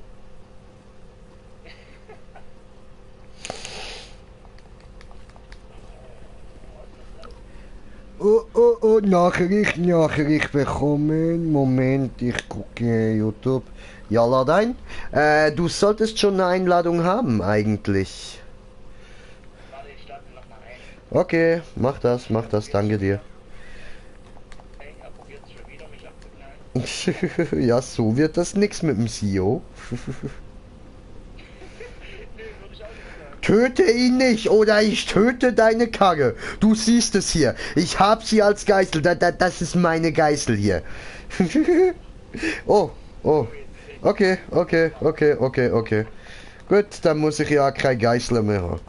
Oh, Nachricht bekommen. Moment, ich gucke YouTube. Ja, lad ein. Du solltest schon eine Einladung haben, eigentlich. Warte, ich lade noch mal ein. Okay, mach das, danke dir. Hey, er probiert schon wieder, mich abzuknallen. Ja, so wird das nix mit dem CEO. Nö, würde ich auch nicht sagen. Töte ihn nicht oder ich töte deine Karre. Du siehst es hier. Ich hab sie als Geißel. Das ist meine Geißel hier. Oh. Okay. Gut, dann muss ich ja kein Geißler mehr haben.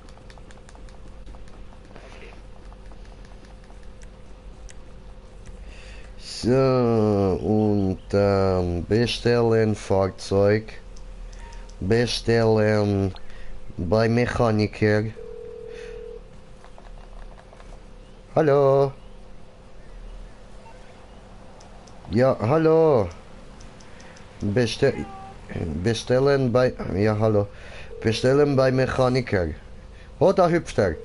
So, und dann bestellen Fahrzeug. Bestellen bei Mechaniker. Hallo. Ja, hallo. Bestellen bei... Ja, hallo. Bestellen bei Mechaniker. Oh, da hüpft er.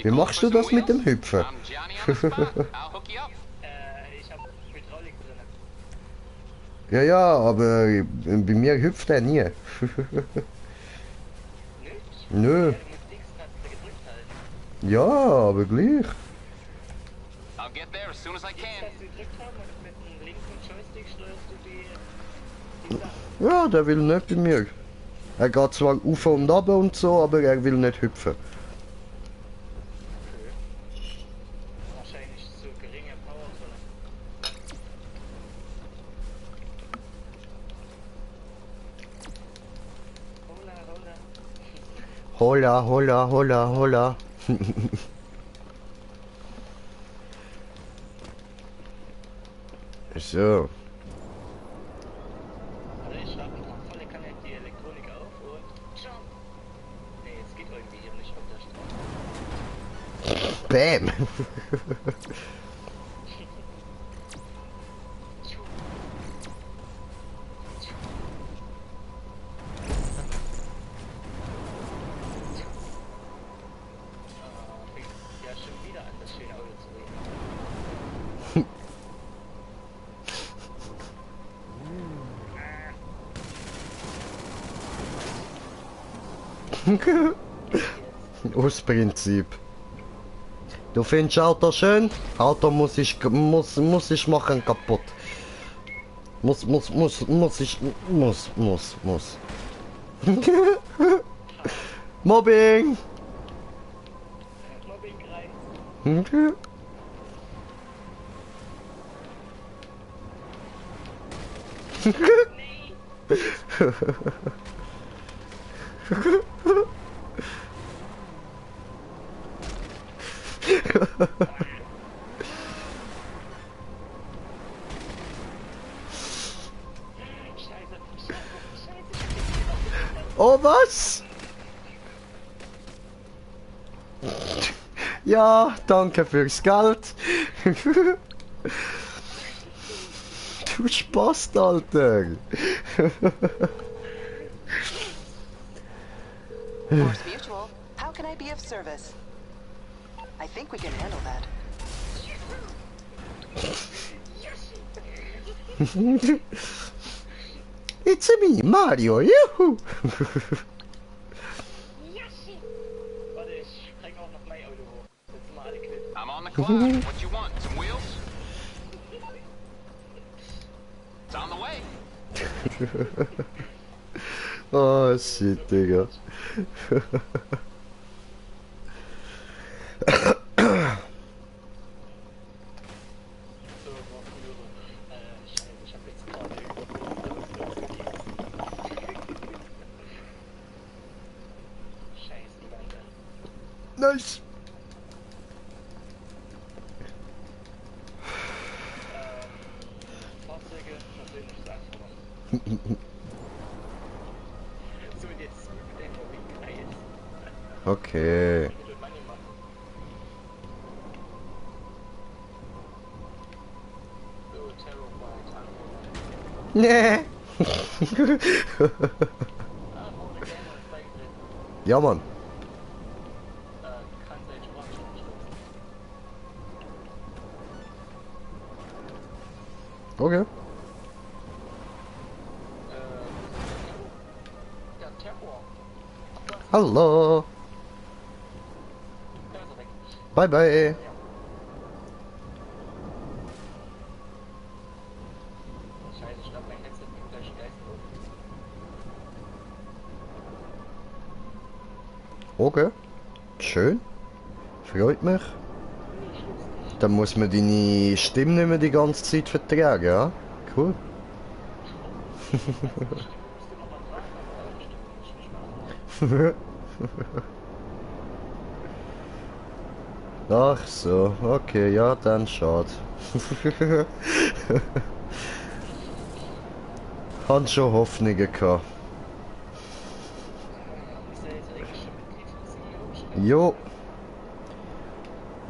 Wie machst du das mit dem Hüpfen? I'm Johnny on the spot. I'll hook you up. Ich hab Hydraulik drin. Ja, ja, aber bei mir hüpft er nie. Nicht? Nö. Du musst X-Taste gedrückt halten. Ja, aber gleich. I'll get there as soon as I can. X-Taste gedrückt haben und mit dem linken Joystick steuerst du die Sachen. Ja, der will nicht bei mir. Er geht zwar auf und ab und so, aber er will nicht hüpfen. Wahrscheinlich zu geringe Power drin. Hola, hola. Hola, hola, hola, hola. So. Also ich schreibe mal volle Kanne die Elektronik auf und jump. Nee, es geht irgendwie hier nicht auf der Straße. Bam. Fängt ja schon wieder an, das schöne Auto zu reden. Aus Prinzip. Du findest Auto schön? Auto muss ich machen kaputt. Muss ich, muss. Mobbing! Mobbing rein. Oh, was? Ja, danke fürs Geld. Du Spast, Alter. Force Mutual, how can I be of service? I think we can handle that. It's me, Mario. Juhu. Warte, ich bring auch noch mein Auto hoch. Jetzt sind wir alle quitt. I'm on the clock. What you want? Some wheels? It's on the way. Oh shit, Digga. So, braucht Möhre. Scheiße, ich hab jetzt gerade losgegeben. Scheiße, die Wand. Nice. Fahrzeuge, persönliches Anforderungen. So, und jetzt mit der Mobilität. Okay. Little Money machen. So, Terrorbyte, Anforderungen. Nee. Ah, ohne Game und Beigetreten. Ja, Mann. Kann sein Sprachschutz stoßen. Okay. Der Terror. Hallo. Da ist er weg. Bye bye. Scheiße, ich glaube, mein Headset nimmt gleich Geist auf. Okay. Schön. Freut mich. Dann muss man deine Stimme nicht mehr die ganze Zeit vertragen, ja? Cool. Ach so, okay, ja, dann schade. Hat schon Hoffnungen gehabt. Ist ja jetzt eigentlich schon Mitglied des CEO? Jo.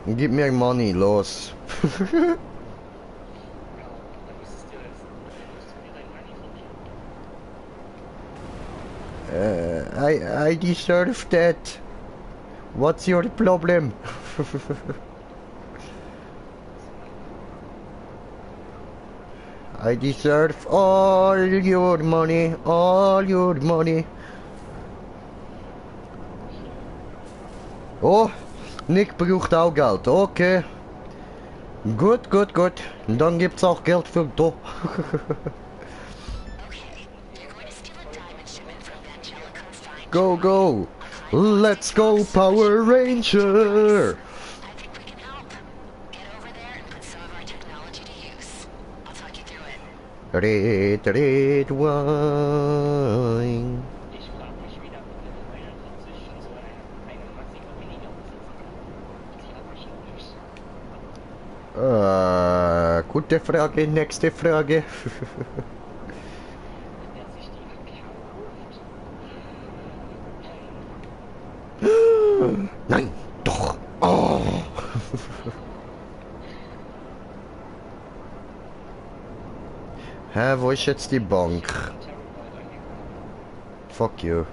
Gib mir Money, los. Da müsstest du mir dein Money von I deserve that. What's your problem? I deserve all your money, all your money. Oh, Nick braucht auch Geld, okay. Gut, gut, gut. Dann gibt's auch Geld für du. Go, go. Let's go, Power Ranger. I think we can help. Get over there and put some of our technology to use. I'll talk you through it. Red, red wine. Ich frage mich, wie da mittlerweile zwischen so eine massive weniger besitzen. Die habe ich noch nicht. Gute Frage, nächste Frage. Wer sich die verkauft? Nein, doch. Oh. Hä, wo ist jetzt die Bank? Fuck you. Oder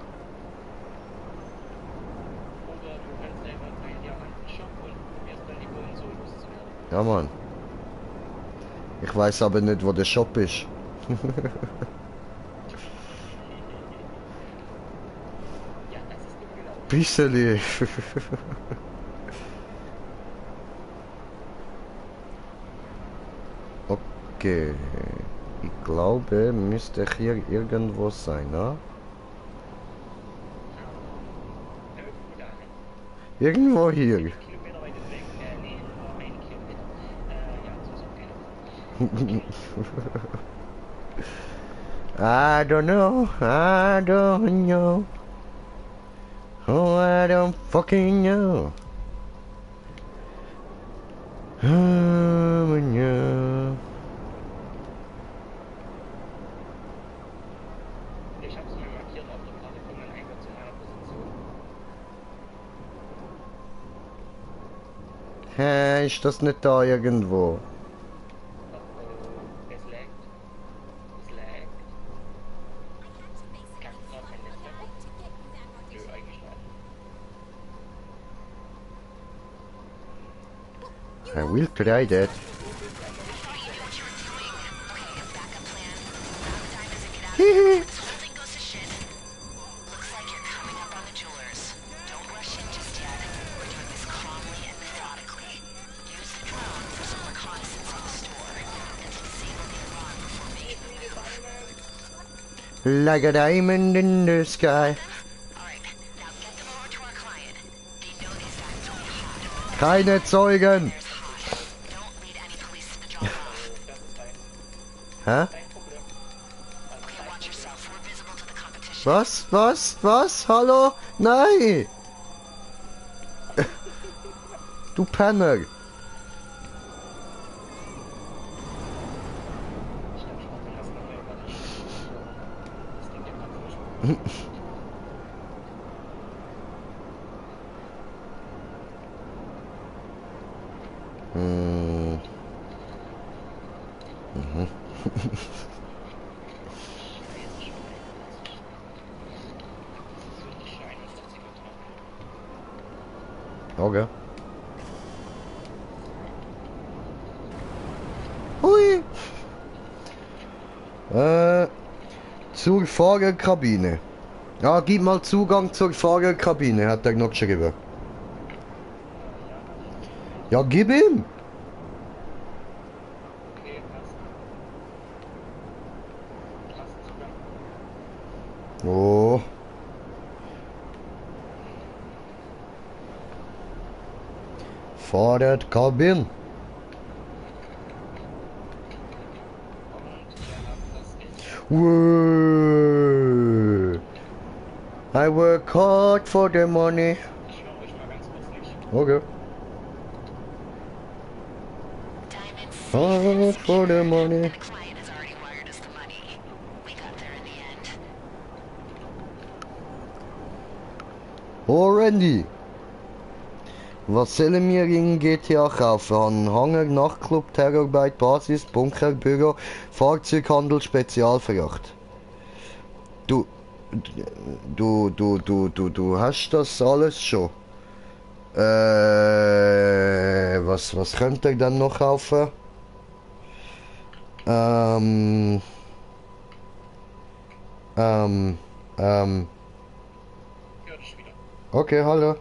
du kannst selber einen Diamanten-Shop und probierst dann die Bullen so loszuwerden. Ja, Mann. Ich weiß aber nicht, wo der Shop ist. Ja, das ist gut genau. Bisseli. Okay. Ich glaube, müsste hier irgendwo sein, ne? Irgendwo hier. Kilometer weit weg. Nee, nur 1 Kilometer. Ja, so ist okay. I don't know, I don't know. Oh, I don't fucking know. Yeah. Ich hab's mir markiert auf der Karte von meinem Eingang zu meiner Position. Hä, ist das nicht da irgendwo? Es laggt. Es laggt. Kann ich gerade kein Netzwerk? Nö, eigentlich nicht. I will try that. Like a diamond in the sky. Keine Zeugen. Hä? Was? Was? Was? Hallo? Nein! Du Penner! Hm. Mhm. Okay. Hui! Zur Fahrerkabine. Ja, gib mal Zugang zur Fahrerkabine, hat er noch geschrieben. Ja, gib ihm! Okay, passt. Passt Zugang. Oh. Fahrradkabine. Und wir haben das ist. Whoa. I work hard for the money. Ich höre euch mal ganz kurz nicht. Okay. Hard for the money. Client has already wired us the money. We got there in the end. Oh, Randy. Was sollen wir in GTA kaufen? Ein Hangar, Nachtclub, Terrorbeit, Basis, Bunker, Büro, Fahrzeughandel, Spezialfracht. Du hast das alles schon. Was könnt ihr dann noch kaufen? Ähm, ähm. Okay, hallo.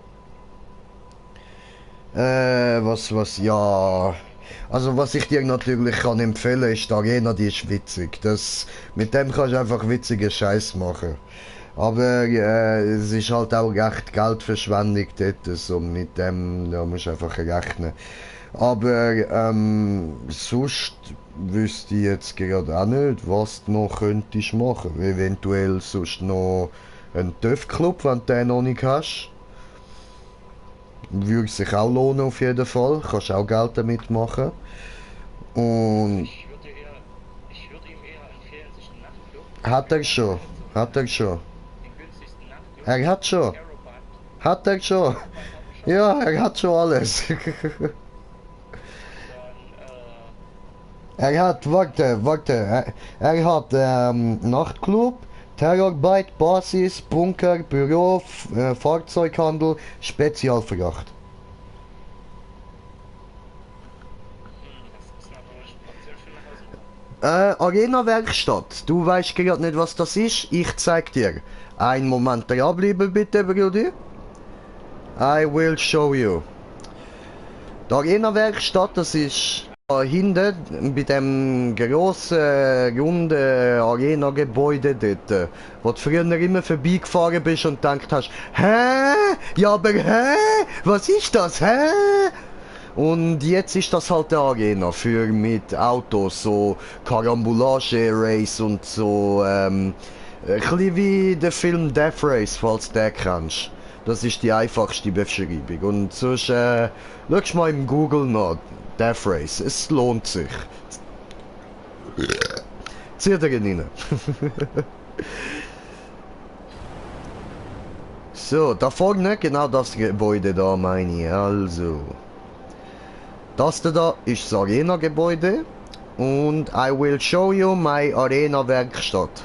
Ja. Also was ich dir natürlich kann empfehlen ist die Arena, die ist witzig. Mit dem kannst du einfach witzige Scheiß machen. Aber es ist halt auch recht Geldverschwendung dort, so mit dem, da musst du einfach rechnen. Aber sonst wüsste ich jetzt gerade auch nicht, was du noch könntest machen. Eventuell sonst noch einen TÜV-Club, wenn du den noch nicht hast. Würde sich auch lohnen auf jeden Fall. Kannst auch Geld damit machen. Und Ich würde ihm eher empfehlen, sich einen Nachtclub. hat er schon. Hat er schon. Den günstigsten Nachtclub. Er hat schon. Terrorbite. Hat er schon. Ja, er hat schon alles. Dann, Er hat, warte. Er hat Nachtclub, Terrorbeit, Basis, Bunker, Büro, Fahrzeughandel, Spezialfracht. das ist natürlich sehr schöne Hausnummer. Arena-Werkstatt. Du weißt gerade nicht, was das ist. Ich zeig dir. Einen Moment dranbleiben bitte, Brudi. I will show you. Die Arena-Werkstatt, das ist da hinten bei dem grossen, runden Arena-Gebäude dort, wo du früher immer vorbeigefahren bist und gedacht hast, hä? Ja, aber hä? Was ist das, hä? Und jetzt ist das halt eine Arena für mit Autos, so Karambolage-Race und so, ein bisschen wie der Film Death Race, falls du den kennst. Das ist die einfachste Beschreibung. Und sonst, schau mal im Google nach, Death Race, es lohnt sich. Zieh dir rein. So, da vorne, genau das Gebäude da meine ich, also. Das da ist das Arena-Gebäude und I will show you my Arena-Werkstatt.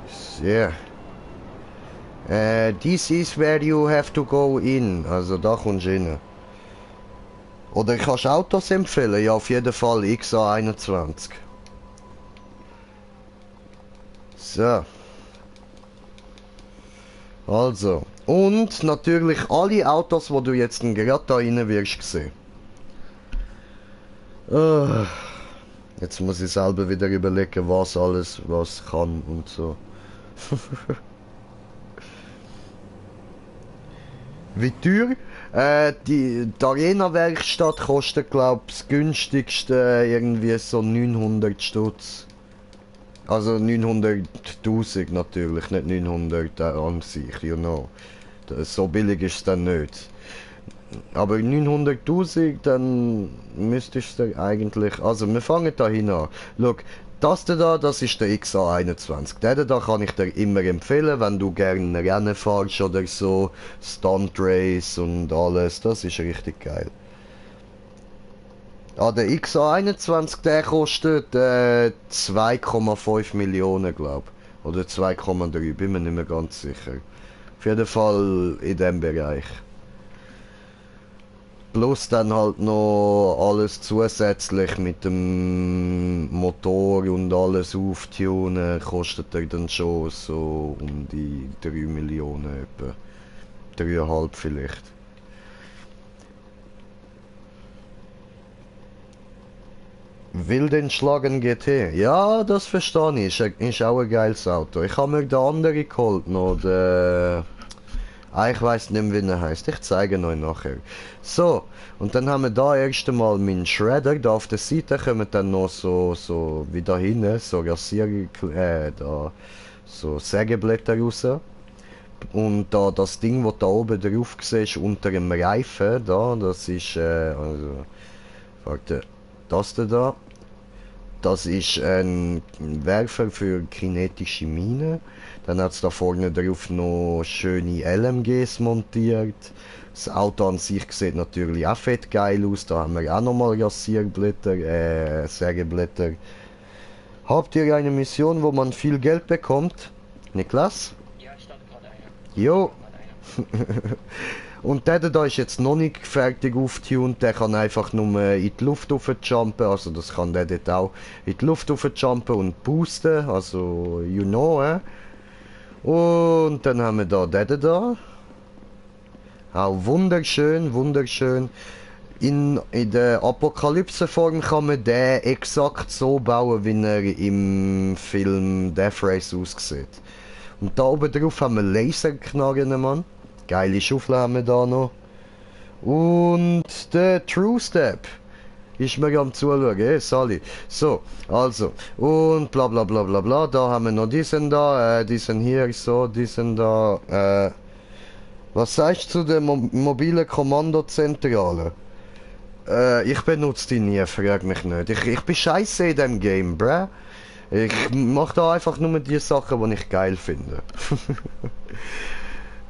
So. This is where you have to go in. Also da kommst du rein. Oder kannst du Autos empfehlen? Ja, auf jeden Fall XA21. So. Also. Und natürlich alle Autos, die du jetzt gerade da rein wirst sehen. Jetzt muss ich selber wieder überlegen, was alles was kann und so. Wie teuer? Die Arena-Werkstatt kostet, glaube ich, das günstigste irgendwie so 900 Stutz. Also 900.000 natürlich, nicht 900 an sich, you know. So billig ist es dann nicht. Aber 900.000, dann müsstest du eigentlich... Also wir fangen da hin an. Schau, das da, das ist der XA21. Den da kann ich dir immer empfehlen, wenn du gerne Rennen fährst oder so. Stunt Race und alles, das ist richtig geil. Ah, der XA21, der kostet 2,5 Millionen, glaube ich. Oder 2,3, bin mir nicht mehr ganz sicher. Auf jeden Fall in dem Bereich. Plus dann halt noch alles zusätzlich mit dem Motor und alles auftunen, kostet er dann schon so um die 3 Millionen etwa. 3,5 vielleicht. Wildentschlagen GT. Ja, das verstehe ich. Ist auch ein geiles Auto. Ich habe mir den anderen geholt noch. Ich weiß nicht mehr, wie er heißt. Ich zeige euch nachher. So, und dann haben wir da erst einmal meinen Shredder. Da auf der Seite kommen dann noch so wie da hinten, so da so Sägeblätter raus. Und da das Ding, was da oben drauf siehst, unter dem Reifen, da, das ist, also, warte, das da. das ist ein Werfer für kinetische Minen. Dann hat es da vorne drauf noch schöne LMGs montiert. Das Auto an sich sieht natürlich auch fett geil aus. Da haben wir auch nochmal Rasierblätter, Sägeblätter. Habt ihr eine Mission, wo man viel Geld bekommt? Niklas? Ja, ich stand gerade einer. Jo. Und der da ist jetzt noch nicht fertig aufgetunt, der kann einfach nur in die Luft jumpen, also das kann der dort auch in die Luft jumpen und boosten, also you know, Und dann haben wir da den da. Auch wunderschön, wunderschön. In der Apokalypse-Form kann man den exakt so bauen, wie er im Film Death Race aussieht. Und da oben drauf haben wir Laserknarren, Mann. Geile Schaufel haben wir da noch. Und der True Step ist mir am Zuschauen, Sally. So, also. Und bla bla bla bla bla. Da haben wir noch diesen da, diesen hier, so, diesen da. Was sagst du zu der mobilen Kommandozentrale? Ich benutze die nie, frag mich nicht. Ich bin scheiße in dem Game, bruh. Ich mach da einfach nur die Sachen, die ich geil finde.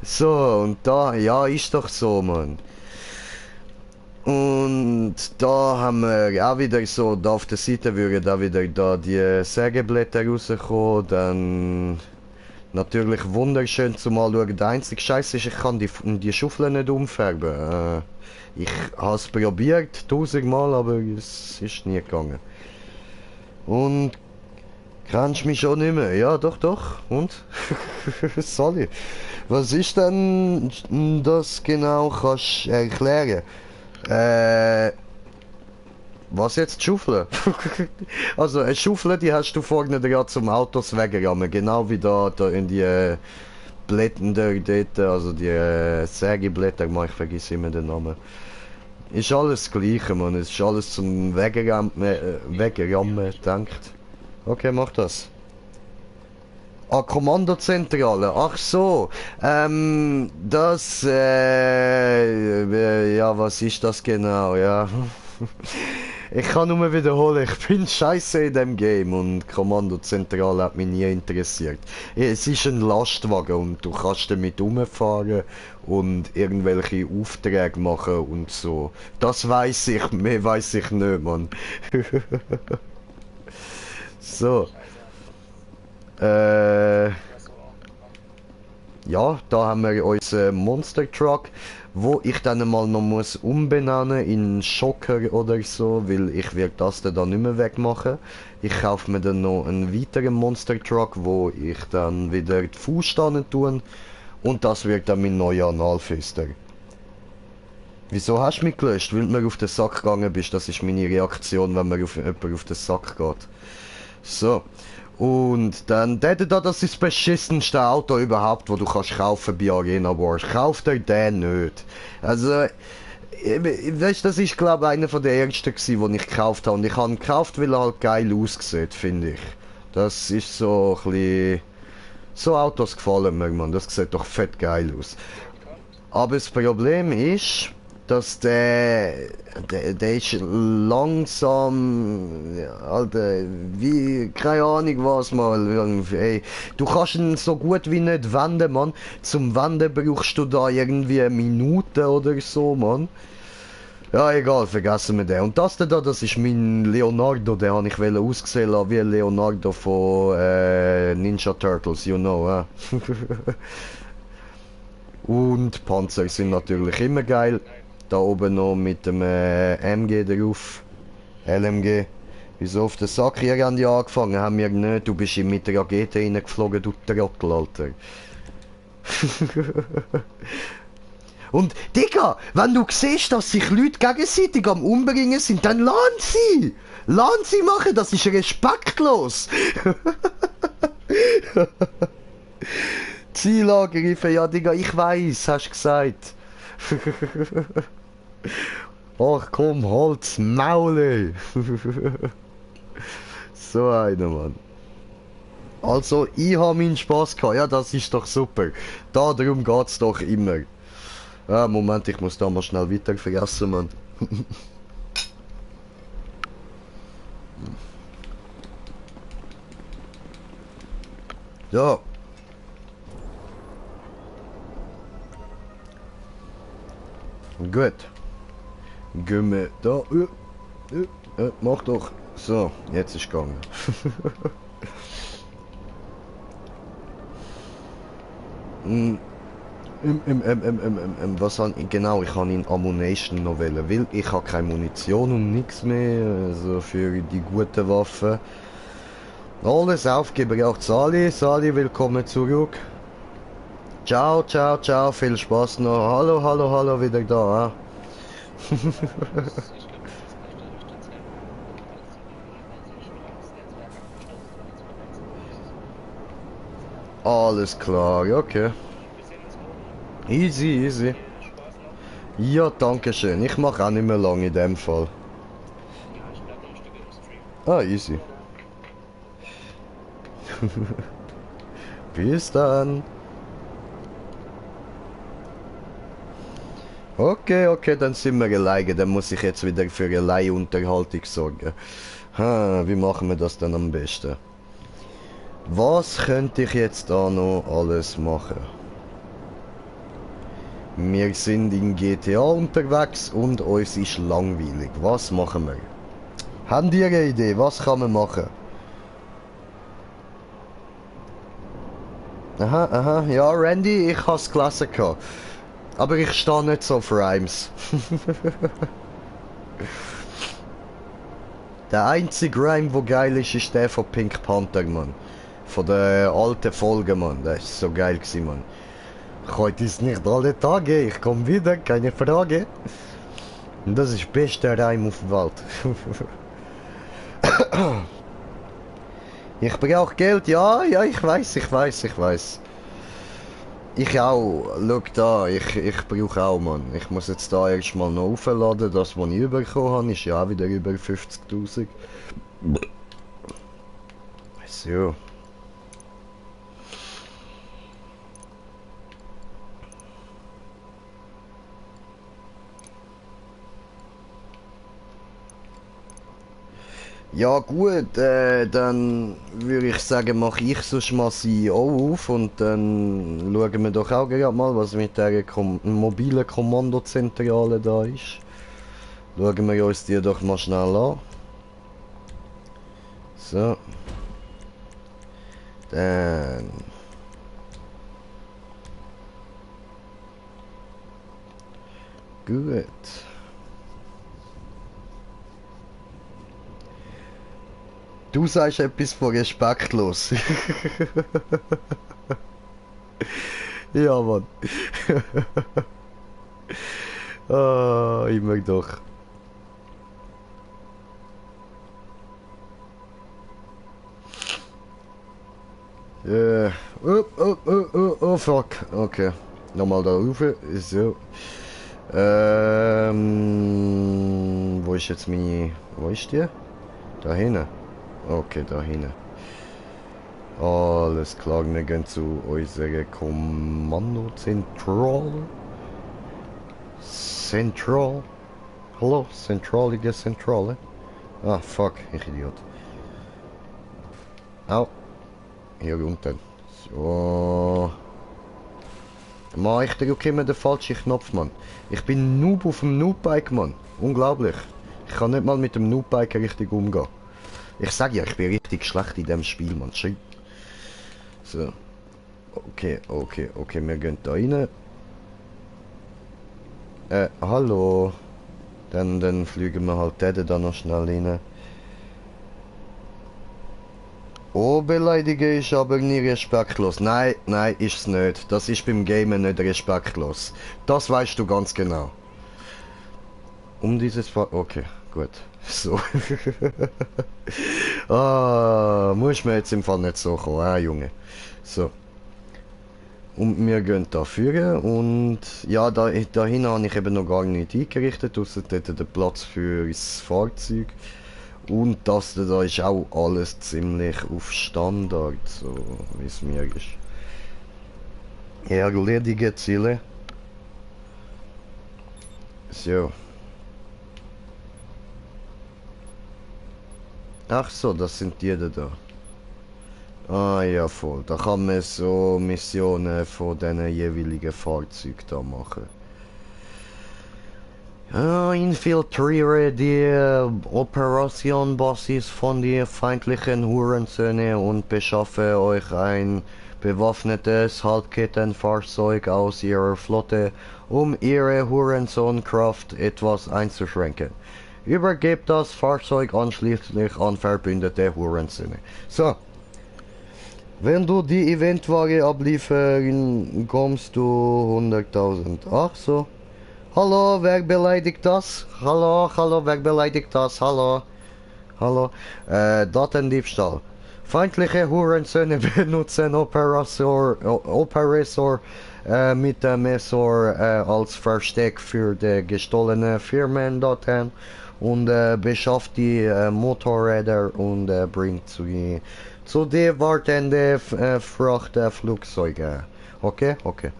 So, und da, ja, ist doch so, Mann. Und da haben wir auch wieder so, da auf der Seite würden auch wieder da die Sägeblätter rauskommen, dann natürlich wunderschön zum Anschauen. Der einzige Scheiß ist, ich kann die Schaufel nicht umfärben. Ich habe es probiert, 1000-mal, aber es ist nie gegangen. Und kennst mich schon nicht mehr? Ja, doch, doch. Und? Sorry. Was ist denn das genau? Kannst du erklären? Was jetzt? Schaufel? Also, eine Schaufel, die hast du vorne dran zum Autos wegrammen. Genau wie da in die Blätter dort, also die Sägeblätter, ich vergesse immer den Namen. Ist alles das Gleiche, man. Es ist alles zum Wegrammen denkt. Okay, mach das. Ah, Kommandozentrale. Ach so. Ja, was ist das genau? Ja. Ich kann nur wiederholen, ich bin scheiße in dem Game und Kommandozentrale hat mich nie interessiert. Es ist ein Lastwagen und du kannst damit rumfahren und irgendwelche Aufträge machen und so. Das weiß ich, mehr weiß ich nicht, Mann. So. Ja, da haben wir unseren Monster Truck, wo ich dann mal noch muss umbenennen in Schocker oder so, weil ich werde das dann nicht mehr wegmachen. Ich kaufe mir dann noch einen weiteren Monster Truck, wo ich dann wieder die Fußstangen tun und das wird dann mein neuer Analfister. Wieso hast du mich gelöscht? Weil du mir auf den Sack gegangen bist, das ist meine Reaktion, wenn man auf jemanden auf den Sack geht. So. Und dann, das ist das beschissenste Auto überhaupt, wo du kannst kaufen bei Arena Wars. Kauf dir den nicht. Also, weißt, das ist glaube ich einer von der ersten gewesen, die ich gekauft habe. Und ich habe ihn gekauft, weil er halt geil aussieht, finde ich. Das ist so ein bisschen... So Autos gefallen mir, man. Das sieht doch fett geil aus. Aber das Problem ist, dass der ist langsam, Alter, wie, keine Ahnung was mal, ey, du kannst ihn so gut wie nicht wenden, Mann. Zum Wenden brauchst du da irgendwie eine Minute oder so, Mann. Ja, egal, vergessen wir den. Und das da, das ist mein Leonardo, den habe ich aussehen lassen wie Leonardo von Ninja Turtles, you know, Und Panzer sind natürlich immer geil. Da oben noch mit dem MG drauf. LMG. Wieso auf den Sack? Hier haben die angefangen, haben wir nicht. Du bist mit der Rakete reingeflogen, du Trottel, Alter. Und, Digga, wenn du siehst, dass sich Leute gegenseitig am Umbringen sind, dann lass sie! Lass sie machen, das ist respektlos! Zielangreifen, ja Digga, ich weiß, hast du gesagt. Ach komm, halt's Maul, ey. So einer, Mann. Also, ich habe meinen Spaß gehabt, ja, das ist doch super. Darum geht's doch immer. Ja, Moment, ich muss da mal schnell weiter vergessen, Mann. So. Gut. Gehen wir da. Mach doch. So, jetzt ist gegangen. Was han genau, ich habe in Ammunition noch wählen, weil ich habe keine Munition und nichts mehr, also für die guten Waffen. Alles aufgeben, auch Sali. Sali, willkommen zurück. Ciao, ciao, ciao, viel Spaß noch. Hallo, hallo, hallo, wieder da. Alles klar, okay. Easy, easy. Ja, danke schön. Ich mache auch nicht mehr lange in dem Fall. Ah, easy. Bis dann. Okay, okay, dann sind wir alleine. Dann muss ich jetzt wieder für eine Leihunterhaltung sorgen. Wie machen wir das dann am besten? Was könnte ich jetzt da noch alles machen? Wir sind in GTA unterwegs und uns ist langweilig. Was machen wir? Habt ihr eine Idee? Was kann man machen? Aha, aha. Ja, Randy, ich habe es gelesen. Aber ich stehe nicht so auf Rhymes. Der einzige Rhyme, der geil ist, ist der von Pink Panther, Mann. Von der alten Folge, Mann. Das ist so geil gewesen, Mann. Heute ist nicht alle Tage, ich komme wieder, keine Frage. Und das ist der beste Reim auf der Welt. Ich brauche Geld, ja, ich weiß. Ich auch, schau da, ich brauche auch, Mann. Ich muss jetzt da erstmal noch aufladen, das was ich bekommen habe, ist ja auch wieder über 50.000. So. Ja gut, dann würde ich sagen, mache ich sonst mal CEO auf und dann schauen wir doch auch gerade mal, was mit der mobilen Kommandozentrale da ist. Schauen wir uns die doch mal schnell an. So. Dann. Gut. Du sagst etwas von respektlos. Ja, Mann. Ah, immer doch. Oh, fuck. Okay. Nochmal da rauf. So. Wo ist jetzt meine... Wo ist die? Da hinten. Okay, da hinten. Alles klar, wir gehen zu unserer Kommandozentrale. Central. Hallo, zentralige Zentrale. Ah, fuck, ich Idiot. Au. Hier unten. So. Mann, ich drücke immer den falschen Knopf, Mann. Ich bin Noob auf dem Noob-Bike, Mann. Unglaublich. Ich kann nicht mal mit dem Noob-Bike richtig umgehen. Ich sag ja, ich bin richtig schlecht in dem Spiel, Mann. Shit. So. Okay, wir gehen da rein. Hallo. Dann fliegen wir halt da noch schnell rein. Oh, beleidigen ist aber nie respektlos. Nein, ist es nicht. Das ist beim Gamen nicht respektlos. Das weißt du ganz genau. Um dieses okay, gut. So. Muss mir jetzt im Fall nicht so kommen, Junge. So. Und wir gehen da führen und ja, dahin habe ich eben noch gar nicht eingerichtet, außer dort den Platz für das Fahrzeug. Und das da ist auch alles ziemlich auf Standard, so wie es mir ist. Erledige Ziele. So. Ach so, das sind die da. Ah ja, voll. Da kann man so Missionen von diesen jeweiligen Fahrzeugen da machen. Ja, infiltriere die Operation-Basis von den feindlichen Hurensöhne und beschaffe euch ein bewaffnetes Halbkettenfahrzeug aus ihrer Flotte, um ihre Hurensohnkraft etwas einzuschränken. Übergebt das Fahrzeug anschließend an verbündete Hurensöhne. So. Wenn du die Eventware abliefern, kommst du 100.000. Ach so. Hallo, wer beleidigt das? Hallo, hallo, wer beleidigt das? Hallo. Hallo. Datendiebstahl. Feindliche Hurensöhne benutzen Operator mit dem Messer als Versteck für die gestohlene Firmendaten und beschafft die Motorräder und bringt sie zu den wartenden Frachtflugzeugen. Okay, okay.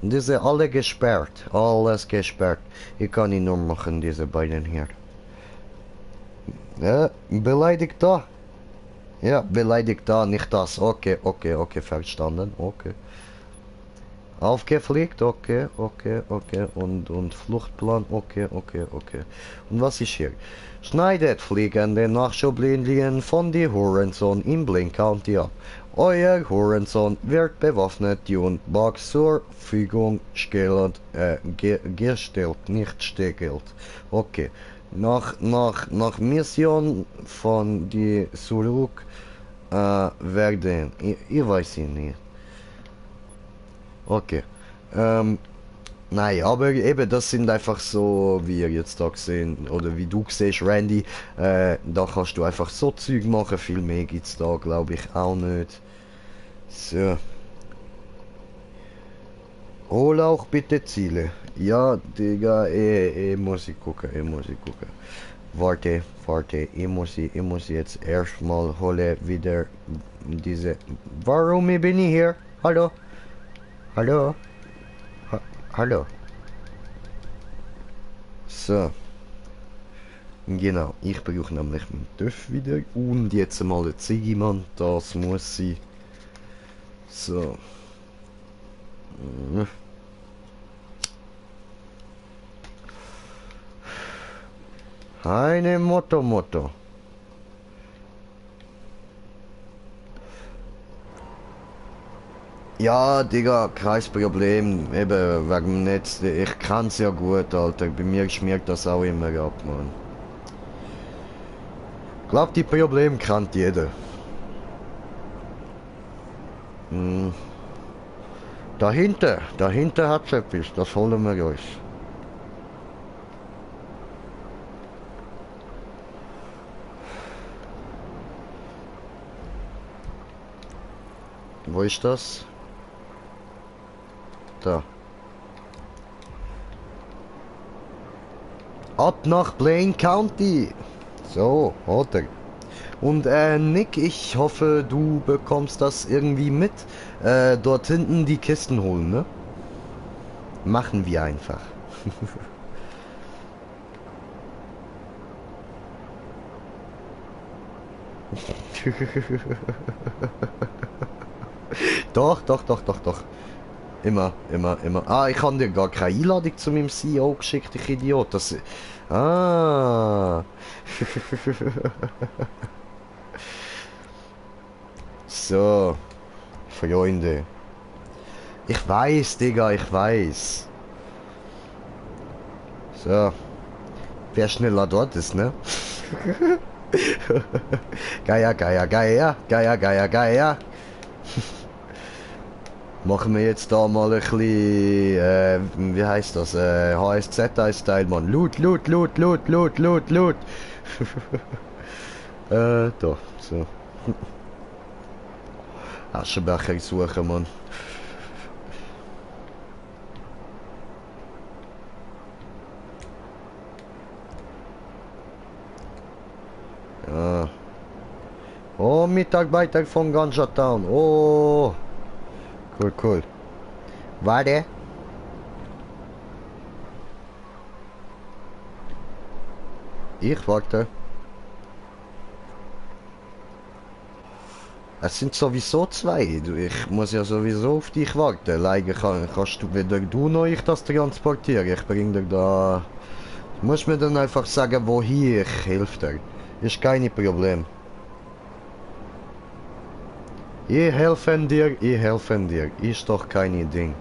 Diese alle gesperrt, alles gesperrt. Ich kann ihn nur machen, diese beiden hier. Beleidigt da. Ja, beleidigt da, nicht das. Okay, okay, okay, verstanden. Okay. Aufgefliegt, okay, okay, okay. Und Fluchtplan, okay, okay, okay. Und was ist hier? Schneidet fliegende Nachschublinien von die Hurensohn in Blink County ab. Euer Hurensohn wird bewaffnet und Box zur Verfügung gestellt, nicht steckelt. Okay. Nach Mission von die zurück werden. Ich weiß nicht. Okay. Nein, aber eben, das sind einfach so, wie ihr jetzt da gesehen, oder wie du siehst, Randy, da kannst du einfach so Zeug machen, viel mehr gibt's da, glaube ich, auch nicht. So. Hol auch bitte Ziele. Ja, Digga, muss ich gucken, Warte, ich muss jetzt erstmal hole wieder diese... Warum bin ich hier? Hallo? Hallo? Hallo? So. Genau, ich brauche nämlich meinen TÜV wieder. Und jetzt mal der Ziggymann, das muss sein. So. Eine Motto. Ja, Digga, kein Problem. Eben, wegen dem Netz. Ich kann's ja gut, Alter. Bei mir schmiert das auch immer ab, Mann. Glaub, die Probleme kennt jeder. Dahinter hat's etwas. Das holen wir uns. Wo ist das? Da. Ab nach Blaine County. So, oder? Und Nick, ich hoffe, du bekommst das irgendwie mit. Dort hinten die Kisten holen, ne? Machen wir einfach. Doch. Immer. Ah, ich habe dir gar keine Einladung zu meinem CEO geschickt, ich Idiot. Das... Ah. So. Freunde. Ich weiß, Digga, ich weiß. So. Wer schneller dort ist, ne? Geier. Machen wir jetzt da mal ein bisschen, wie heißt das, HSZ-Style, Mann. Loot. Da, so. Aschenbecher suchen, Mann. Ja. Oh, Mitarbeiter von Ganja Town. Oh. Cool. Warte. Ich warte. Es sind sowieso zwei. Ich muss ja sowieso auf dich warten. Leider kannst du weder du noch ich das transportieren. Ich bring dir da... Du musst mir dann einfach sagen, wohin ich helfe dir. Ist kein Problem. Ich helfe dir. Ist doch kein Ding.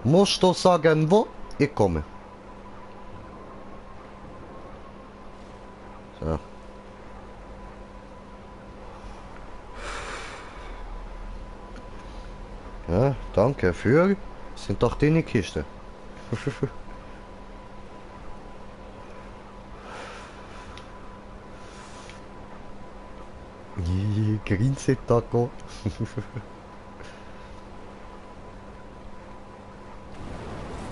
Musst du sagen, wo? Ich komme. So. Ja, danke für. Sind doch deine Kiste. Grinse Taco.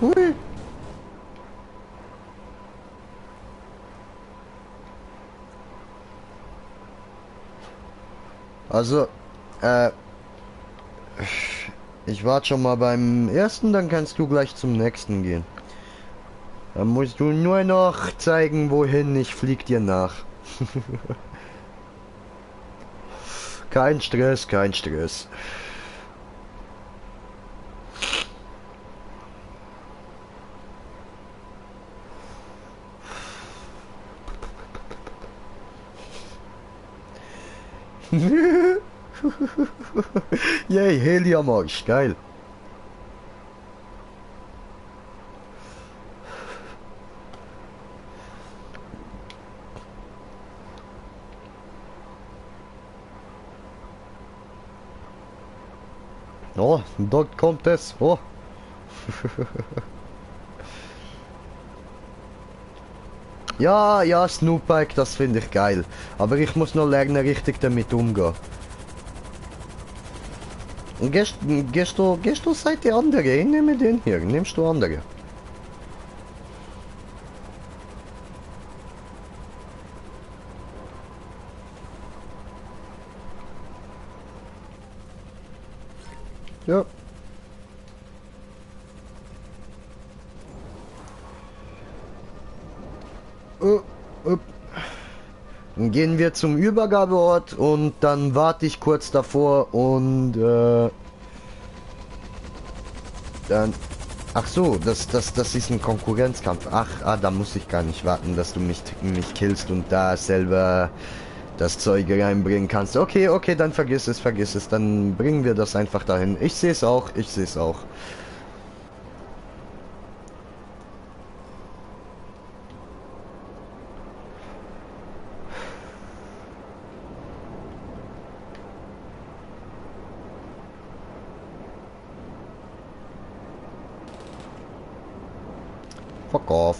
Hui. Also, ich warte schon mal beim ersten, dann kannst du gleich zum nächsten gehen. Dann musst du nur noch zeigen, wohin, ich flieg dir nach. Kein Stress, kein Stress. Yay, Heli am Arsch, geil. Oh, dort kommt es. Oh. Ja, ja, Snoopbike, das finde ich geil. Aber ich muss noch lernen, richtig damit umgehen. Und gehst du seit die andere? Ich nehme den hier. Nimmst du andere? Ja. Dann gehen wir zum Übergabeort und dann warte ich kurz davor und dann... Ach so, das ist ein Konkurrenzkampf. Ach, da muss ich gar nicht warten, dass du mich killst und da selber das Zeug reinbringen kannst. Okay, dann vergiss es. Dann bringen wir das einfach dahin. Ich sehe es auch. Fuck off.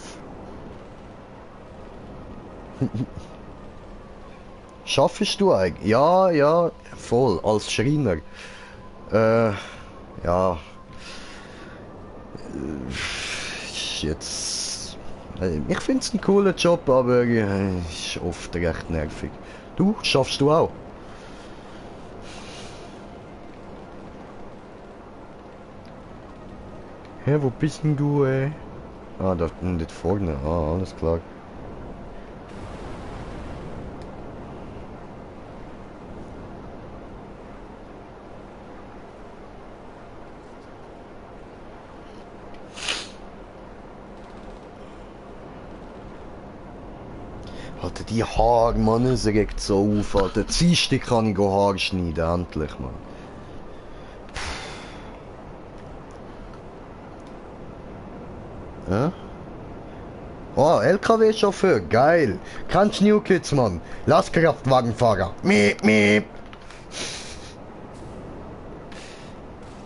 Schaffst du eigentlich? Ja, voll, als Schreiner. Ja. Jetzt... Ich finde es ein cooler Job, aber ist oft recht nervig. Du, schaffst du auch? Hä, wo bist denn du, Ah, da nicht vorne. Ah, alles klar. Alter, die Haare, Mann, es regt so auf, Alter. Dienstag kann ich Haare schneiden, endlich, Mann. Ja? Oh, LKW-Chauffeur, geil. Kannst New Kids, Mann. Lastkraftwagenfahrer. Miep, miep.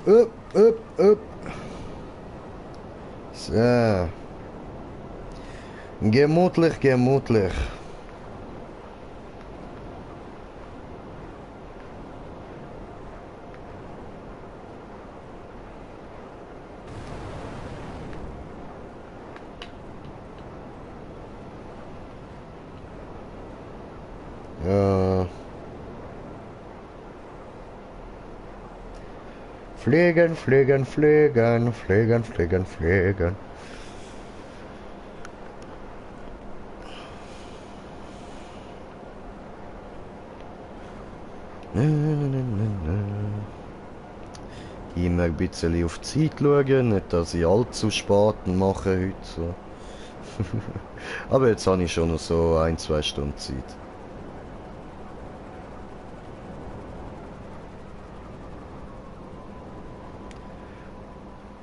Upp. So. Gemütlich. Ja. Fliegen. Immer ein bisschen auf die Zeit schauen, nicht dass ich allzu spät mache heute. So. Aber jetzt habe ich schon noch so 1-2 Stunden Zeit.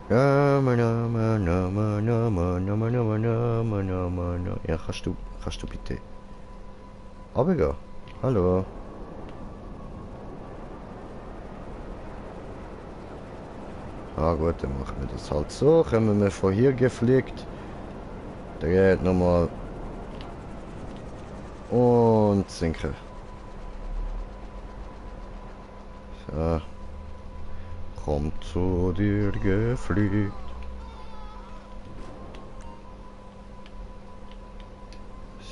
Ja, kannst du bitte runtergehen? Hallo? Ah gut, dann machen wir das halt so. Kommen wir von hier gefliegt. Dreht nochmal. Und sinken. So. Kommt zu dir gefliegt.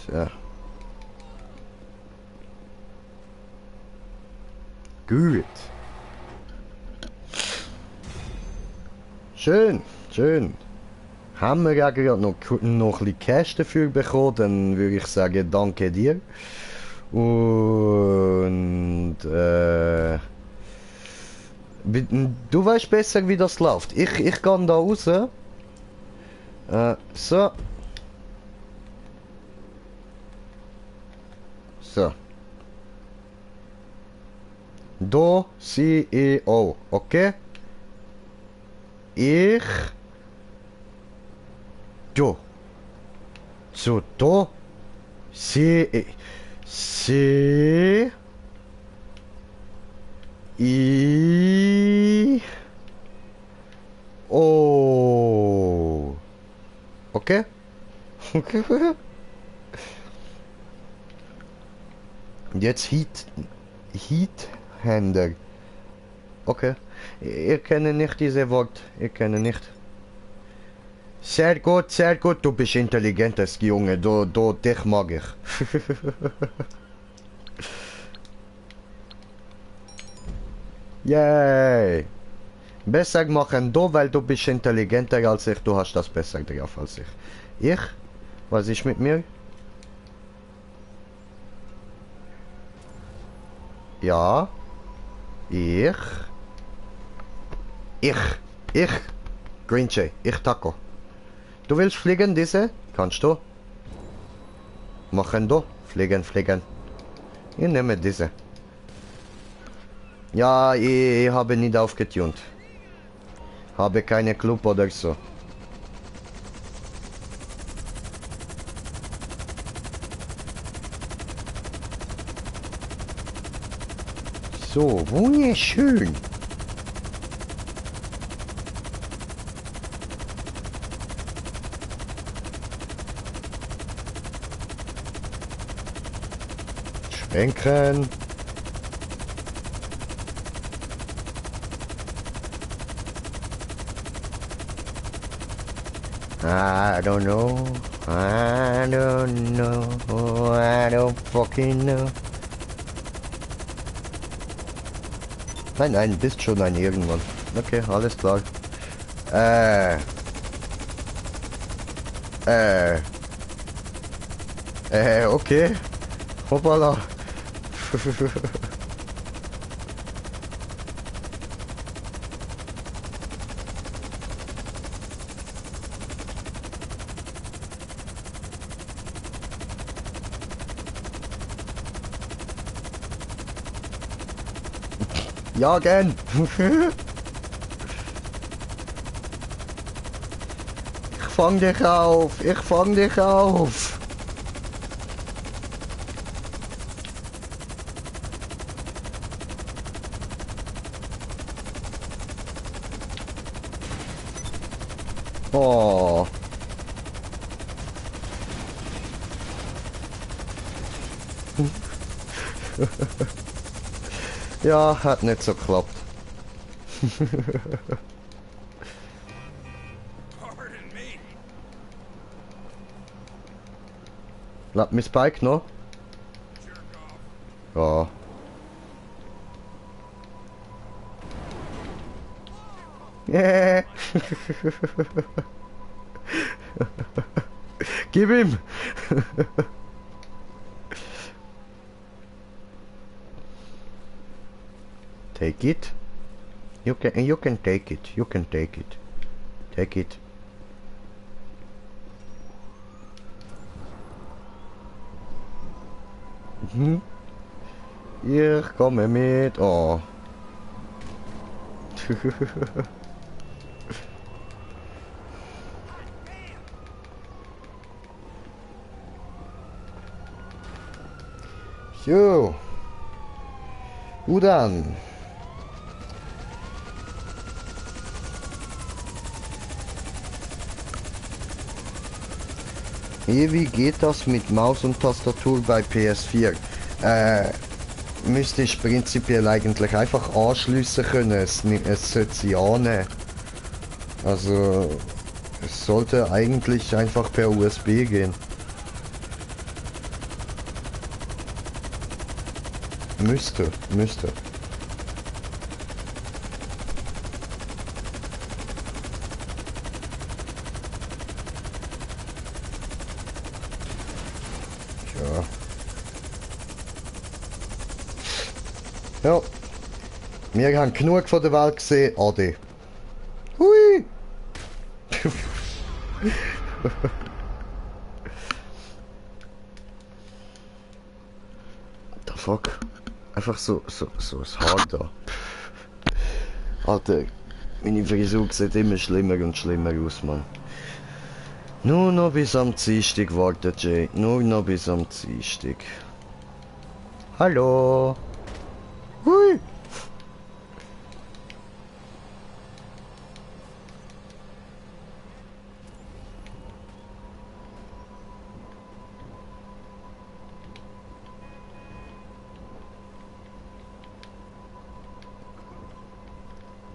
So. Gut. Schön, schön. Haben wir ja gerade noch ein bisschen Cash dafür bekommen, dann würde ich sagen, danke dir. Und du weißt besser, wie das läuft. Ich gehe da raus. So. So. Do, CEO, okay? Ich. Do. So, do. C. C. I. O. Okay? Okay. Jetzt Heat-Händer. Okay. Ich kenne nicht diese Wort. Ich kenne nicht. Sehr gut, du bist intelligentes Junge. Dich mag ich. Yay. Besser machen du, weil du bist intelligenter als ich. Du hast das besser drauf als ich. Ich? Was ist mit mir? Ja. Ich. Green Jay. Ich Taco. Du willst fliegen, diese? Kannst du? Machen du? Fliegen. Ich nehme diese. Ja, ich habe nicht aufgetunt. Habe keine Club oder so. So, wunderschön. Schwenken. I don't know. I don't fucking know. Nein, bist schon ein irgendwann. Okay, alles klar. Okay. Hoppala. Jagen! Ich fang dich auf! Oh. Ja, hat nicht so geklappt. Lass mich Spike noch? Ja. Yeah. Gib ihm! Take it. You can take it. You can take it. Take it. Mhm. Ich komme mit. Oh. Jo. Dann. Wie geht das mit Maus und Tastatur bei PS4? Müsste ich prinzipiell eigentlich einfach anschliessen können. Es sollte sie annehmen. Also es sollte eigentlich einfach per USB gehen. Müsste. Ja. Wir haben genug von der Welt gesehen. Ade. Hui! The fuck? Einfach so ein Haar da. Alter, meine Frisur sieht immer schlimmer und schlimmer aus, Mann. Nur noch bis am Dienstag warten, Jay. Nur noch bis am Dienstag. Hallo? Hui!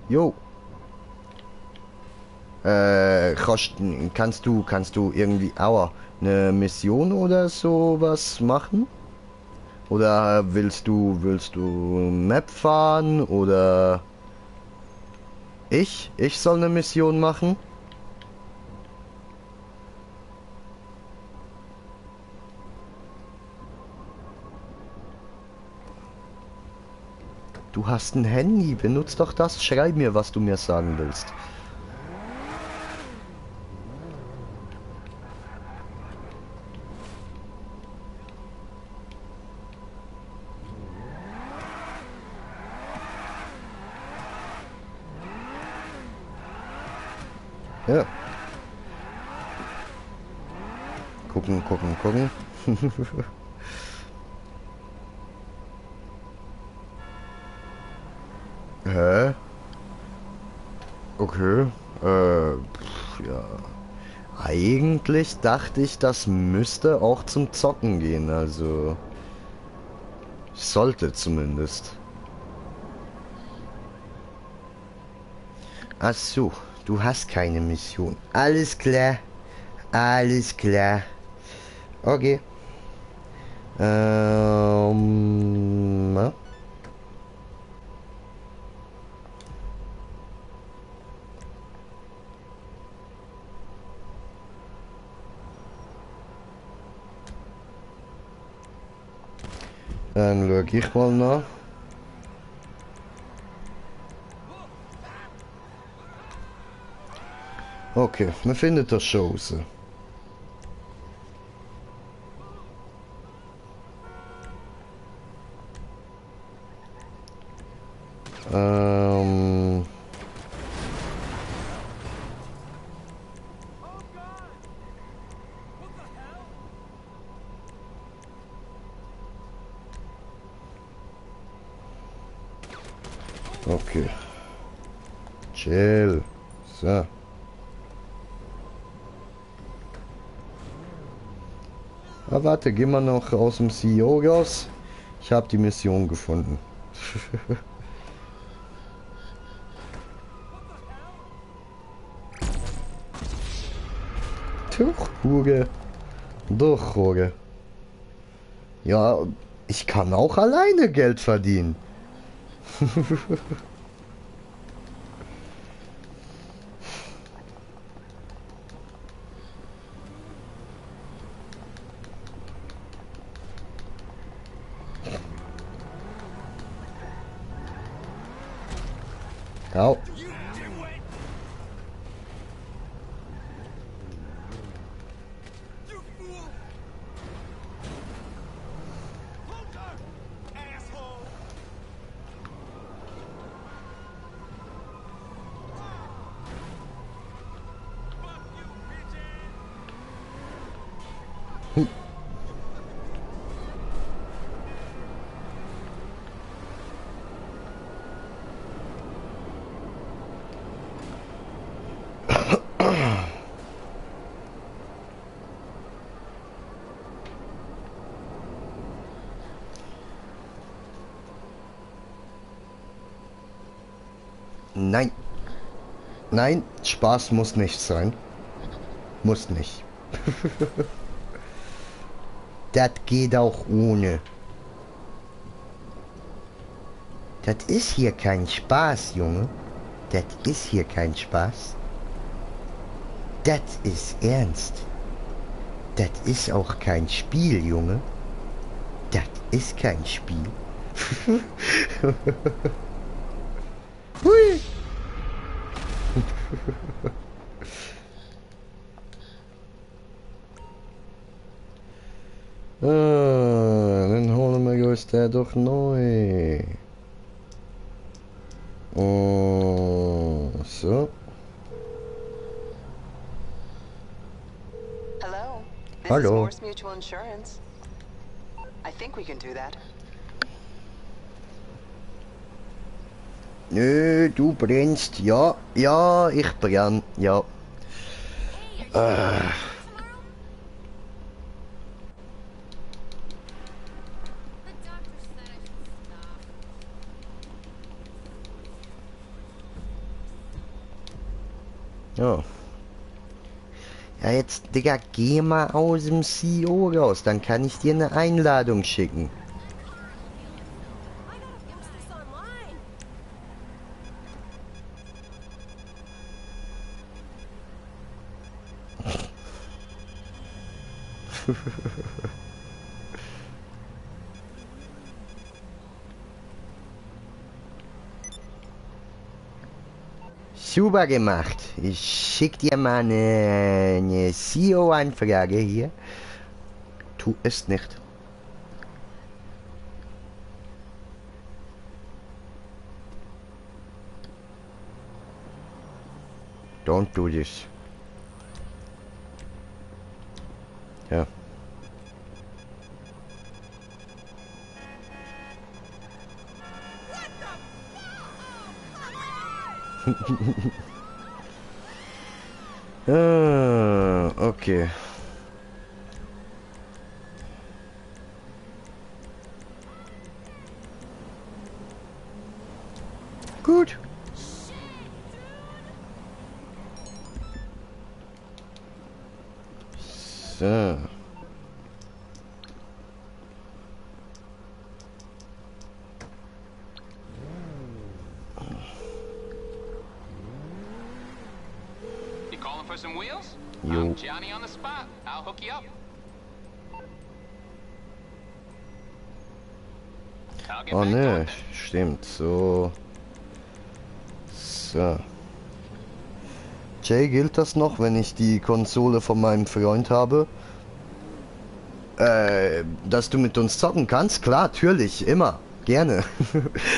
Jo. Kannst du irgendwie auch eine Mission oder sowas machen? Oder willst du Map fahren oder ich soll eine Mission machen? Du hast ein Handy, benutz doch das, schreib mir, was du mir sagen willst. Ja. Gucken. Hä? Okay. Ja. Eigentlich dachte ich, das müsste auch zum Zocken gehen, also... Sollte zumindest. Ach so, du hast keine Mission. Alles klar. Alles klar. Okay. Na? Dann schaue ich mal nach. Okay, man findet das schon raus. Okay. Chill. So. Ah, warte, gehen wir noch aus dem CEO raus. Ich habe die Mission gefunden. Durchhuge. Durchhuge. Ja, ich kann auch alleine Geld verdienen. Au. Nein. Nein, Spaß muss nicht sein. Muss nicht. Das geht auch ohne. Das ist hier kein Spaß, Junge. Das ist hier kein Spaß. Das ist ernst. Das ist auch kein Spiel, Junge. Das ist kein Spiel. Hui. Dann holen wir uns der doch neu. Oh, so. Hello. This Hello. is Morse Mutual Insurance. I think we can do that. Nö, du brennst. Ja, ja, ich brenn. Ja. The doctor said I should stop. Ja. Ja, jetzt, Digga, geh mal aus dem CEO raus. Dann kann ich dir eine Einladung schicken. I gotta post this online. Super gemacht. Ich schick dir mal eine CEO-Anfrage hier. Tu es nicht. Don't do this. Ja. Okay. Gut. So. You calling for some wheels? Jo. I'm Johnny on the spot. I'll hook you up. I'll get Oh back to ne, it then. stimmt, so. So. Jay, gilt das noch, wenn ich die Konsole von meinem Freund habe? Dass du mit uns zocken kannst? Klar, natürlich, immer. Gerne.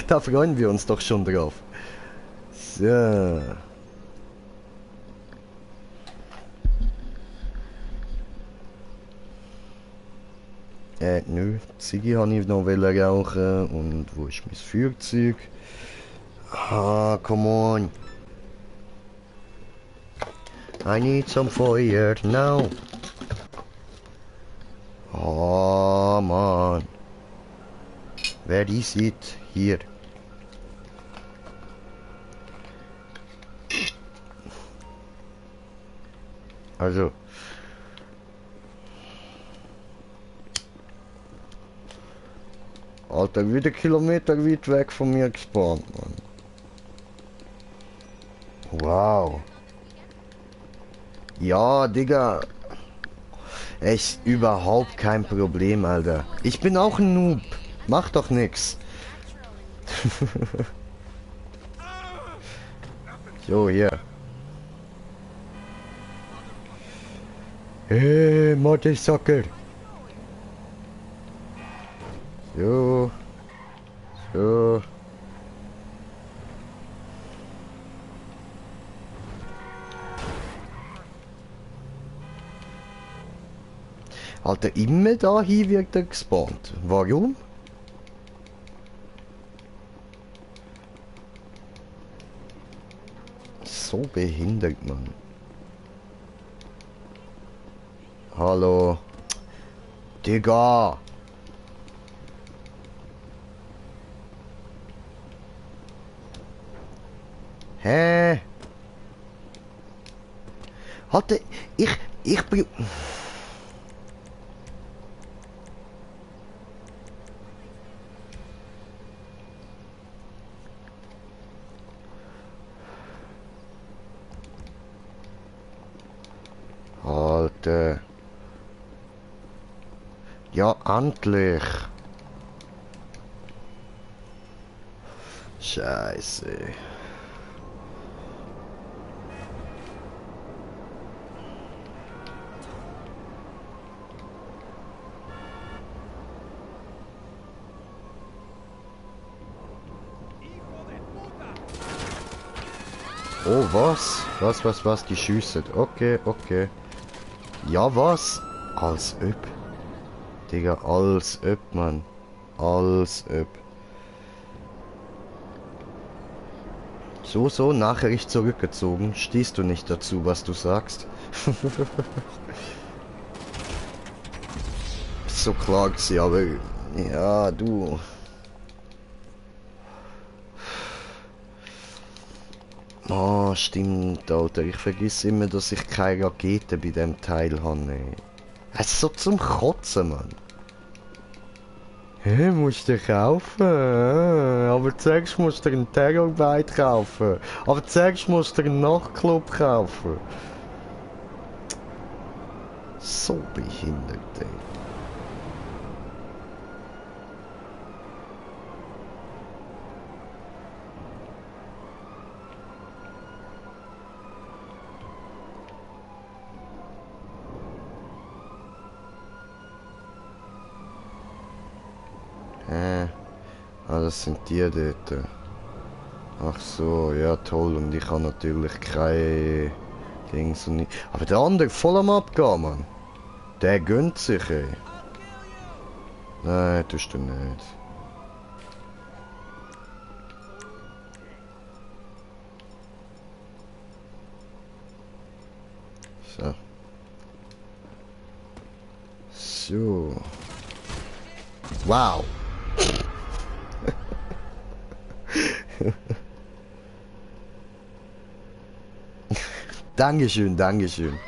Da freuen wir uns doch schon drauf. So. Nö, Ziggy habe ich noch rauchen. Und wo ist mein Feuerzeug? Ah, come on. I need some fire now. Oh, Mann. Wer ist it? Hier. Also. Alter, wieder Kilometer weit weg von mir gespawnt, Mann. Wow. Ja, Digga. Echt überhaupt kein Problem, Alter. Ich bin auch ein Noob. Mach doch nix. So, hier. Hey, Motherfucker. So. So. Alter, immer dahin wird er gespawnt. Warum? So behindert, Mann. Hallo. Digga. Hä? Alter, ich bin... Alter. Ja, endlich. Scheiße. Oh, was? Was? Die schiessen. Okay, okay. Ja, was? Als ob. Digga, als ob, Mann. Als ob. So, Nachricht zurückgezogen. Stehst du nicht dazu, was du sagst? So klar gewesen, aber... Ja, du... Oh, stimmt, Alter. Ich vergesse immer, dass ich keine Rakete bei dem Teil habe. Es ist so zum Kotzen, Mann. Hä, musst du kaufen? Aber zuerst musst du einen Terrorbite kaufen. Aber zuerst musst du einen Nachtclub kaufen. So behindert, ey. Ah, das sind die dort. Ach so, ja toll. Und ich habe natürlich keine Dings und nicht. Aber der andere voll am Abgehen, Mann. Der gönnt sich, ey. Nein, tust du nicht. So. So. Wow. Dankeschön, Dankeschön.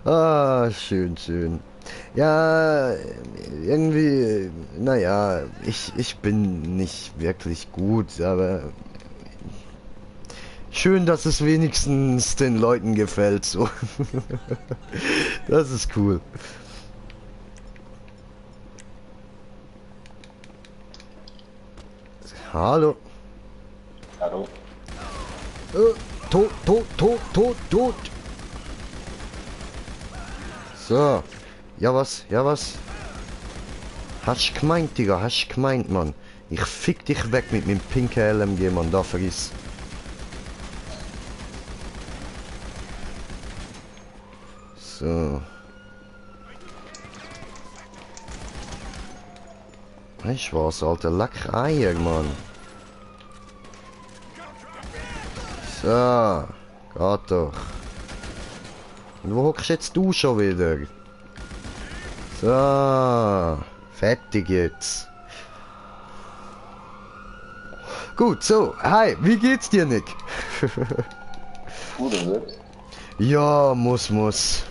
Ah, schön. Ja, irgendwie, naja, ich bin nicht wirklich gut, aber schön, dass es wenigstens den Leuten gefällt, so. Das ist cool. Hallo. Hallo. Tot. So. Ja was? Hast du gemeint, Digga? Hast du gemeint, Mann? Ich fick dich weg mit meinem pinken LMG, Mann. Da vergiss. So. Weißt du was, Alter? Leck Eier, Mann. So. Geht doch. Und wo hockst jetzt du schon wieder? So. Fertig jetzt. Gut, so. Hi, wie geht's dir, Nick? Gut, und selbst? Ja, muss. Also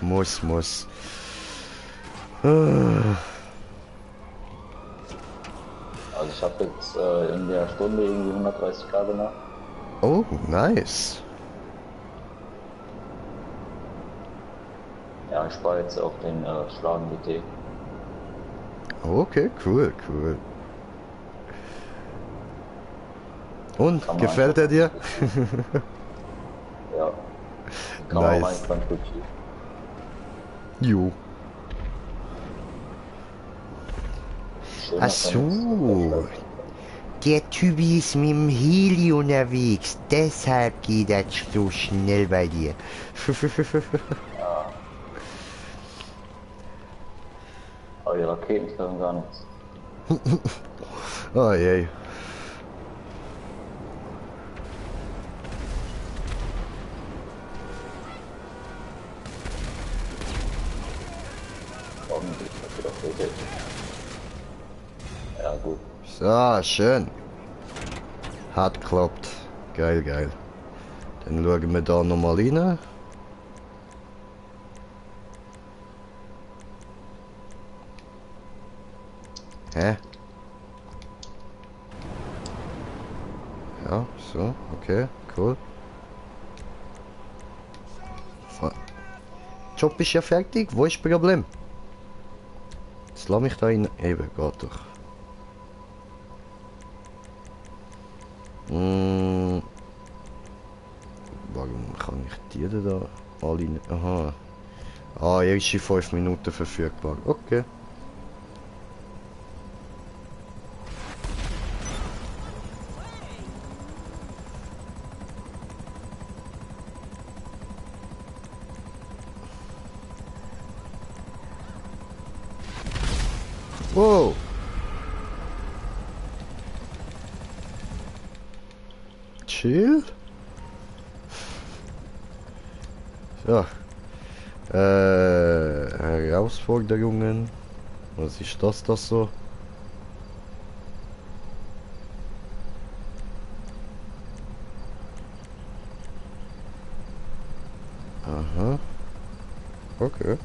ich habe jetzt in der Stunde irgendwie 130k gemacht. Oh, nice. Ja, ich spare jetzt auch den Schlagen BT. Okay, cool. Und, Kann man gefällt er dir? Ja. Kann man Nice. eigentlich ganz gut schießen. Jo. Schöner Ach so. Der Typi ist mit dem Heli unterwegs. Deshalb geht das so schnell bei dir. Aber die Raketen können gar nichts. Oh je. Ordentlich, das wird auch so selten. Ja, gut. So, schön. Hat geklappt. Geil, geil. Dann schauen wir da nochmal rein. Hä? Ja, so, okay, cool. Job ist ja fertig, wo ist das Problem? Jetzt lass mich da rein. Eben, geht doch. Warum kann ich die denn da alle nicht? Aha. Ah, erst in 5 Minuten verfügbar. Okay. Wow. Chill. So. Herausforderungen. Was ist das so? Aha. Okay.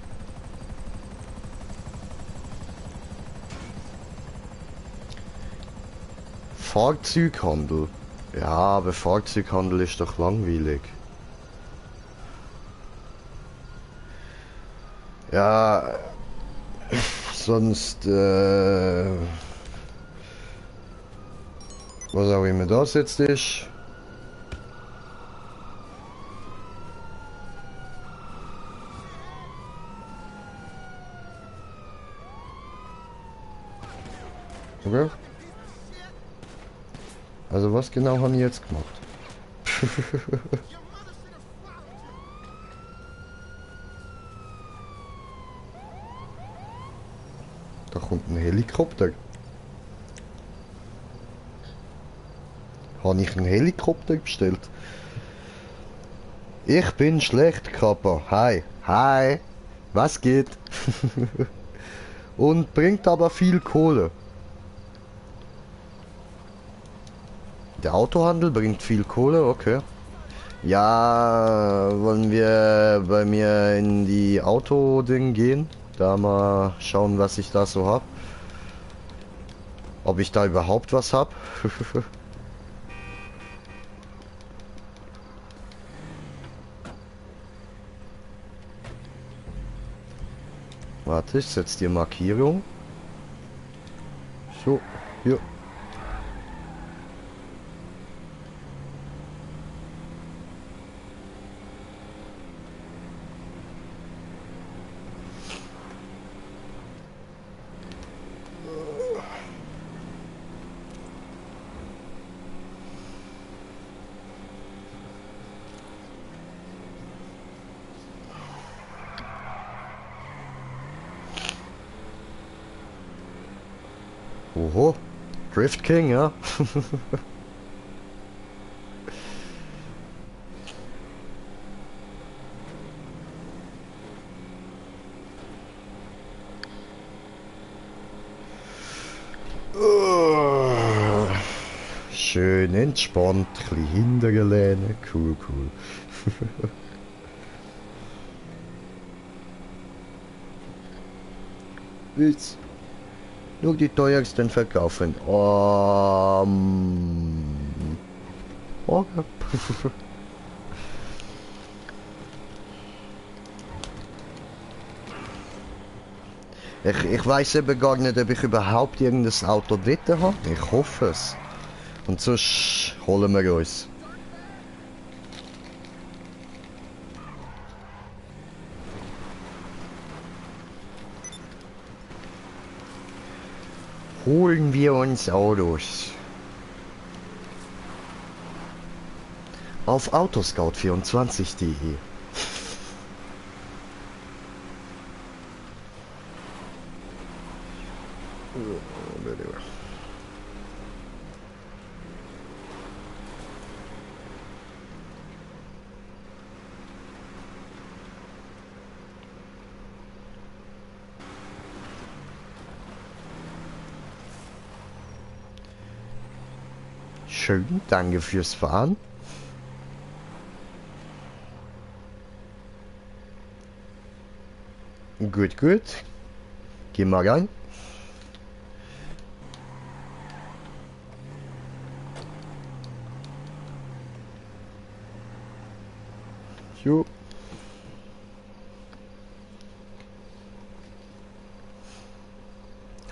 Fahrzeughandel. Ja, aber Fahrzeughandel ist doch langweilig. Ja, sonst, was auch immer das jetzt ist. Okay. Also was genau haben die jetzt gemacht? Da kommt ein Helikopter. Habe ich einen Helikopter bestellt? Ich bin schlecht, Kappa. Hi. Hi. Was geht? Und bringt aber viel Kohle. Der Autohandel bringt viel Kohle, okay. Ja, wollen wir bei mir in die Auto-Ding gehen? Da mal schauen, was ich da so hab. Ob ich da überhaupt was hab. Warte, ich setze die Markierung. So, hier. Oho, Drift King, ja. Schön entspannt, ein bisschen hintergelehnt, cool, cool. Witz. Nur die teuersten verkaufen. Okay. Ich weiß eben gar nicht, ob ich überhaupt irgendein Auto drin habe. Ich hoffe es. Und sonst holen wir uns. Holen wir uns Autos. Auf autoscout24.de. Schön, danke fürs Fahren. Gut, gut. Geh mal rein. Jo.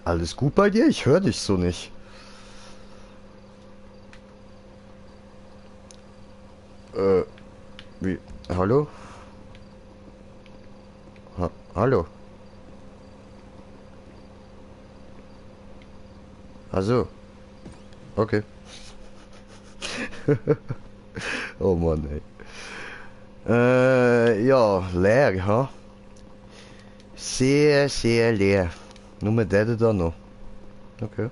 Alles gut bei dir? Ich höre dich so nicht. Wie? Hallo? Hallo? Also. Okay. Oh Mann, ey. Ja, leer, ha? Sehr, sehr leer. Nur der da noch. Okay.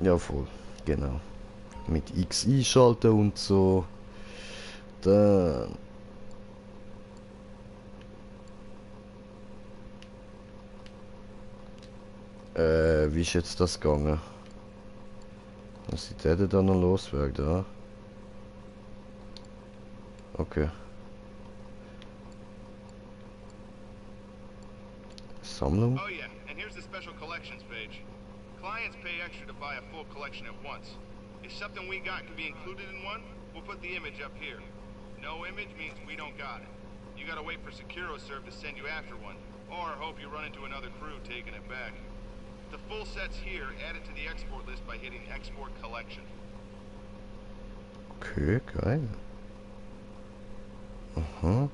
Ja, voll. Genau. Mit X einschalten und so. Dann. Wie ist jetzt das gegangen? Was ist der da noch loswerden, ja? Okay. Sammlung? Oh yeah, and here's the special collections page. Clients pay extra to buy a full collection at once. If something we got can be included in one, we'll put the image up here. No image means we don't got it. You gotta wait for SecuroServe to send you after one, or hope you run into another crew taking it back. The full set's here, add it to the export list by hitting Export Collection. Okay, geil. Aha.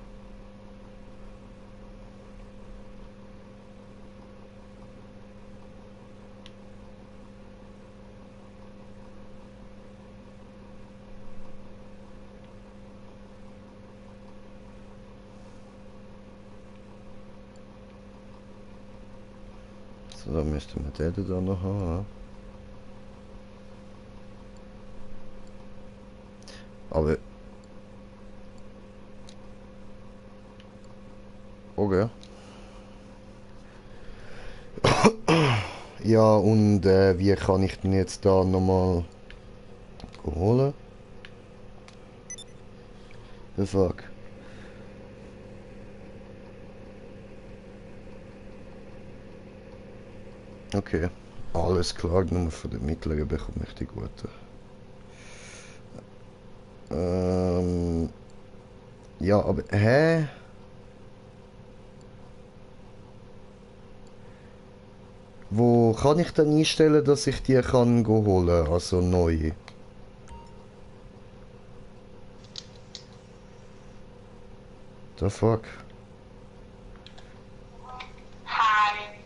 So, da müsste man den da noch haben. Aber... Okay. Ja, und wie kann ich den jetzt da nochmal holen? The fuck? Okay, alles klar, nur von den mittleren bekomme ich die guten. Ja, aber, hä? Wo kann ich denn einstellen, dass ich die kann holen, also neue? The fuck? Hi.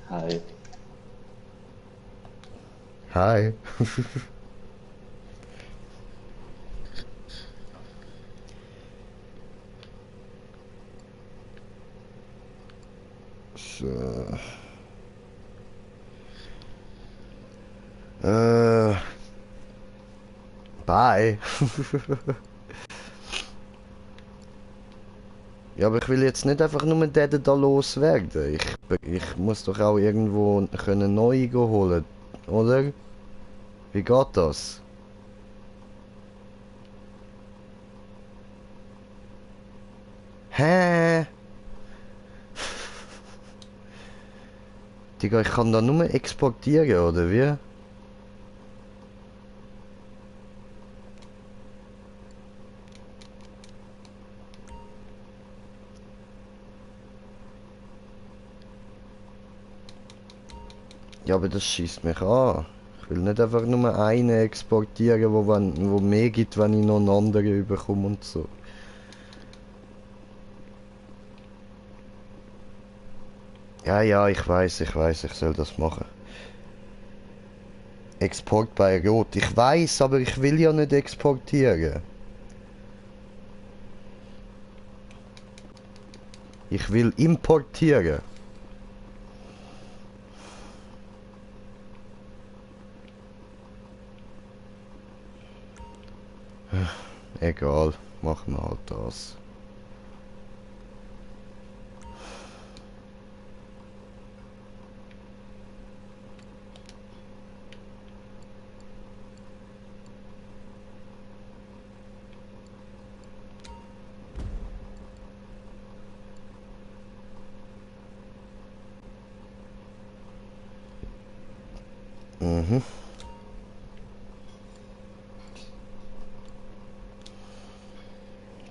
Hi. Hi. So. Bye. Ja, aber ich will jetzt nicht einfach nur den da loswerden. Ich muss doch auch irgendwo können neue holen, oder? Wie geht das? Hä? Digga, ich kann da nur exportieren, oder wie? Ja, aber das schießt mich an. Ich will nicht einfach nur einen exportieren, wo mehr gibt, wenn ich noch einen anderen bekomme und so. Ja, ja, ich weiß, ich soll das machen. Export bei Rot. Ich weiß, aber ich will ja nicht exportieren. Ich will importieren. Egal, machen wir halt das. Mhm.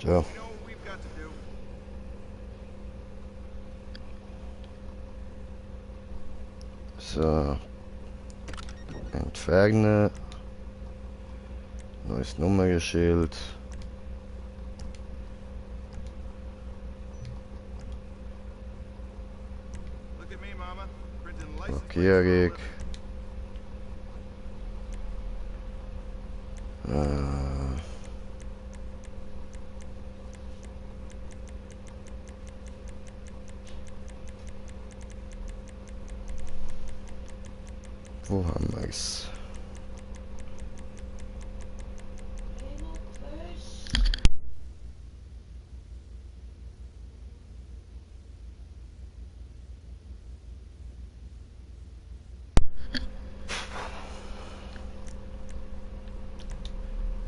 So. You know what we've got to do? So. Entfernen. Neues Nummernschild. Look at me, Mama. Printing license plates. Blockierig. Wo haben wir's?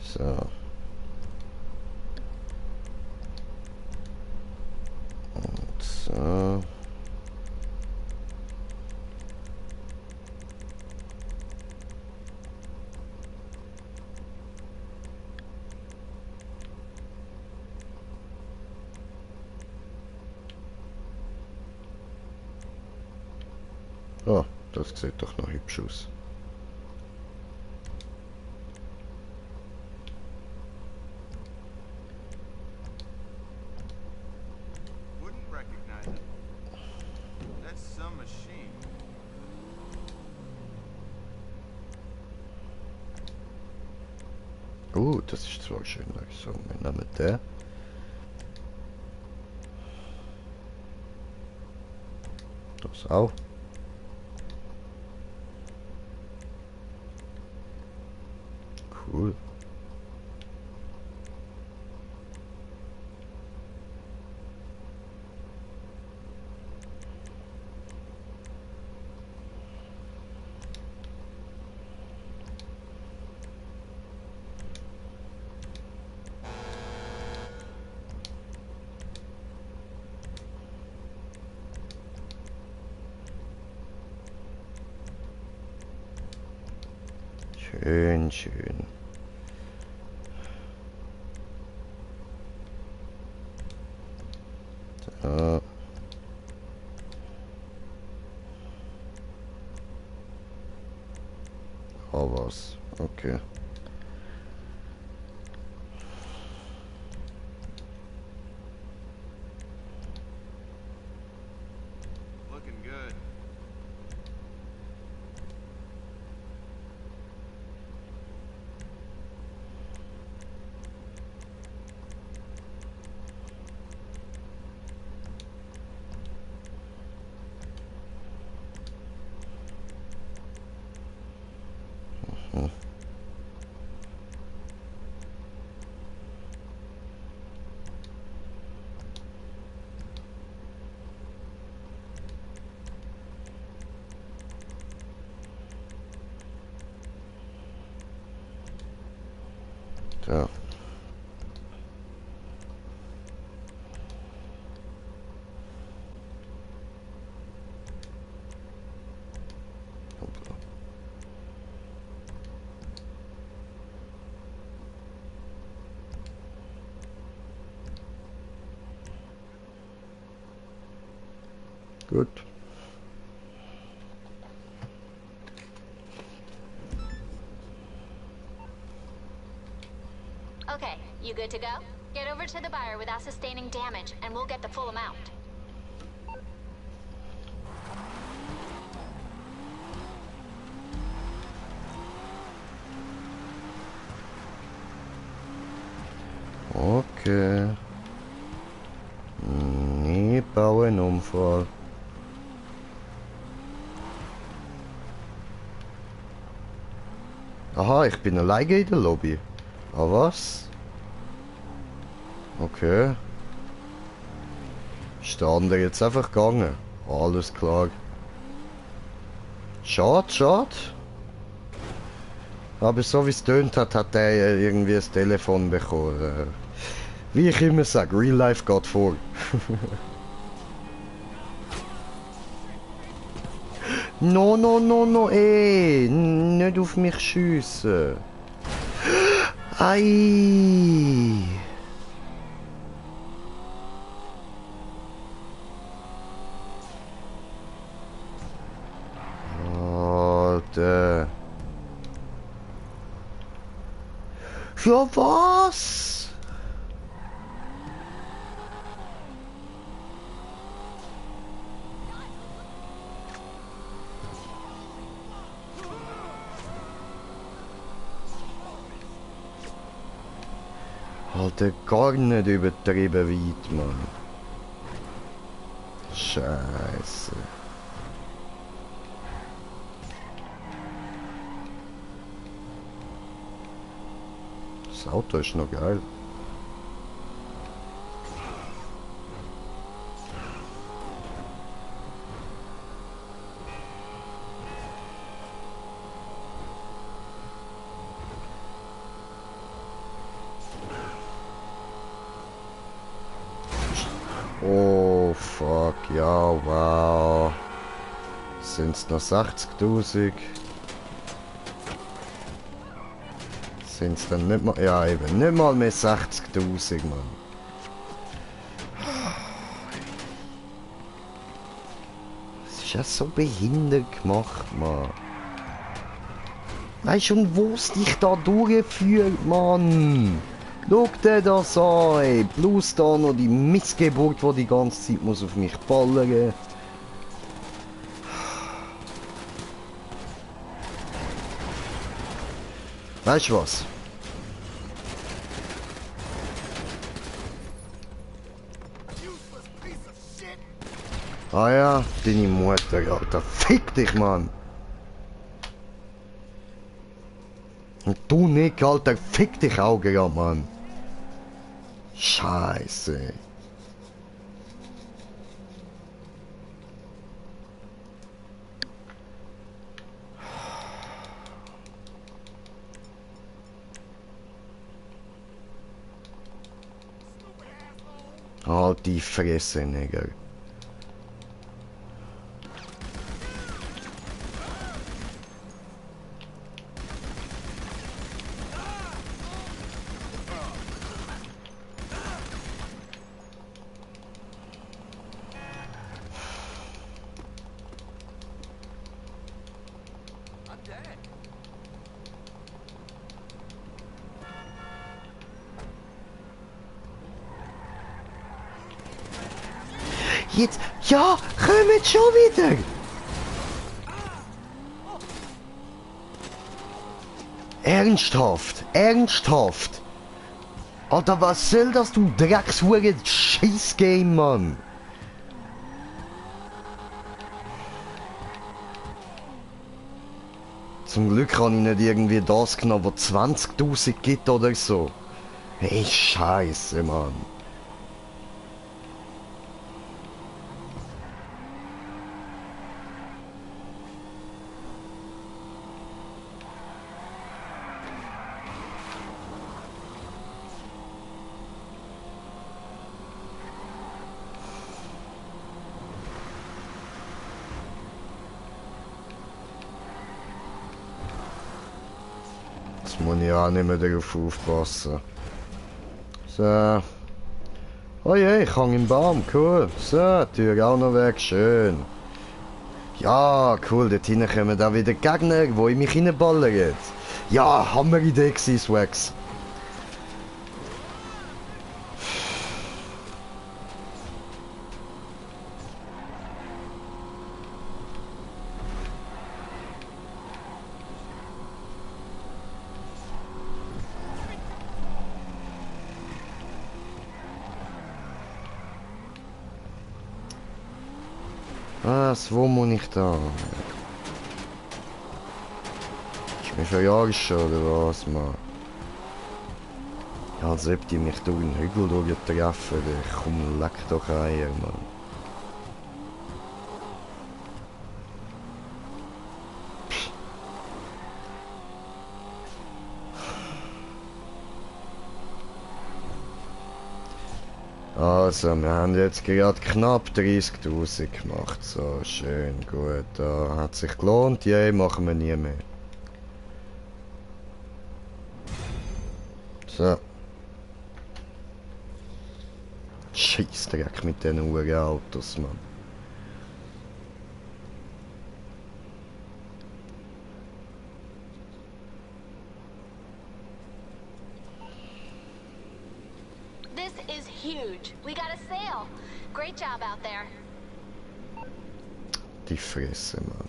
So. Und so. Oh, das sieht doch noch hübsch aus. Wouldn't recognize it. That's some machine. Das ist zwar schön. So, wir nehmen den. Das auch. Cool. Schön, schön. So. Oh, was? Okay. Looking good. So. Gut. Okay, you good to go? Get over to the buyer without sustaining damage, and we'll get the full amount. Okay. Nee, baue einen Unfall. Aha, ich bin alleine in der Lobby. Ah, was? Okay. Ist der andere jetzt einfach gegangen? Alles klar. Schade, schade. Aber so wie es tönt hat, hat er irgendwie ein Telefon bekommen. Wie ich immer sage, Real Life geht vor. No, no, no, no, ey, nicht auf mich schiessen. Ei. Alter. Ja, was? Alter, gar nicht übertrieben weit, Mann. Scheiße. Das Auto ist noch geil. Oh fuck, ja, wow. Sind's noch 60.000? Sind's dann nicht mal, ja eben, nicht mal mehr 60.000, Mann. Das ist ja so behindert gemacht, Mann. Weißt du, und wo es dich da durchführt, Mann? Schau dir das an, ey. Plus da noch die Missgeburt, die die ganze Zeit muss auf mich ballern. Weißt du was? Ah ja, deine Mutter, Alter. Fick dich, Mann. Und du nicht, Alter. Fick dich auch, ja, Mann. Scheiße. Halt die Fresse, Nigger. Jetzt, ja, kommt schon wieder! Ernsthaft, ernsthaft! Alter, was soll das, du Dreckshure Scheiß-Game, Mann? Zum Glück habe ich nicht irgendwie das genommen, was 20.000 gibt oder so. Hey, Scheiße, Mann. Jetzt muss ich auch nicht mehr darauf aufpassen. So. Oh je, ich hang im Baum, cool. So, Tür auch noch weg, schön. Ja, cool, dort hinten kommen da wieder Gegner, die in mich reinballern jetzt. Ja, Hammer-Idee gewesen, Swax. Was, wo muss ich da? Ist mir schon Jahre schon, oder was, Mann? Ja, als ob die mich durch den Hügel treffen, komm, leck doch Eier, Mann. Also, wir haben jetzt gerade knapp 30.000 gemacht. So, schön, gut. Da hat sich gelohnt. Ja, machen wir nie mehr. So. Scheissdreck mit diesen Uhrenautos, Mann. This is huge. We got a sale. Great job out there. Die Fresse, Mann.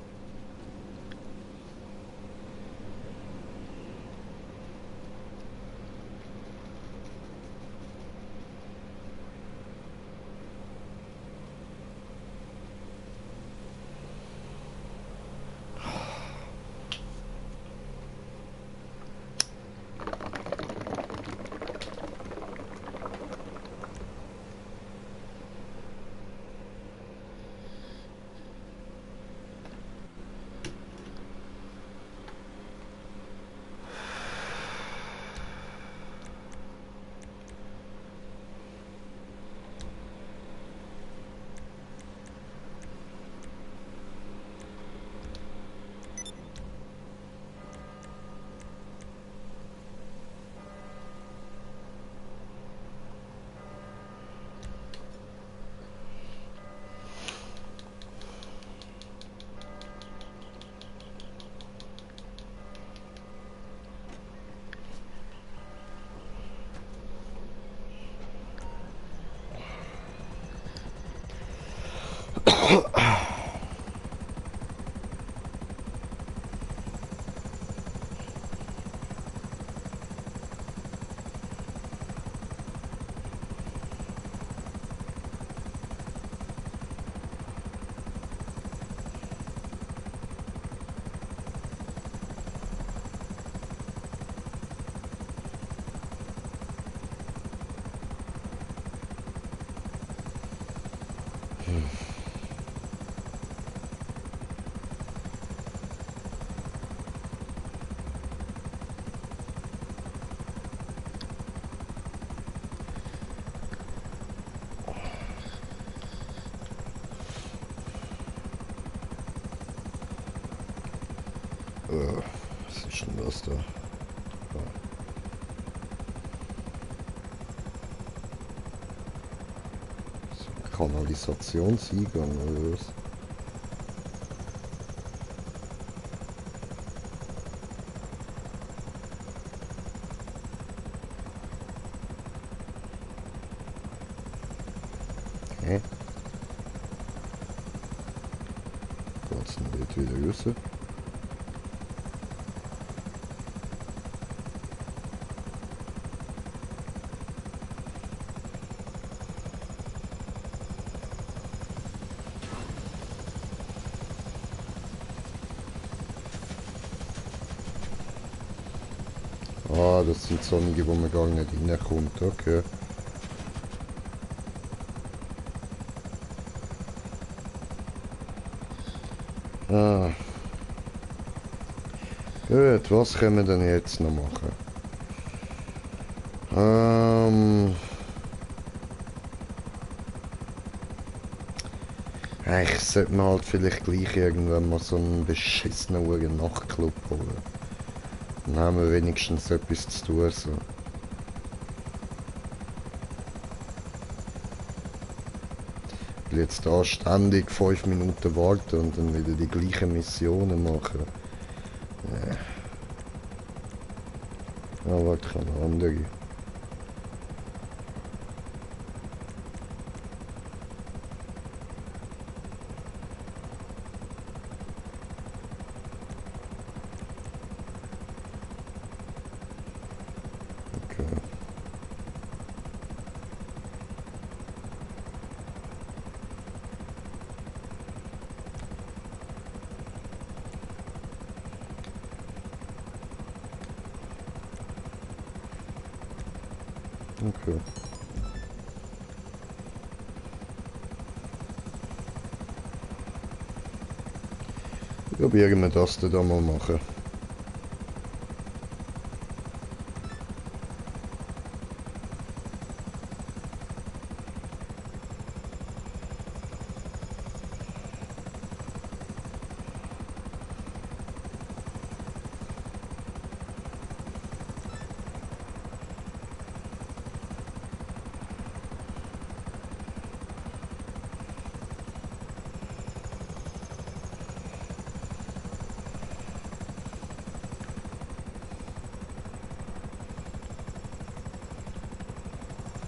Was ist denn das da? So ein Kanalisationseingang oder was? Hä? Geht's denn dort wieder raus? Ah, das sind solche, wo man gar nicht reinkommt, okay. Ah. Gut, was können wir denn jetzt noch machen? Ich sollte mir halt vielleicht gleich irgendwann mal so einen beschissenen Nachtclub holen. Dann haben wir wenigstens etwas zu tun. So. will jetzt da ständig 5 Minuten warten und dann wieder die gleichen Missionen machen. Aber ich kann andere. Okay. Probieren wir das dann mal machen.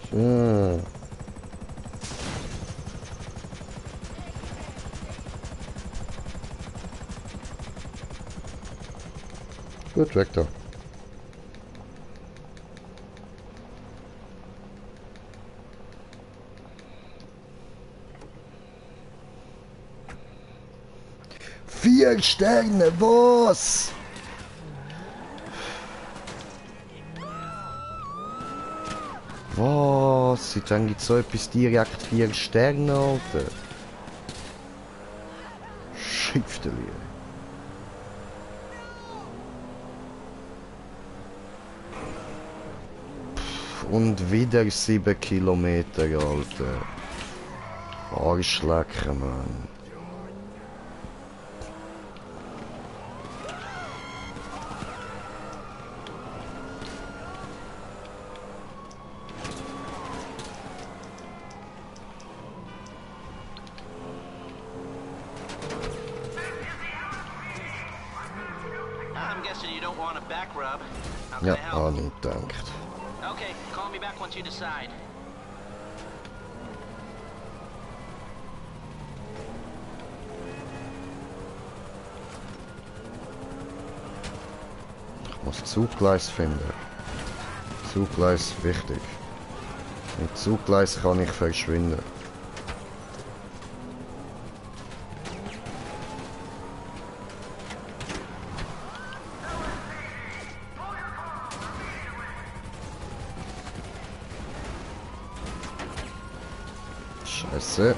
So. Gut, weg da. Vier Sterne, was? Was? Seit wann gibt es so etwas direkt 4 Sterne, Alter? Schiffte wir. Und wieder 7 Kilometer, Alter. Arschlecken, Mann. I'm guessing you don't want a back rub. How can Ja, I help? nicht gedacht. Okay, call me back once you decide. Ich muss Zuggleis finden. Zuggleis wichtig. Mit Zuggleis kann ich verschwinden. Scheiße.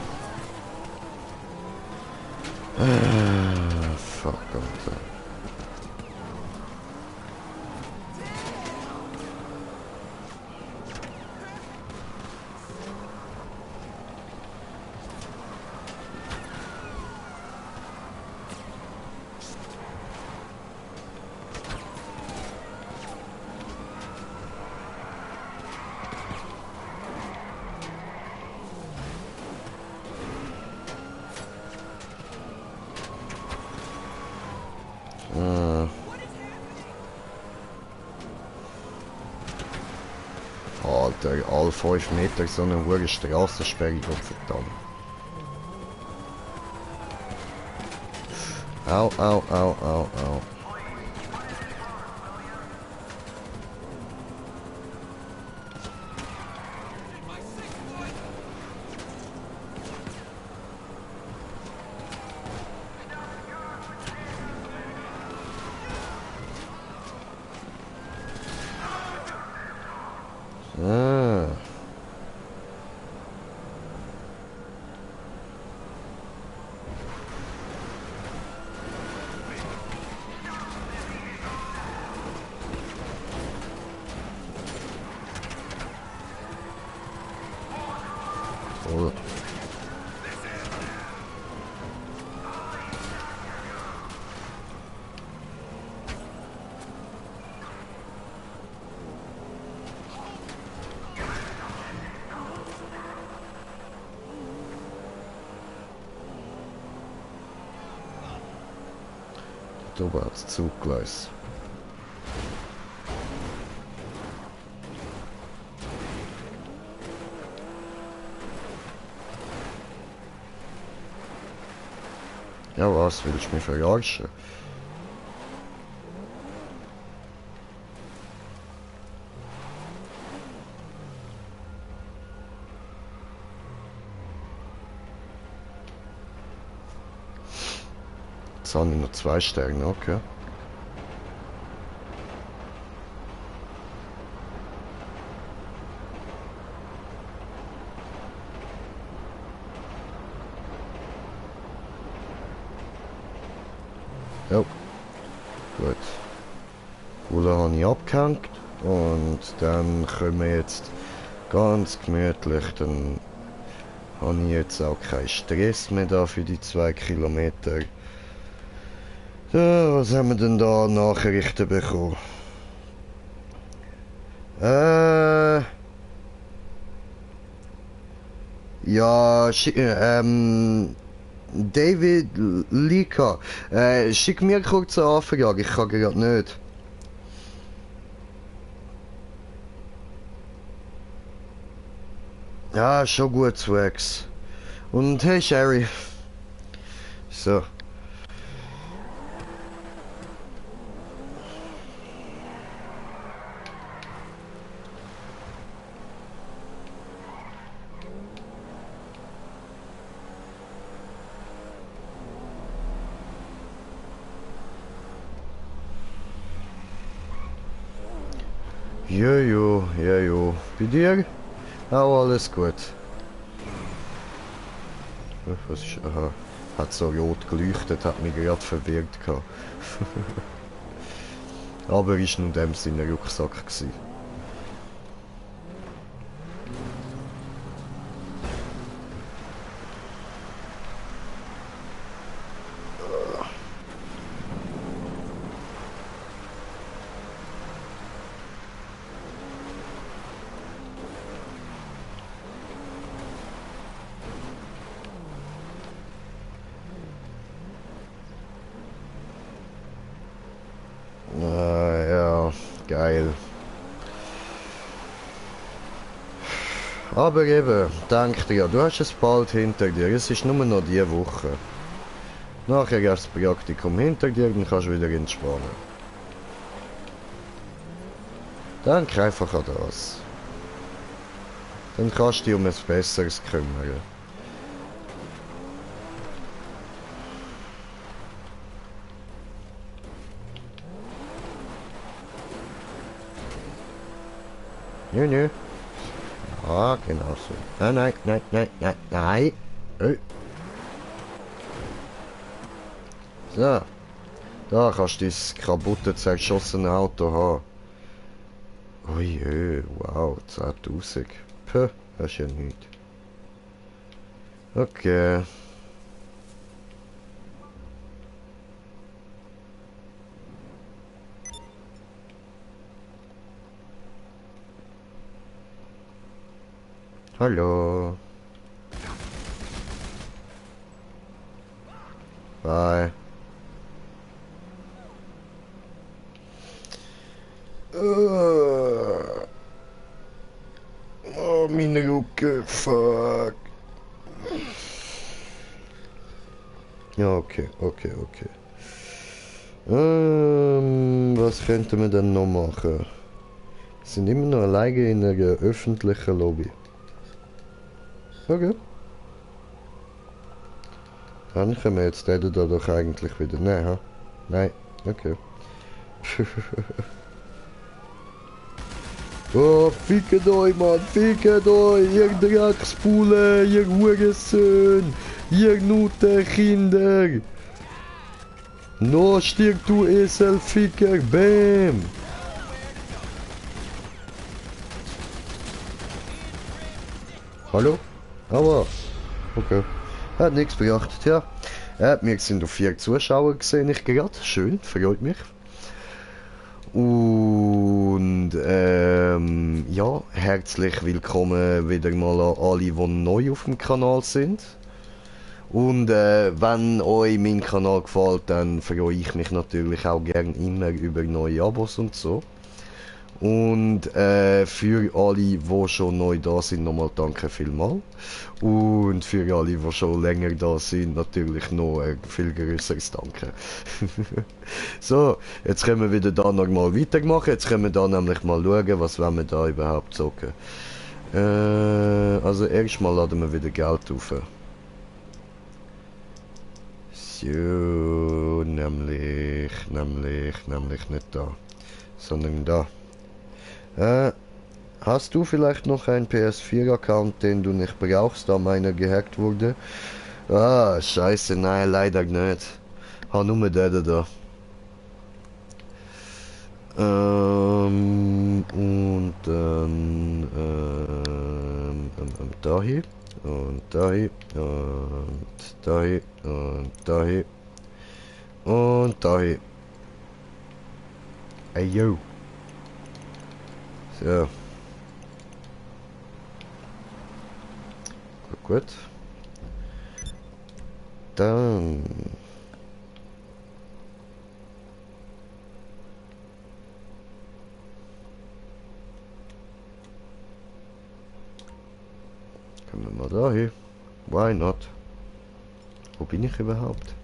Fuck, Alter. Alter, alle 5 Meter so eine hohe Straßensperre, Gott verdammt. Au, au, au, au, au. Ah. Oh. Da war das Zuggleis. Ja, was willst du mich verarschen? Jetzt habe ich noch 2 Sterne, okay. Ja, gut. Cola habe ich abgehängt und dann können wir jetzt ganz gemütlich, dann habe ich jetzt auch keinen Stress mehr da für die 2 Kilometer. Ja, was haben wir denn da Nachrichten bekommen? Ja, David Lika, schick mir kurz eine Anfrage, ich kann gerade nicht. Ja, schon gut, Swax. Und hey, Sherry. So. Jojo, jojo. Bei dir? Auch alles gut. Was ist... Aha. Hat so rot geleuchtet, hat mich gerade verwirrt gehabt. Aber ist nur in dem Sinne Rucksack gewesen. Ja, geil. Aber eben, denk dir, du hast es bald hinter dir, es ist nur noch die Woche. Nachher hast du das Praktikum hinter dir, dann kannst du wieder entspannen. Denk einfach an das. Dann kannst du dich um etwas Besseres kümmern. Nö, nö. Ja, genau so. Nein, nein, nein, nein, nein, nein. So. Da kannst du das kaputte, zergeschossene Auto haben. Ui, wow, 10.000. Puh, das ist ja nichts. Okay. Hallo. Bye. Oh, meine Rücken, fuck. Ja, okay. Was könnten wir denn noch machen? Wir sind immer noch alleine in einer öffentlichen Lobby. Okay. Dann können wir jetzt den da doch eigentlich wieder nehmen, ha? Nein, okay. Oh, fickt euch, Mann, fickt euch, ihr Drecksbulle, ihr Hurensohn, ihr Nutenkinder. No, stirb du Eselficker, bam. Hallo? Aber, okay. Hat nichts beachtet, ja. Wir sind auf 4 Zuschauer gesehen, ich gerade. Schön, freut mich. Und ja, herzlich willkommen wieder mal an alle, die neu auf dem Kanal sind. Und wenn euch mein Kanal gefällt, dann freue ich mich natürlich auch gern immer über neue Abos und so. Und für alle, die schon neu da sind, nochmal danke vielmals. Und für alle, die schon länger da sind, natürlich noch ein viel größeres Danke. So, jetzt können wir wieder da nochmal weitermachen. Jetzt können wir da nämlich mal schauen, was wollen wir da überhaupt zocken. Also erstmal laden wir wieder Geld auf. So, nämlich nicht da, sondern da. Hast du vielleicht noch einen PS4-Account, den du nicht brauchst, da meiner gehackt wurde? Ah, scheiße, nein, leider nicht. Ha, nur der da. Und dann, da hier. Und da hier. Und da hier. Und da hier. Und da hier. Ey, yo. So. Gut. Dann. Kommen wir mal da hin. Why not? Wo bin ich überhaupt?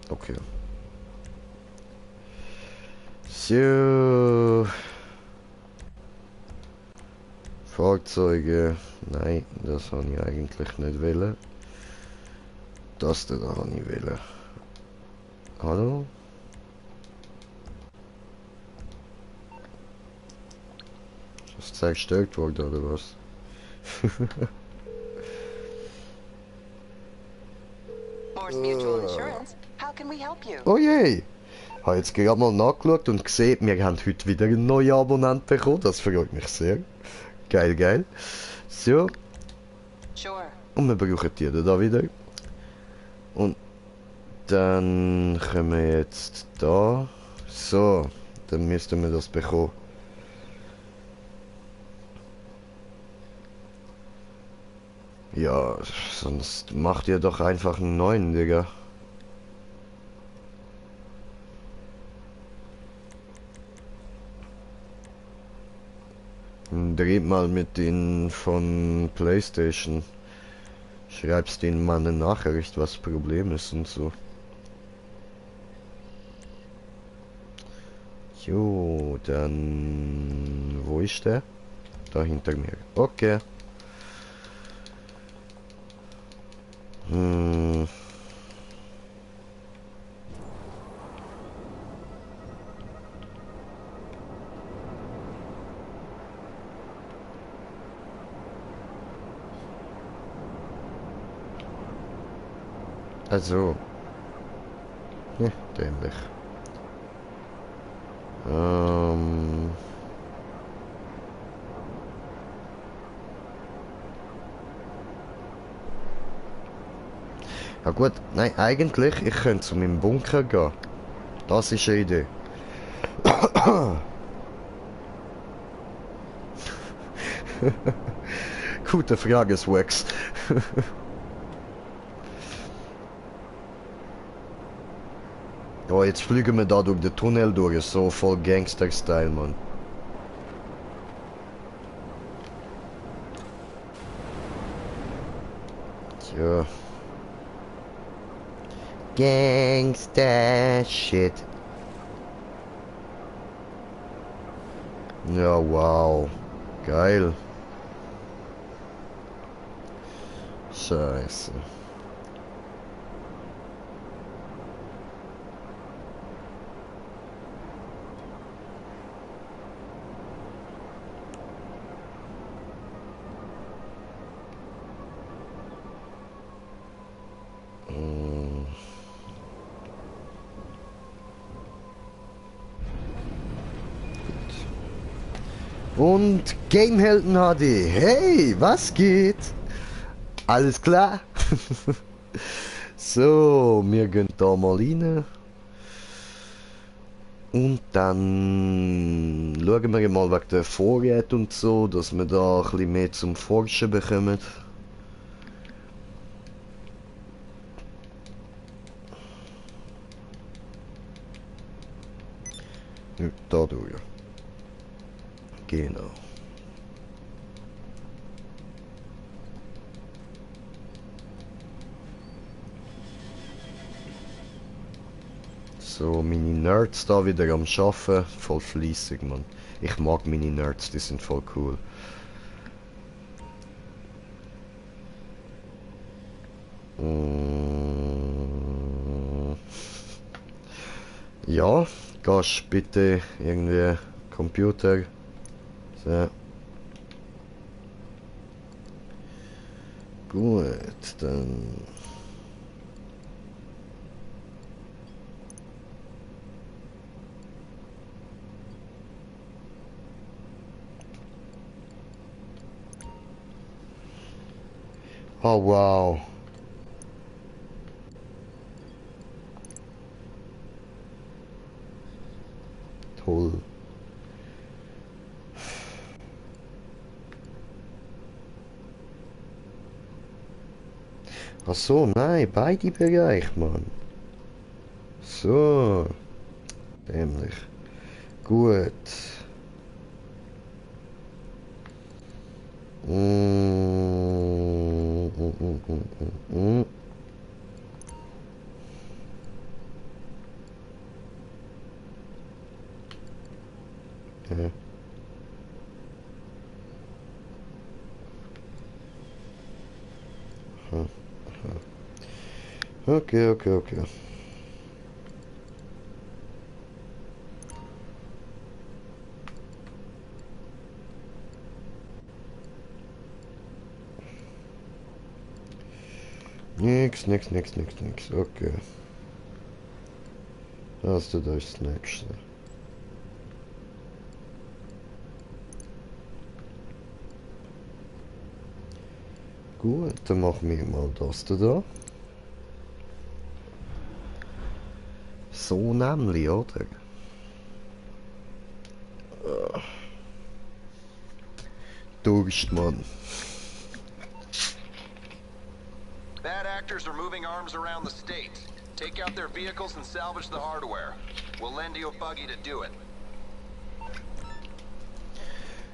Okay. So. Fahrzeuge. Nein, das habe ich eigentlich nicht wollen. Das da habe ich wollen. Hallo? Ist das zerstört worden oder was? Morse Mutual Insurance. How can we help you? Oh je! Ich habe jetzt gerade mal nachgeschaut und gesehen, wir haben heute wieder einen neuen Abonnenten bekommen. Das freut mich sehr. Geil, geil. So. Sure. Und wir brauchen die da wieder. Und dann kommen wir jetzt da. So. Dann müssten wir das bekommen. Ja, sonst macht ihr doch einfach einen neuen, Digga. Dreht mal mit denen von PlayStation. Schreibst denen mal eine Nachricht, was das Problem ist und so. Jo, dann... Wo ist der? Da hinter mir. Okay. Also. Ja, dämlich. Ja gut, nein, eigentlich, ich könnte zu meinem Bunker gehen. Das ist eine Idee. Gute Frage, Swax. Oh, jetzt fliegen wir da durch den Tunnel durch, so voll Gangster-Style, Mann. Tja. Gangster-Shit. Ja, wow. Geil. Scheiße. Und Gamehelden HD. Hey, was geht? Alles klar? So, wir gehen da mal rein. Und dann schauen wir mal wegen der Vorräte und so, dass wir da ein bisschen mehr zum Forschen bekommen. Da durch. Genau. So, meine Nerds da wieder am Arbeiten. Voll fleissig, Mann. Ich mag meine Nerds, die sind voll cool. Ja, gehst bitte irgendwie Computer. So. Gut, dann. Oh wow. Toll. Ach so, nein, beide Bereiche, Mann. So. Dämlich. Gut. Ja. Okay. Nix. Okay. Das ist das nächste. Gut, dann machen wir mal das da. So nämlich, oder? Durst, Mann. Bad actors are moving arms around the state. Take out their vehicles and salvage the hardware. We'll lend you a buggy to do it.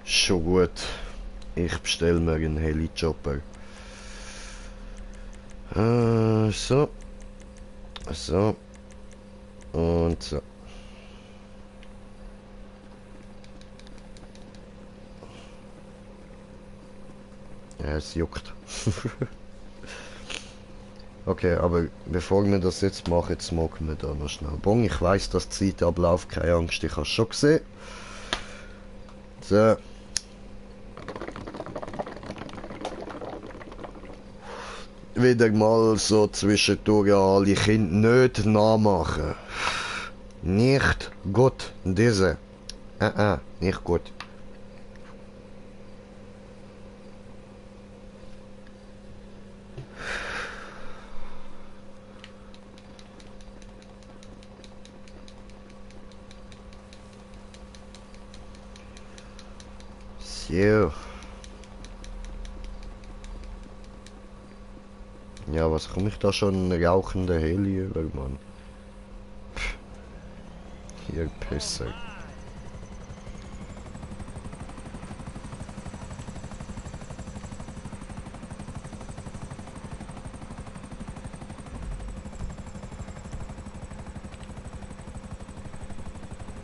Schon gut. Ich bestell mir einen Heli-Chopper. So. So. Und so. Ja, es juckt. Okay, aber bevor wir das jetzt machen, jetzt smoken wir da noch schnell. Bon, ich weiss, dass Zeitablauf, keine Angst, ich habe es schon gesehen. So. Wieder mal so zwischendurch alle Kinder nicht nachmachen. Nicht gut, diese. Nicht gut. So. Ja, was komme ich da schon rauchende Heli über, Mann? Hier Pisser.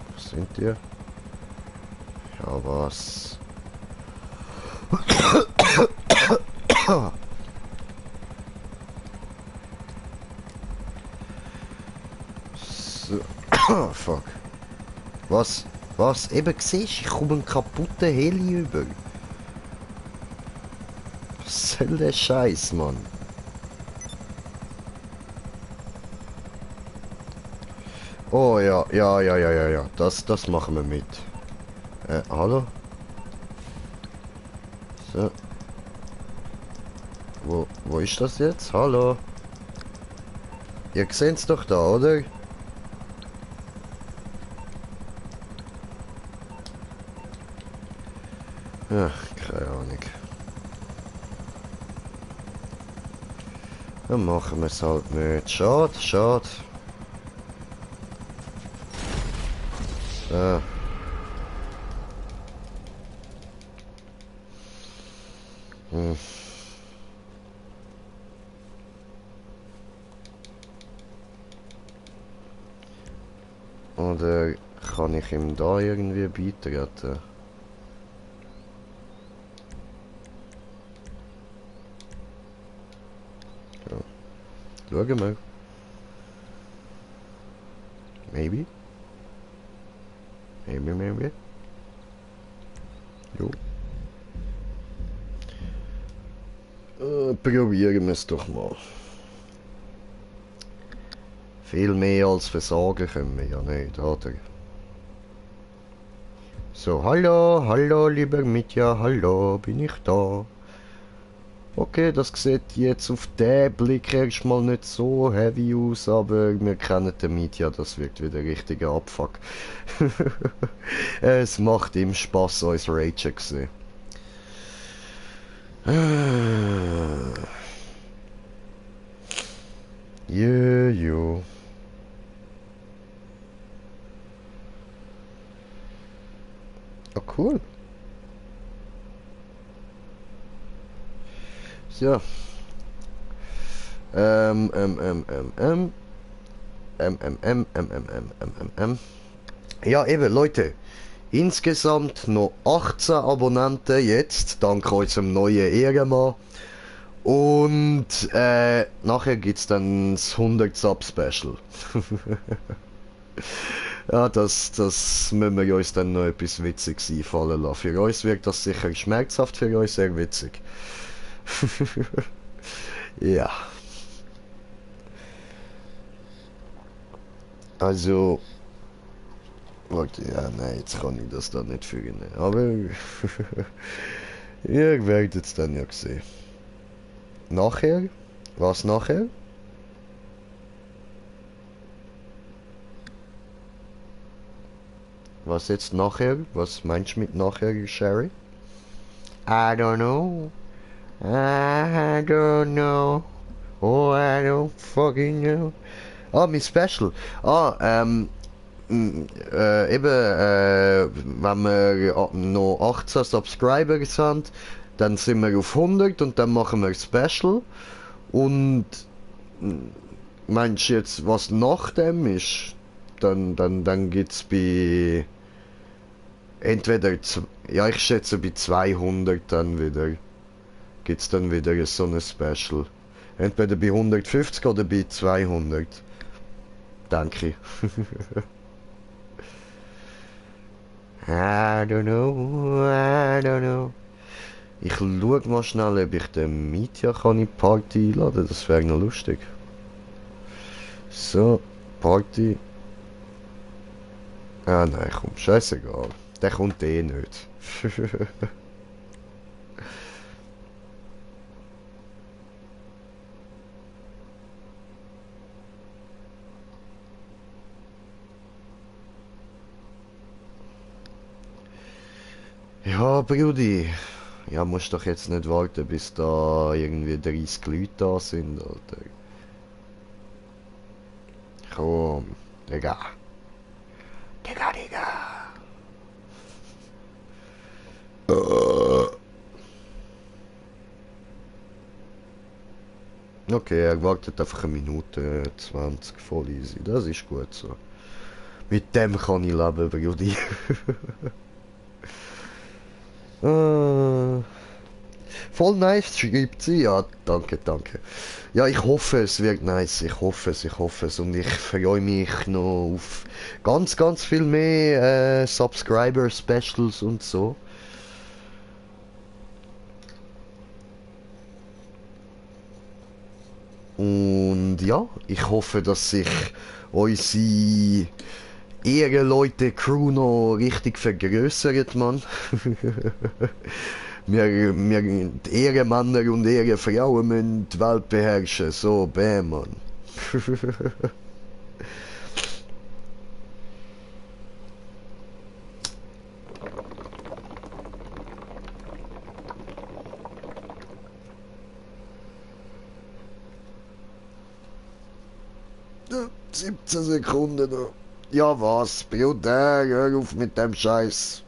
Wo sind ihr? Ja, was? So. Fuck. Was? Was? Eben siehst du, ich komme einen kaputten Heli über. Was soll der Scheiß, Mann? Oh ja. Das machen wir mit. Hallo? So. Wo ist das jetzt? Hallo? Ihr seht's doch da, oder? Ja, keine Ahnung. Dann machen wir es halt nicht. Schade. So. Ah. Hm. Oder kann ich ihm da irgendwie beitreten? Ja. Schauen wir. Maybe. Maybe. Jo. Probieren wir es doch mal. Viel mehr als versagen können wir ja nicht, oder? So, hallo, lieber Mitja, hallo, bin ich da? Okay, das sieht jetzt auf den Blick erstmal nicht so heavy aus, aber wir kennen den Mitja, das wird wieder richtiger Abfuck. Es macht ihm Spaß, uns ragen zu sehen. Jo. Oh, cool. So. Ja, eben, Leute. Insgesamt noch 18 Abonnenten jetzt, dank unserem neuen Ehrenmann. Und nachher gibt's dann das 100 Sub Special. Ja, das müssen wir uns dann noch etwas Witziges einfallen lassen. Für uns wirkt das sicher schmerzhaft, für uns sehr witzig. Ja. Also. Warte, ja, nein, jetzt kann ich das da nicht fügen. Aber. Ihr werdet es dann ja sehen. Nachher? Was nachher? Was jetzt nachher? Was meinst du mit nachher, Sherry? I don't know. I don't know. Oh, I don't fucking know. Ah, mein Special. Eben, wenn wir noch 18 Subscriber sind, dann sind wir auf 100 und dann machen wir ein Special. Und meinst du jetzt, was nach dem ist? Dann gibt's bei entweder, ja, ich schätze bei 200 dann wieder, gibt's dann wieder so ein Special. Entweder bei 150 oder bei 200. Danke. I don't know. Ich schau mal schnell, ob ich den Mitja kann in die Party einladen. Das wäre noch lustig. So, Party. Ah nein, komm, scheißegal. Der kommt eh nicht. Ja, Brudi. Ja, musst doch jetzt nicht warten, bis da irgendwie 30 Leute da sind, Alter. Komm, Digga. Okay, er wartet einfach 1 Minute 20, voll easy. Das ist gut so. Mit dem kann ich leben, Brudi. Voll nice, schreibt sie. Ja, danke. Ja, ich hoffe, es wird nice. Ich hoffe es. Und ich freue mich noch auf ganz viel mehr Subscriber-Specials und so. Und ja, ich hoffe, dass sich unsere Ehrenleute-Crew noch richtig vergrößert, Mann. wir, die Ehrenmänner und Ehrenfrauen müssen die Welt beherrschen. So, bäm, Mann. 17 Sekunden noch. Ja was, Bruder, hör auf mit dem Scheiß.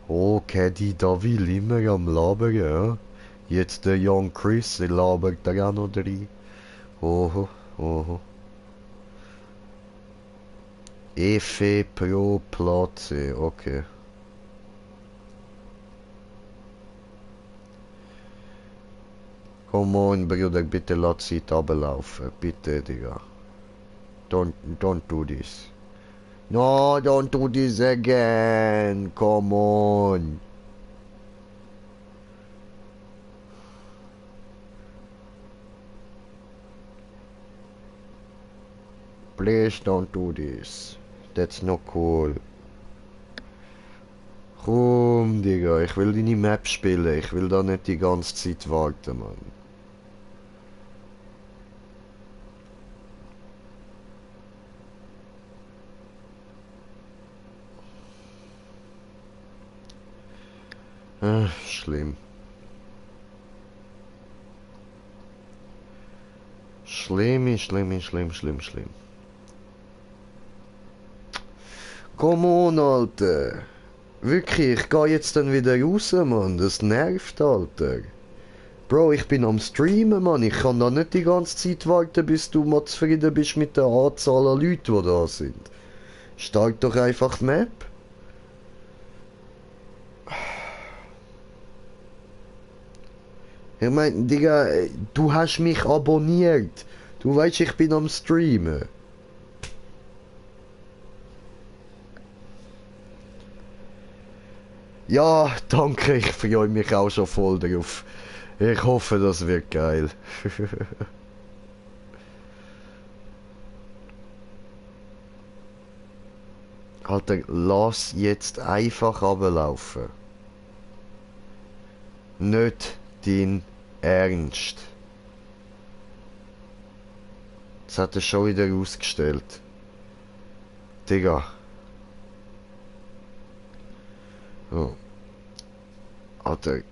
Oh, Caddy, da will immer am Labern, ja. Jetzt der Young Chris, der labert da auch noch drin. Oho, oho. Efe pro Platze, okay. Come on, Bruder, bitte lass Zeit ablaufen. Bitte, Digga. Don't do this. No, don't do this again. Come on. Please don't do this. That's not cool. Komm, Digga, ich will deine Map spielen. Ich will da nicht die ganze Zeit warten, Mann. Schlimm. Schlimm. Come on, Alter. Wirklich, ich geh jetzt dann wieder raus, Mann. Das nervt, Alter. Bro, ich bin am Streamen, Mann. Ich kann da nicht die ganze Zeit warten, bis du mal zufrieden bist mit der Anzahl an Leuten, die da sind. Start doch einfach die Map. Ich mein, Digga, du hast mich abonniert. Du weißt, ich bin am Streamen. Ja, danke, ich freue mich auch schon voll drauf. Ich hoffe, das wird geil. Alter, lass jetzt einfach runterlaufen. Nicht dein Ernst. Das hat er schon wieder ausgestellt. Digga. Oh. Alter.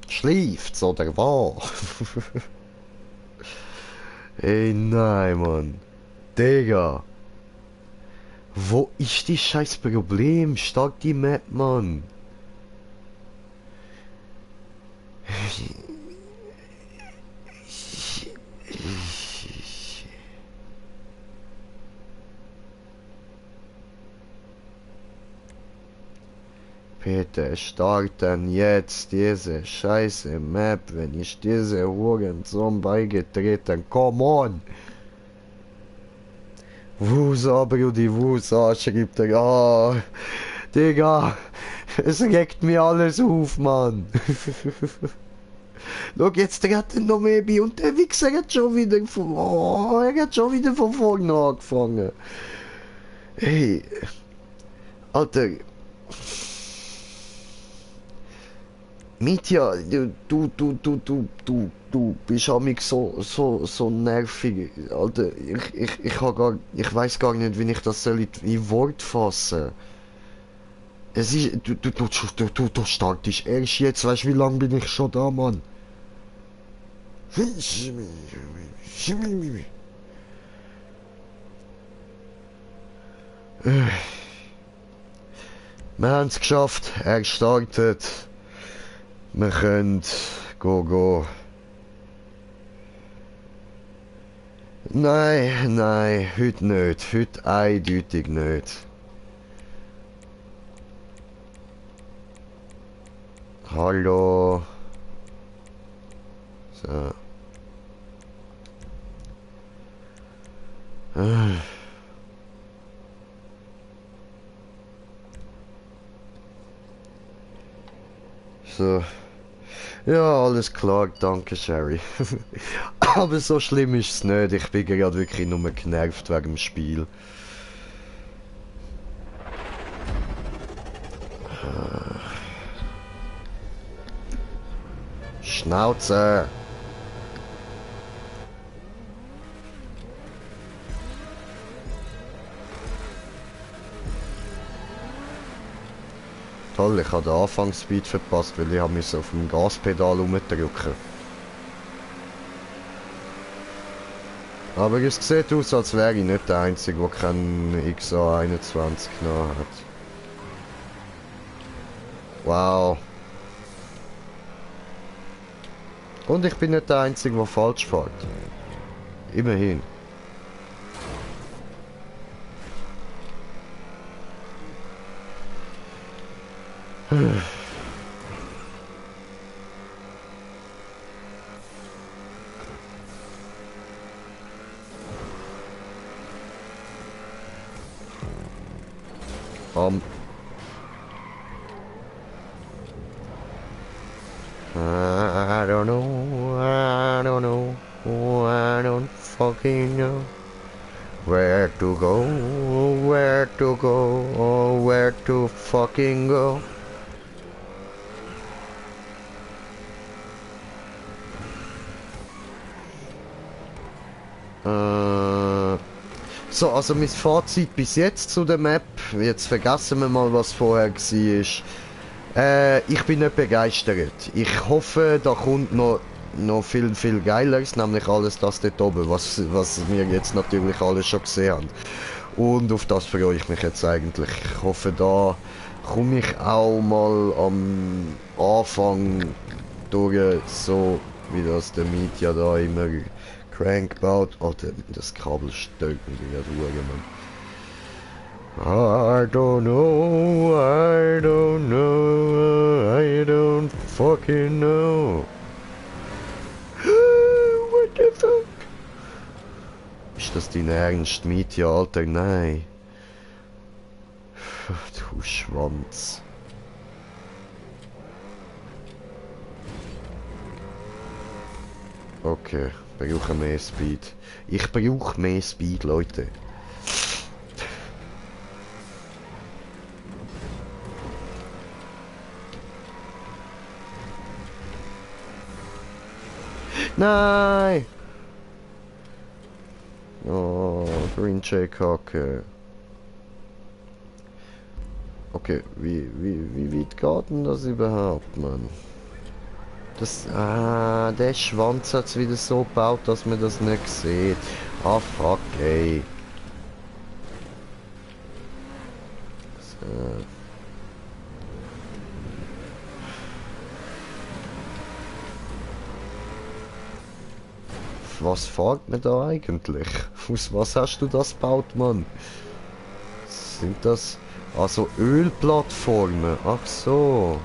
Schläft's oder was? Ey, nein, Mann. Digga. Wo ist die scheiß Problem? Start die Map, Mann. Bitte starten jetzt diese scheiße Map, wenn ich diese Hurensohn beigetreten. Come on! Wusa, Brudi, Wusa, schreibt er. Ah, Digga, es regt mir alles auf, Mann. Schau, jetzt redet noch mehr bei und der Wichser hat schon wieder von... Oh, er hat schon wieder von vorne angefangen. Hey, Alter... Mitya, du bist amig so nervig, Alter. Ich weiß gar nicht, wie ich das soll in Wort fassen. Es ist, du startest erst jetzt, weißt du, wie lange bin ich schon da, Mann? Wir haben es geschafft, er startet. Wir können go. Nein, heute nicht. Heute eindeutig nicht. Hallo. So. So. Ja, alles klar, danke Sherry. Aber so schlimm ist es nicht, ich bin gerade wirklich nur genervt wegen dem Spiel. Schnauze! Toll, ich habe den Anfangsspeed verpasst, weil ich auf dem Gaspedal rumdrücken. Aber es sieht aus, als wäre ich nicht der Einzige, der keinen XA21 genommen hat. Wow. Und ich bin nicht der Einzige, der falsch fährt. Immerhin. I don't know, I don't fucking know where to go, or where to fucking go. So, also mein Fazit bis jetzt zu der Map, jetzt vergessen wir mal, was vorher war. Ich bin nicht begeistert. Ich hoffe, da kommt noch viel Geileres, nämlich alles das dort oben, was wir jetzt natürlich alles schon gesehen haben. Und auf das freue ich mich jetzt eigentlich. Ich hoffe, da komme ich auch mal am Anfang durch, so wie das der Media da immer Crank baut. Oh, das Kabel stört mich wieder durch, Mann. I don't know, I don't fucking know. What the fuck? Ist das dein Ernst, Media, Alter? Nein. Du Schwanz. Okay, ich brauche mehr Speed. Ich brauche mehr Speed, Leute. Nein! Oh, Green J Kacke. Okay, wie weit geht denn das überhaupt, Mann? Der Schwanz hat es wieder so gebaut, dass man das nicht sieht. Ah, fuck, ey. So. Was fährt man da eigentlich? Aus was hast du das gebaut, Mann? Sind das also Ölplattformen? Ach so.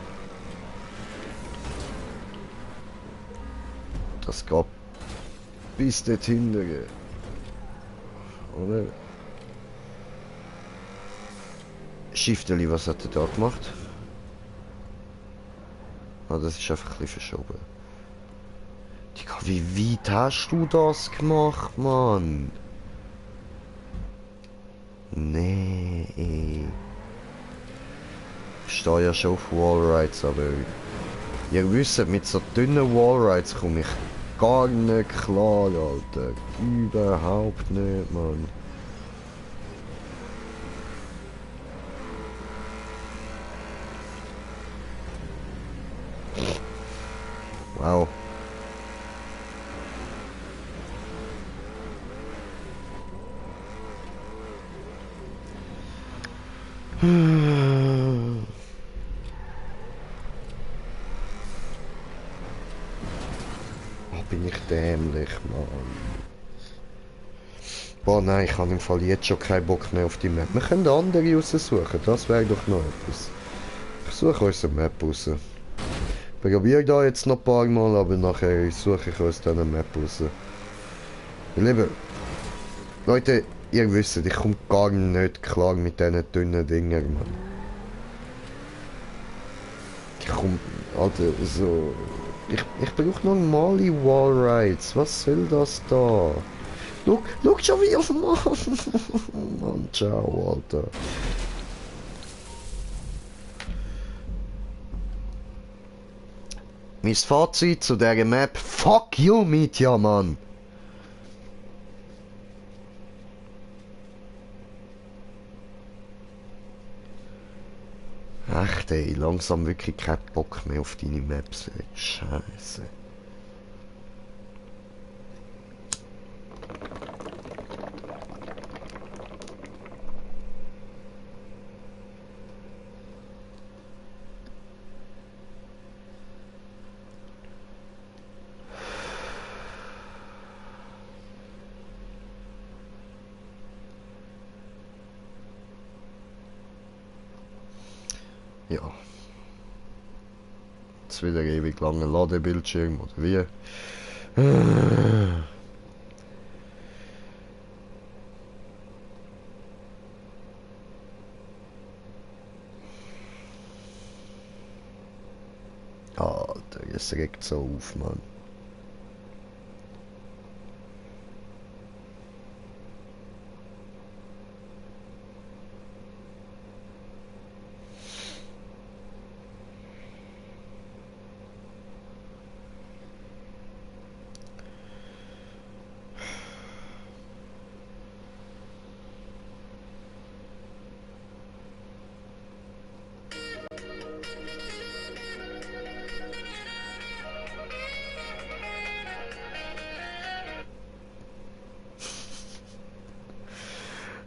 Das geht bis dort hinten. Oder? Schifteli, was hat er da gemacht? Ah, das ist einfach ein bisschen verschoben. Digga, wie weit hast du das gemacht, Mann? Nee. Ich stehe ja schon auf Wallrides, aber ihr wisst, mit so dünnen Wallrides komme ich gar nicht klar, Alter. Überhaupt nicht, Mann. Wow. Oh, bin ich dämlich, Mann. Boah, nein, ich habe im Fall jetzt schon keinen Bock mehr auf die Map. Wir können andere raussuchen, das wäre doch noch etwas. Ich suche uns eine Map raus. Ich probiere da jetzt noch ein paar Mal, aber nachher suche ich uns dann eine Map raus. Liebe Leute, ihr wisst, ich komme gar nicht klar mit diesen dünnen Dingern, Mann. Ich komme, Alter, so... Ich brauche normale Wallrides. Was soll das da? Schau schon wieder, Mann! Mann, ciao, Alter. Mein Fazit zu dieser Map: Fuck you, Media, Mann! Echt ey, langsam wirklich keinen Bock mehr auf deine Maps, ey. Scheiße. Ja. Jetzt wieder ewig lange Ladebildschirm oder wie? Alter, es regt so auf, Mann.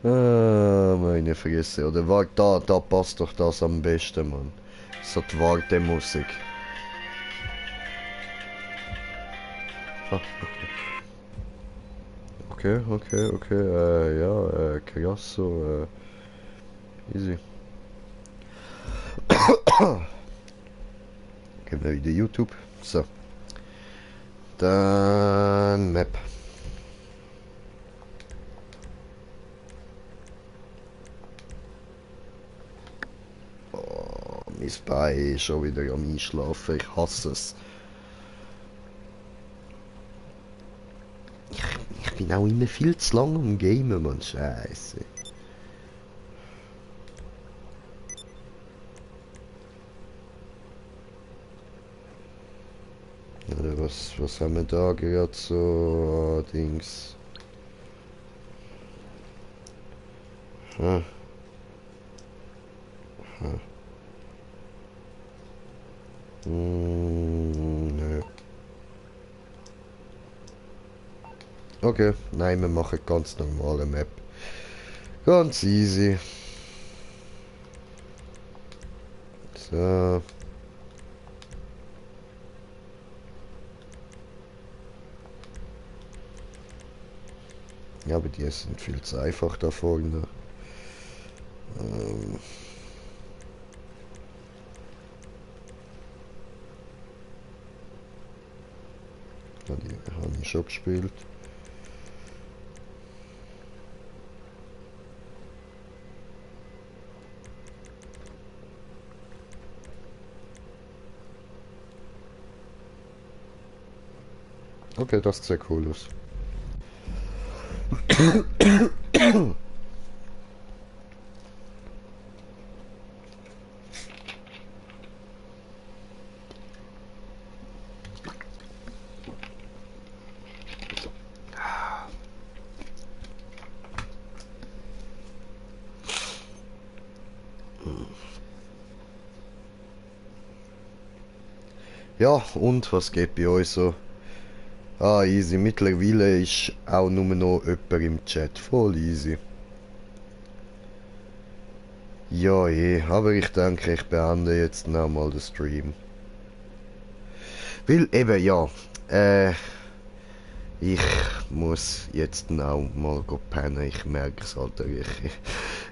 Ah, meine Fresse. Oder warte, da passt doch das am besten, Mann. So die Wartemusik. Ah, okay, ja, krass, so, easy. Gehen wir wieder YouTube. So. Dann Map. Mein Bein ist schon wieder am Einschlafen, ich hasse es. Ich bin auch immer viel zu lang am Gamen, Mann, Scheiße. Oder was haben wir da gerade so, Dings? Hm. Nö. Okay, nein, wir machen ganz normale Map. Ganz easy. So. Ja, aber die sind viel zu einfach da vorne. Die habe ich schon gespielt. Okay, das sieht cool aus. Ja, und was geht bei euch so? Ah, easy. Mittlerweile ist auch nur noch jemand im Chat. Voll easy. Ja, aber ich denke, ich beende jetzt noch mal den Stream. Weil eben, ja, ich muss jetzt auch mal pennen. Ich merke es, Alter.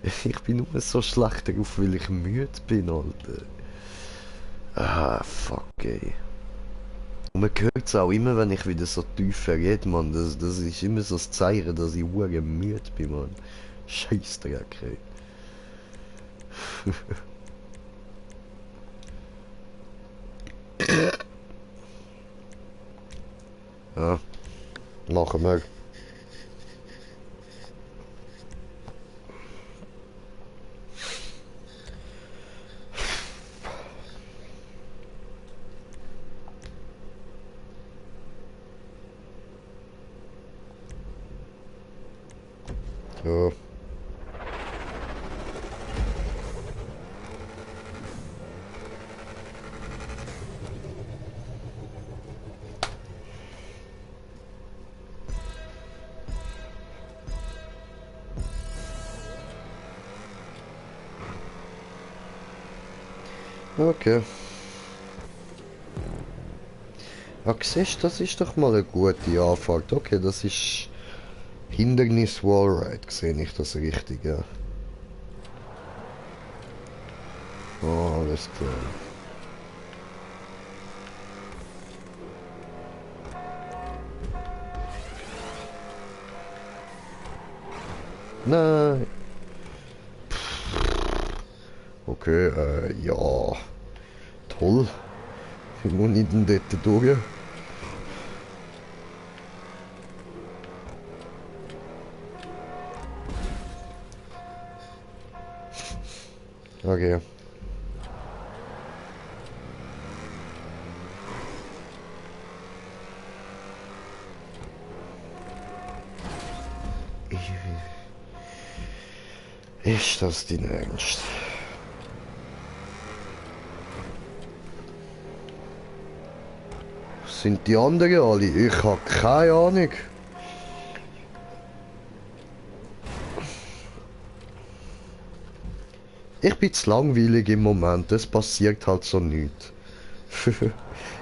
Ich bin nur so schlecht darauf, weil ich müde bin, Alter. Ah, fuck, ey. Und man hört es auch immer, wenn ich wieder so tief rede, Mann. Das ist immer so das Zeichen, dass ich hure müde bin, Mann. Scheissdreck, ey. Ja, machen wir. Ja. Okay. Ach, siehst du, das ist doch mal eine gute Anfahrt. Okay, das ist Hindernis Wallride, sehe ich das richtig, ja. Oh, alles klar. Nein. Okay, ja. Toll. Wie muss ich denn dort durch? Okay. Ist das dein Ernst? Sind die anderen alle? Ich habe keine Ahnung. Ich bin zu langweilig im Moment, es passiert halt so nichts.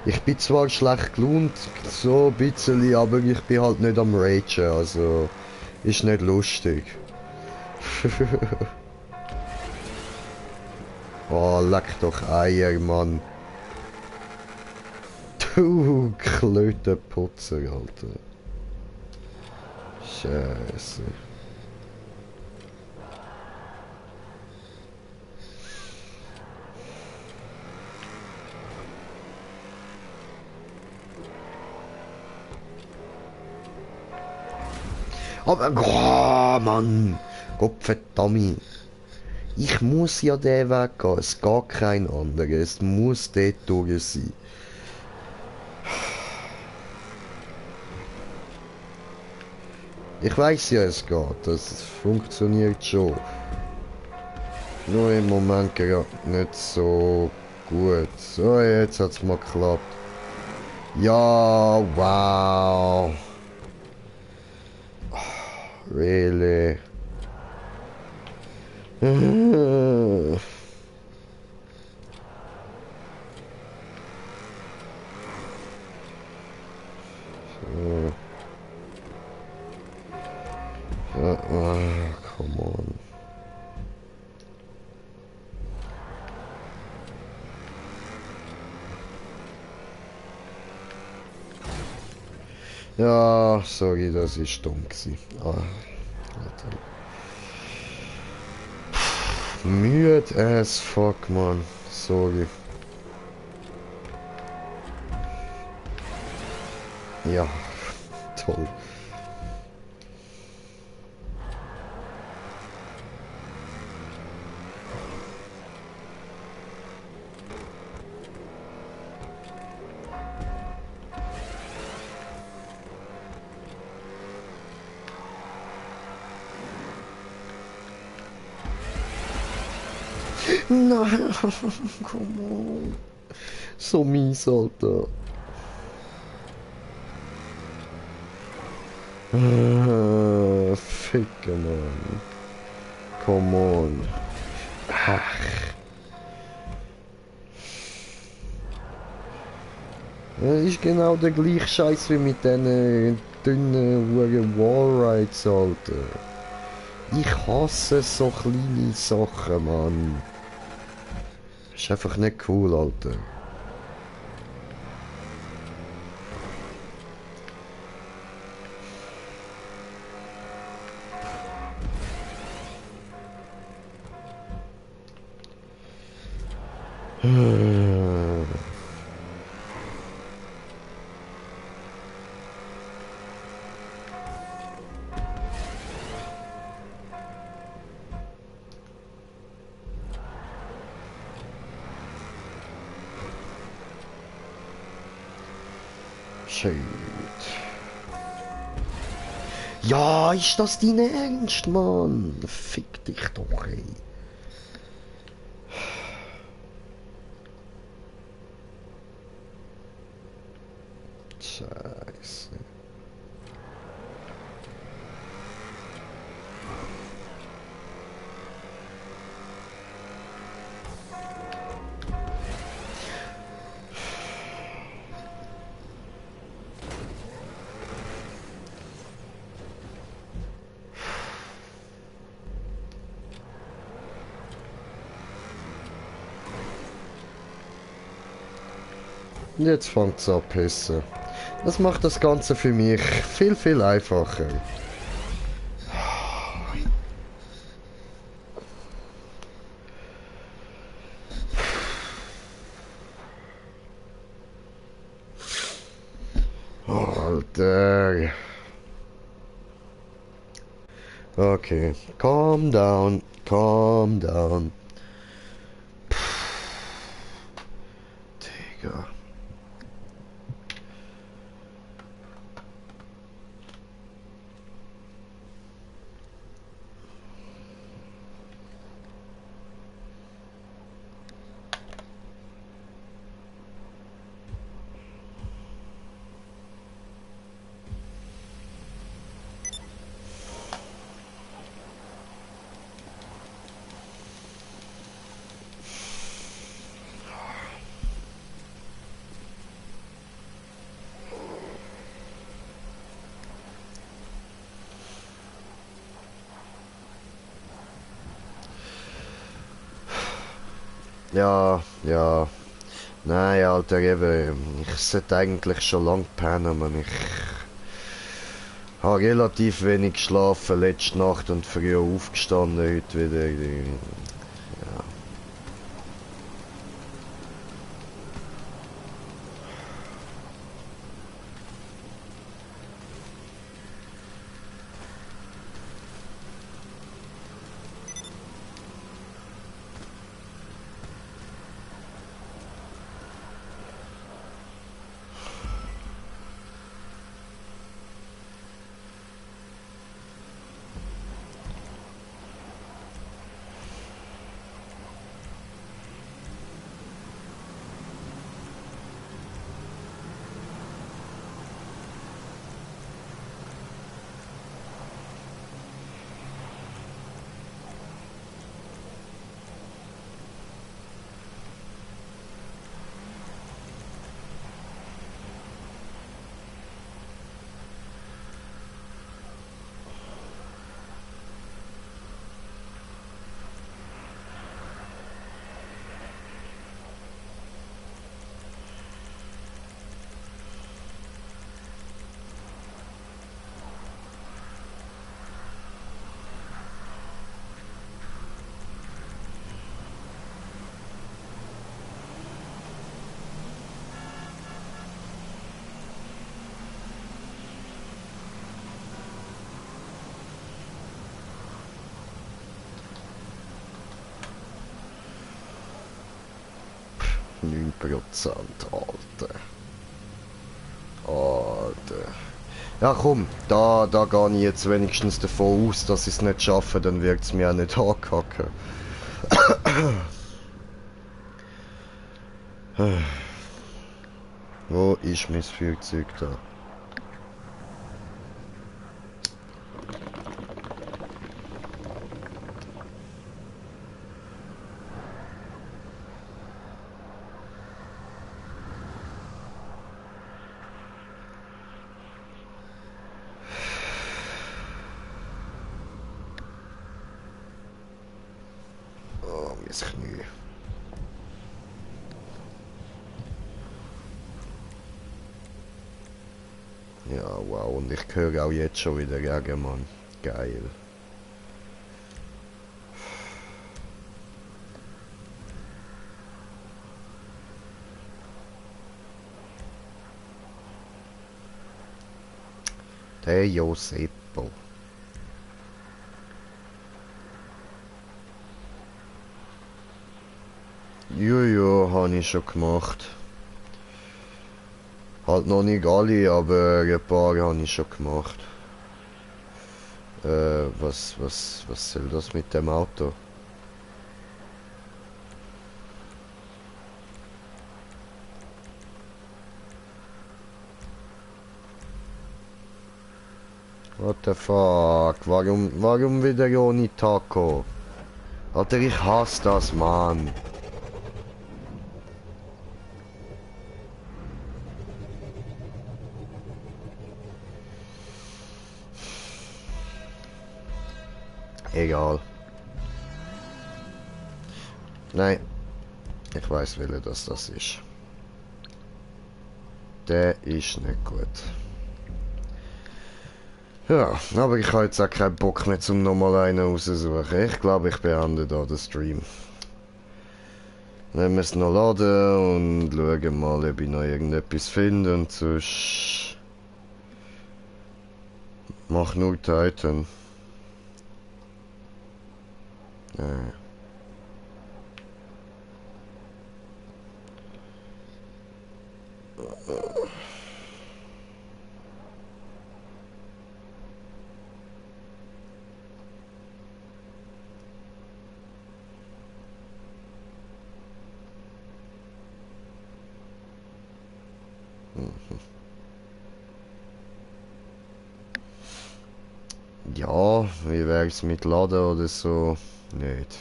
Ich bin zwar schlecht gelaunt, so ein bisschen, aber ich bin halt nicht am Ragen, also ist nicht lustig. Oh, leck doch Eier, Mann. Du Klötenputzer, Alter. Scheiße. Aber, oh, Mann. Gottverdammt. Ich muss ja den Weg gehen. Es geht kein anderer. Es muss dort durch sein. Ich weiß ja, es geht. Das funktioniert schon. Nur im Moment gerade nicht so gut. So, jetzt hat es mal geklappt. Ja, wow. Really? Come on. Ja, sorry, das ist dumm gewesen. Müde as fuck, man. Sorry. Ja, toll. Nein, come on. So mies, Alter. Ficke, Mann. Come on. Ach. Das ist genau der gleiche Scheiß wie mit diesen dünnen Wallrides, Alter. Ich hasse so kleine Sachen, Mann. Ist einfach nicht cool, Alter. Shit. Ja, ist das dein Ernst, Mann? Fick dich doch, ey. Scheiße. Und jetzt fängt es an zu pissen. Das macht das Ganze für mich viel, viel einfacher. Alter. Okay, calm down, calm down. Digga. Ja, ja. Nein, Alter, eben, ich sollte eigentlich schon lang pennen, man. Ich habe relativ wenig geschlafen letzte Nacht und früh aufgestanden heute wieder. Ja. %, Alter. Alter. Ja komm, da gehe ich jetzt wenigstens davon aus, dass ich es nicht schaffe, dann wird es mir auch nicht ankacken. Wo ist mein Flugzeug da? Knie. Ja, wow, und ich höre auch jetzt schon wieder Regen, Mann. Geil. Der Joseppo. Jojo, habe ich schon gemacht. Halt noch nicht alle, aber ein paar habe ich schon gemacht. Was soll das mit dem Auto? What the fuck? Warum wieder ohne Taco? Alter, ich hasse das, Mann. Egal. Nein. Ich weiß, welcher das ist. Der ist nicht gut. Ja, aber ich habe jetzt auch keinen Bock mehr zum nochmal einen raussuchen. Ich glaube, ich beende da den Stream. Nehmen wir es noch laden und schauen mal, ob ich noch irgendetwas finde und sonst... Mach nur Titan. Ja, wie wär's mit Laden oder so? Nicht.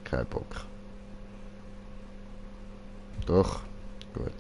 Kein Bock. Doch, gut.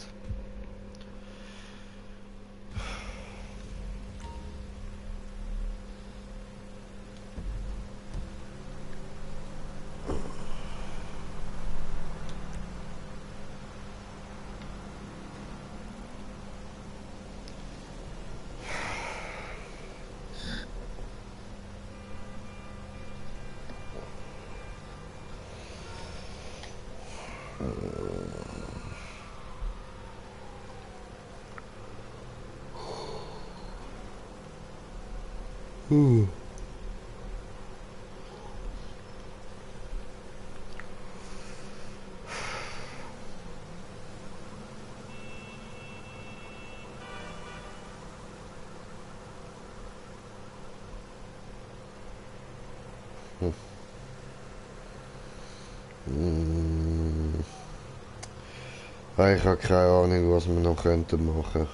Ich habe keine Ahnung, was wir noch könnten machen.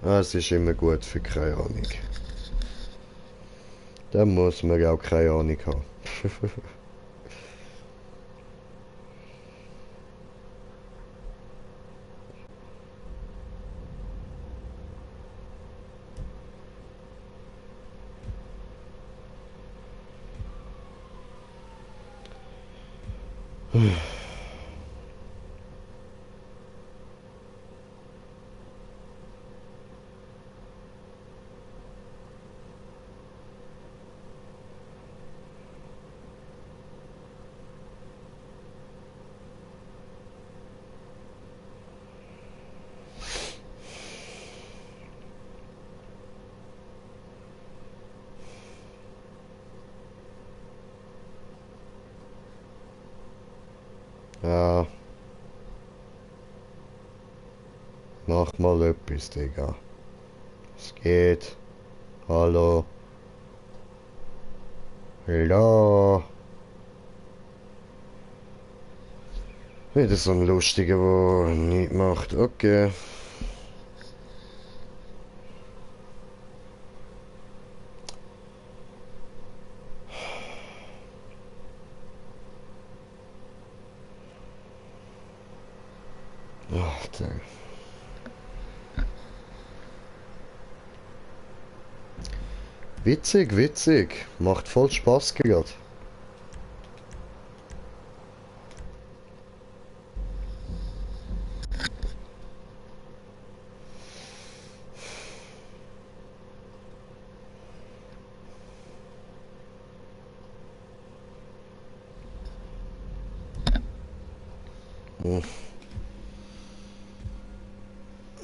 Es ist immer gut für keine Ahnung. Dann muss man auch keine Ahnung haben. Ja. Mach mal etwas, Digga. Es geht. Hallo. Hallo. Wieder so ein Lustiger, der nichts macht. Okay. Ach, der. Witzig, witzig. Macht voll Spaß gerade.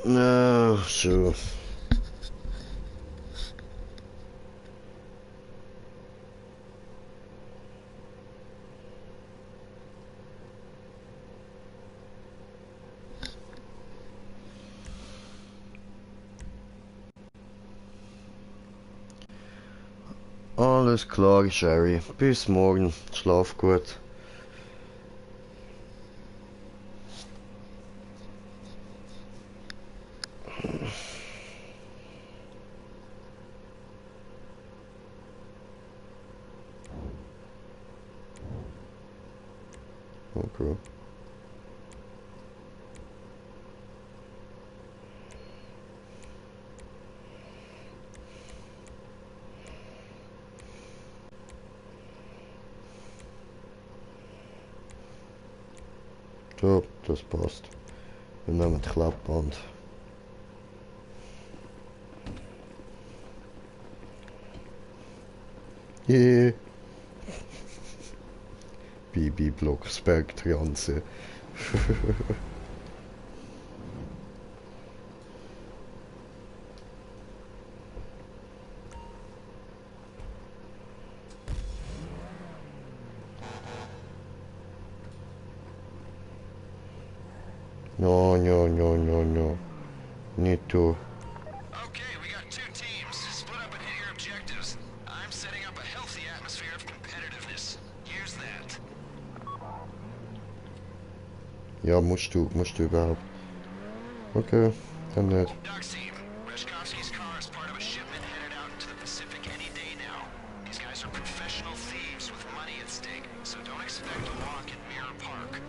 Na, so. Alles klar, Sherry. Bis morgen. Schlaf gut. Okay. So, das passt. Wir nehmen das Klappband. Yeah. Bibi Blocksberg Transe. No, no, no, no, no. Need to. Okay, we got two teams. Split up and hit your objectives. I'm setting up a healthy atmosphere of competitiveness. Here's that. Ja, musst du überhaupt. Okay, dann nicht. Docs team, Reshkovsky's car is part of a shipment headed out into the Pacific any day now. These guys are professional thieves with money at stake, so don't expect a walk in Mirror Park.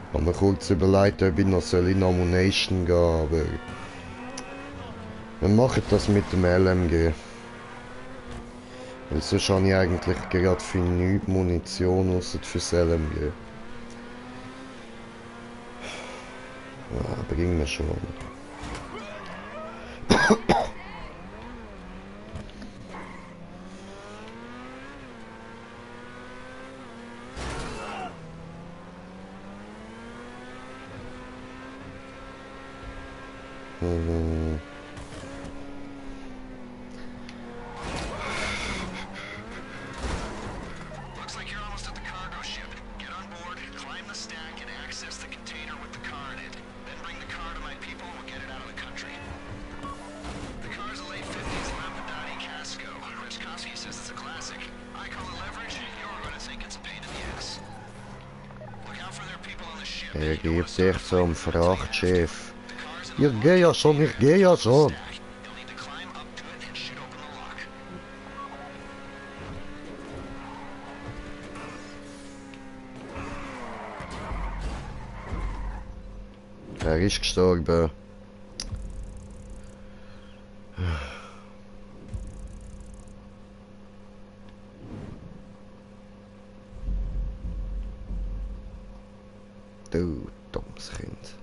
Ich habe mir kurz überlegt, ob ich noch in Nomination gehen soll, aber wir machen das mit dem LMG. Weil sonst habe ich eigentlich gerade für nichts Munition außer fürs LMG. Ja, bringen wir schon. Looks like you're almost at the cargo ship. Get on board, climb the stack, and access the container with the car in it. Then bring the car to my people and we'll get it out of the country. The car's a late 50s Lampadati Casco. Reshkovsky says it's a classic. I call it leverage. You're gonna think it's a pain in the ass. Look out for their people on the ship. Gibt echt so einen Frachtchef. Ich gehe ja schon, ich gehe ja schon. You'll need to climb up to it and shoot open the lock. Er ist gestorben. Du dummes Kind.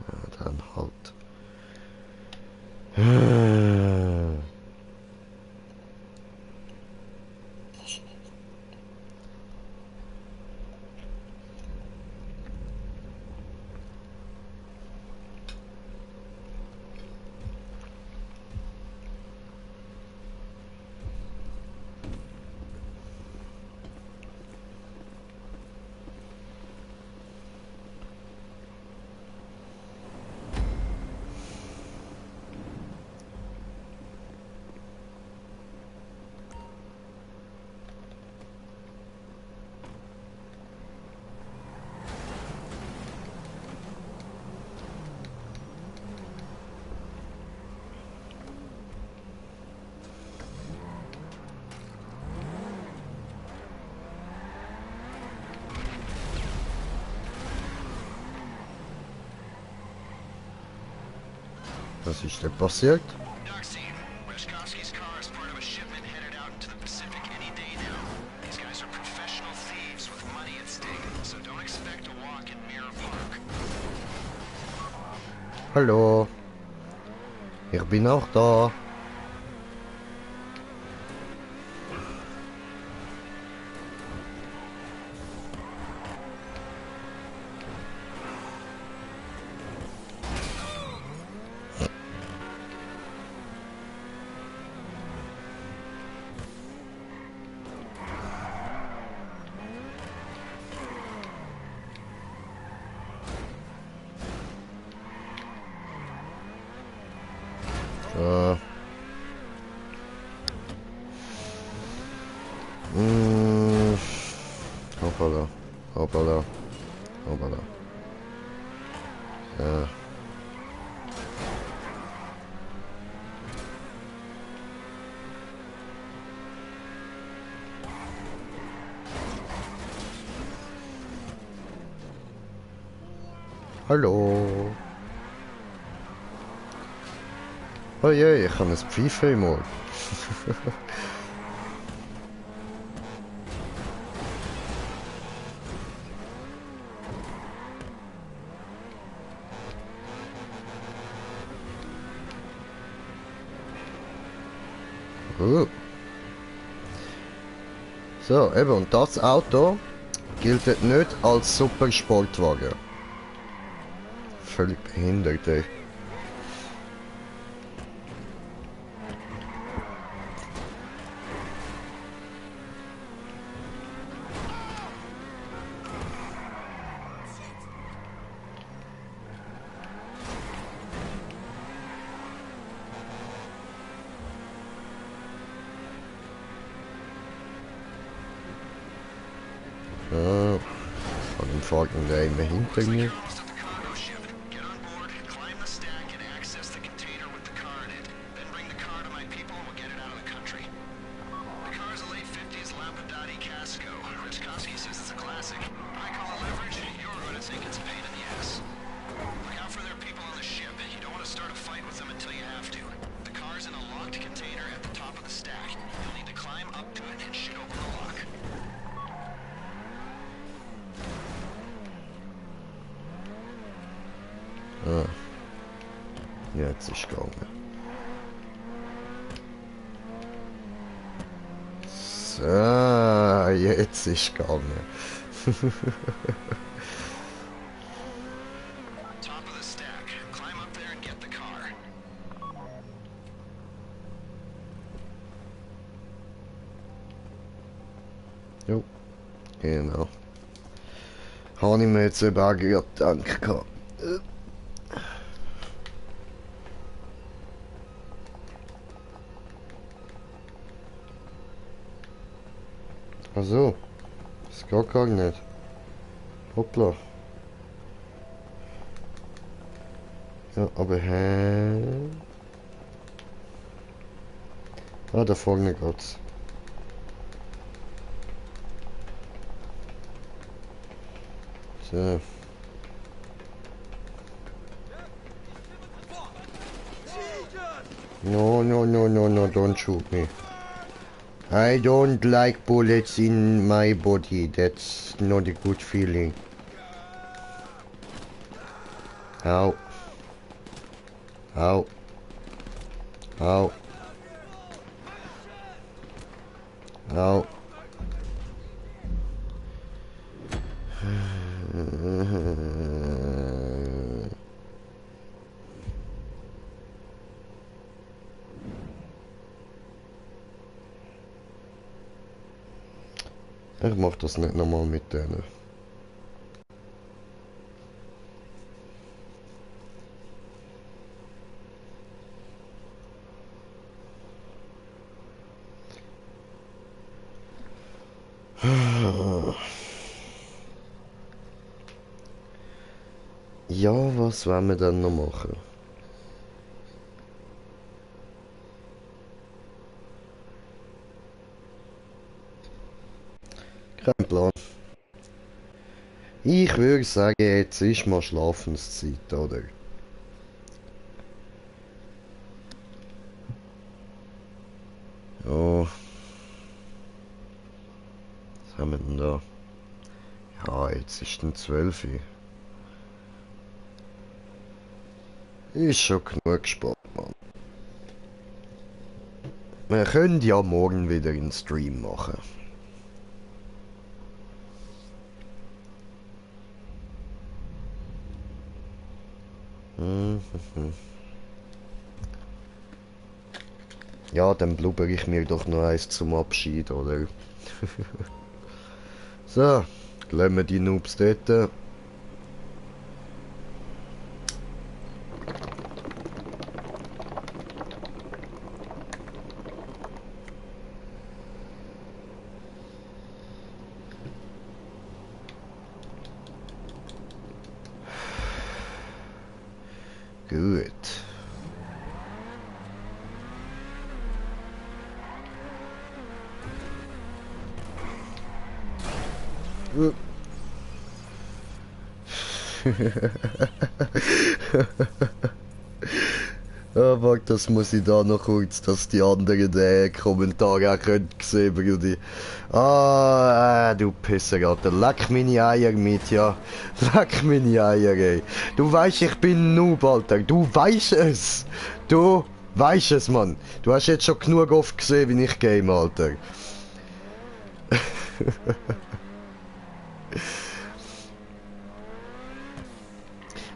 Ja, dann halt. Was ist denn passiert? Docs team, Reshkovsky's car is part of a shipment headed out into the Pacific any day now. These guys are professional thieves with money at stake, so don't expect a walk in Mirror Park. Hallo. Ich bin auch da. So. Hoppala. Hoppala. Ja. Hallo. Oh je, ich habe ein Pfeife im Ohr. So, eben, und das Auto gilt nicht als Supersportwagen. Völlig behindert, ey. Ja, von dem folgenden der immer hinter mir. Ah. Jetzt ist gegangen. So, jetzt ist gegangen. Jo, genau. Habe ich mir jetzt eben auch gerade gedacht. Ach so, das geht gar nicht. Hoppla. Ja, aber hä? Ah, da vorne geht's. So. No, no, no, no, no, don't shoot me. I don't like bullets in my body. That's not a good feeling. Ow. Ow. Ow. Ow. Ich mach das nicht nochmal mit denen. Ja, was wollen wir dann noch machen? Kein Plan. Ich würde sagen, jetzt ist mal Schlafenszeit, oder? Ja. Was haben wir denn da? Ja, jetzt ist es 12 Uhr. Ist schon genug Sport, Mann. Wir können ja morgen wieder einen Stream machen. Ja, dann blubber ich mir doch noch eins zum Abschied, oder? So, lassen wir die Noobs dort. Gut. Aber das muss ich da noch kurz, dass die anderen Kommentare auch können sehen, Brudi. Du Pissergatter, leck meine Eier mit, ja. Leck meine Eier, ey. Du weißt, ich bin Noob, Alter. Du weißt es. Du weißt es, Mann. Du hast jetzt schon genug oft gesehen, wie ich game, Alter.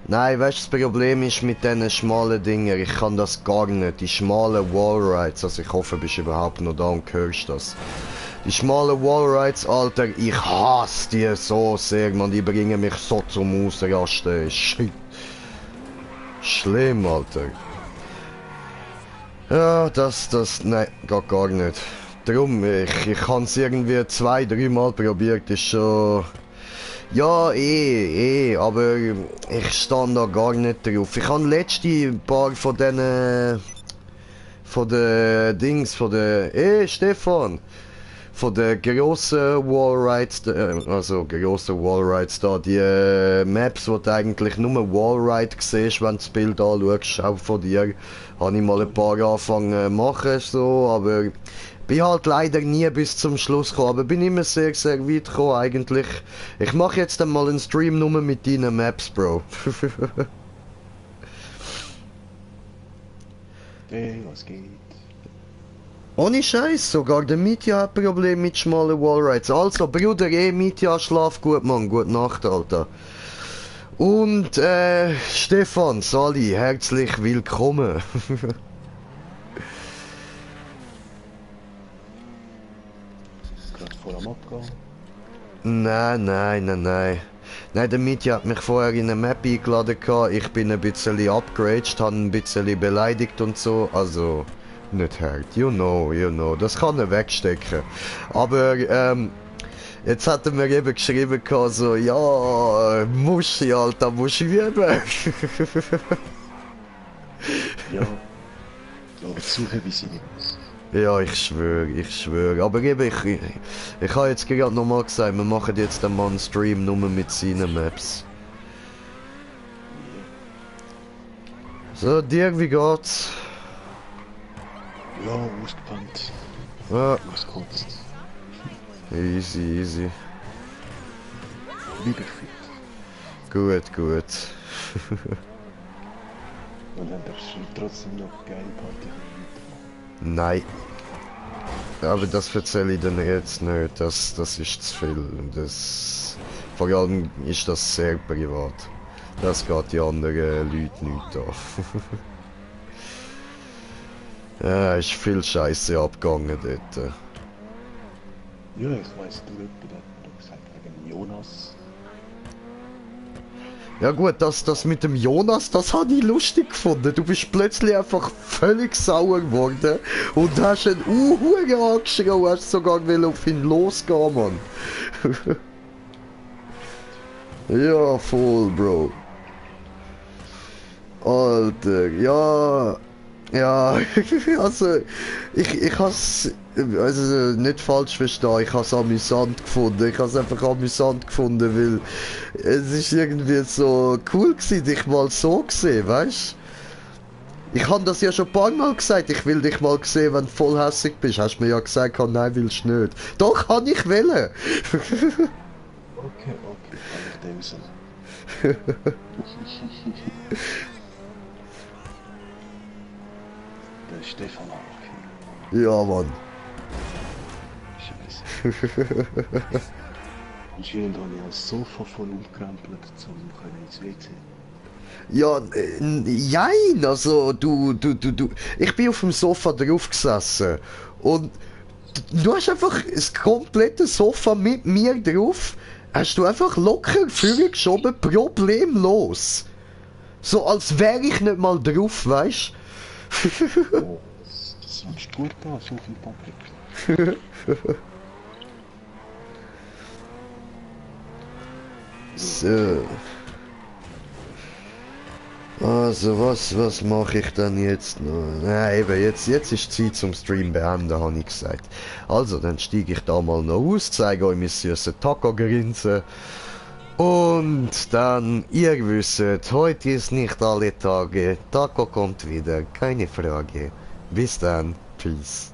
Nein, weißt du, das Problem ist mit diesen schmalen Dingen, ich kann das gar nicht. Die schmalen Wallrides, also ich hoffe, du bist überhaupt noch da und hörst das. Die schmalen Wallrides, Alter, ich hasse die so sehr, man, die bringen mich so zum Ausrasten. Shit. Schlimm, Alter. Ja, nein, geht gar nicht. Darum, ich habe es irgendwie 2-3 Mal probiert, ist schon... Ja, aber ich stand da gar nicht drauf. Ich habe letzte paar von den Dings, Stefan, von den grossen Wallrides, also grossen Wallrides da, die Maps, wo du eigentlich nur Wallride siehst, wenn du das Bild anschaust, auch von dir, habe ich mal ein paar angefangen zu machen, so, aber bin halt leider nie bis zum Schluss gekommen, aber bin immer sehr, sehr weit gekommen eigentlich. Ich mache jetzt einmal einen Stream nur mit deinen Maps, Bro. Hey, was geht? Ohne Scheiß, sogar der Mitya hat Probleme mit schmalen Wallrides. Also, Bruder, Mitya, schlaf gut, Mann. Gute Nacht, Alter. Und, Stefan, Sali, herzlich willkommen. Voll am Abgehen? Nein. Nein, der Mitya hat mich vorher in eine Map eingeladen. Ich bin ein bisschen upgraded, habe ein bisschen beleidigt und so. Also, nicht hart. You know. Das kann er wegstecken. Aber, jetzt hat er mir eben geschrieben, so, ja, Muschi, Alter, musst üben. Ja. Aber suchen wie sie nicht. Ja, ich schwöre. Aber eben, ich habe jetzt gerade nochmal gesagt, wir machen jetzt einmal einen Stream nur mit seinen Maps. So, dir, wie geht's? Ja, ausgepannt. Ja. Ausgekotzt. Easy. Wieder fit. Gut. Und dann darfst du trotzdem noch geile Party weitermachen. Nein. Aber das erzähle ich dir jetzt nicht, das ist zu viel. Vor allem ist das sehr privat. Das geht die anderen Leute nicht an. Ja, ist viel Scheiße abgegangen dort. Ja, ich weiss, du hast gesagt wegen Jonas. Ja gut, das mit dem Jonas, das habe ich lustig gefunden. Du bist plötzlich einfach völlig sauer geworden und hast ihn angeschrien und hast sogar auf ihn losgehen, Mann. Ja, voll, Bro. Alter, ja, also, ich has, also nicht falsch verstehen, ich has amüsant gefunden, ich has einfach amüsant gefunden, weil es ist irgendwie so cool gewesen, dich mal so gesehen, weißt? Ich habe das ja schon ein paar Mal gesagt, ich will dich mal sehen, wenn du voll hässig bist, hast du mir ja gesagt, nein, willst du nicht. Doch, kann ich wollen. Okay, kann ich dem Der Stefan auch. Ja, Mann. Scheiße. Anscheinend habe ich das Sofa voll umgekrempelt, um ins WC. Ja, nein, also ich bin auf dem Sofa drauf gesessen und du hast einfach das komplette Sofa mit mir drauf, hast du einfach locker vorgeschoben, problemlos. So als wäre ich nicht mal drauf, weißt du? Oh, das ist gut da, so viel Papier. So. Also, was mache ich dann jetzt noch? Na, eben, jetzt ist Zeit zum Stream beenden, habe ich gesagt. Also, dann steige ich da mal noch aus, zeige euch mein süßes Taco-Grinsen. Und dann, ihr wisst, heute ist nicht alle Tage. Taco kommt wieder, keine Frage. Bis dann, Peace.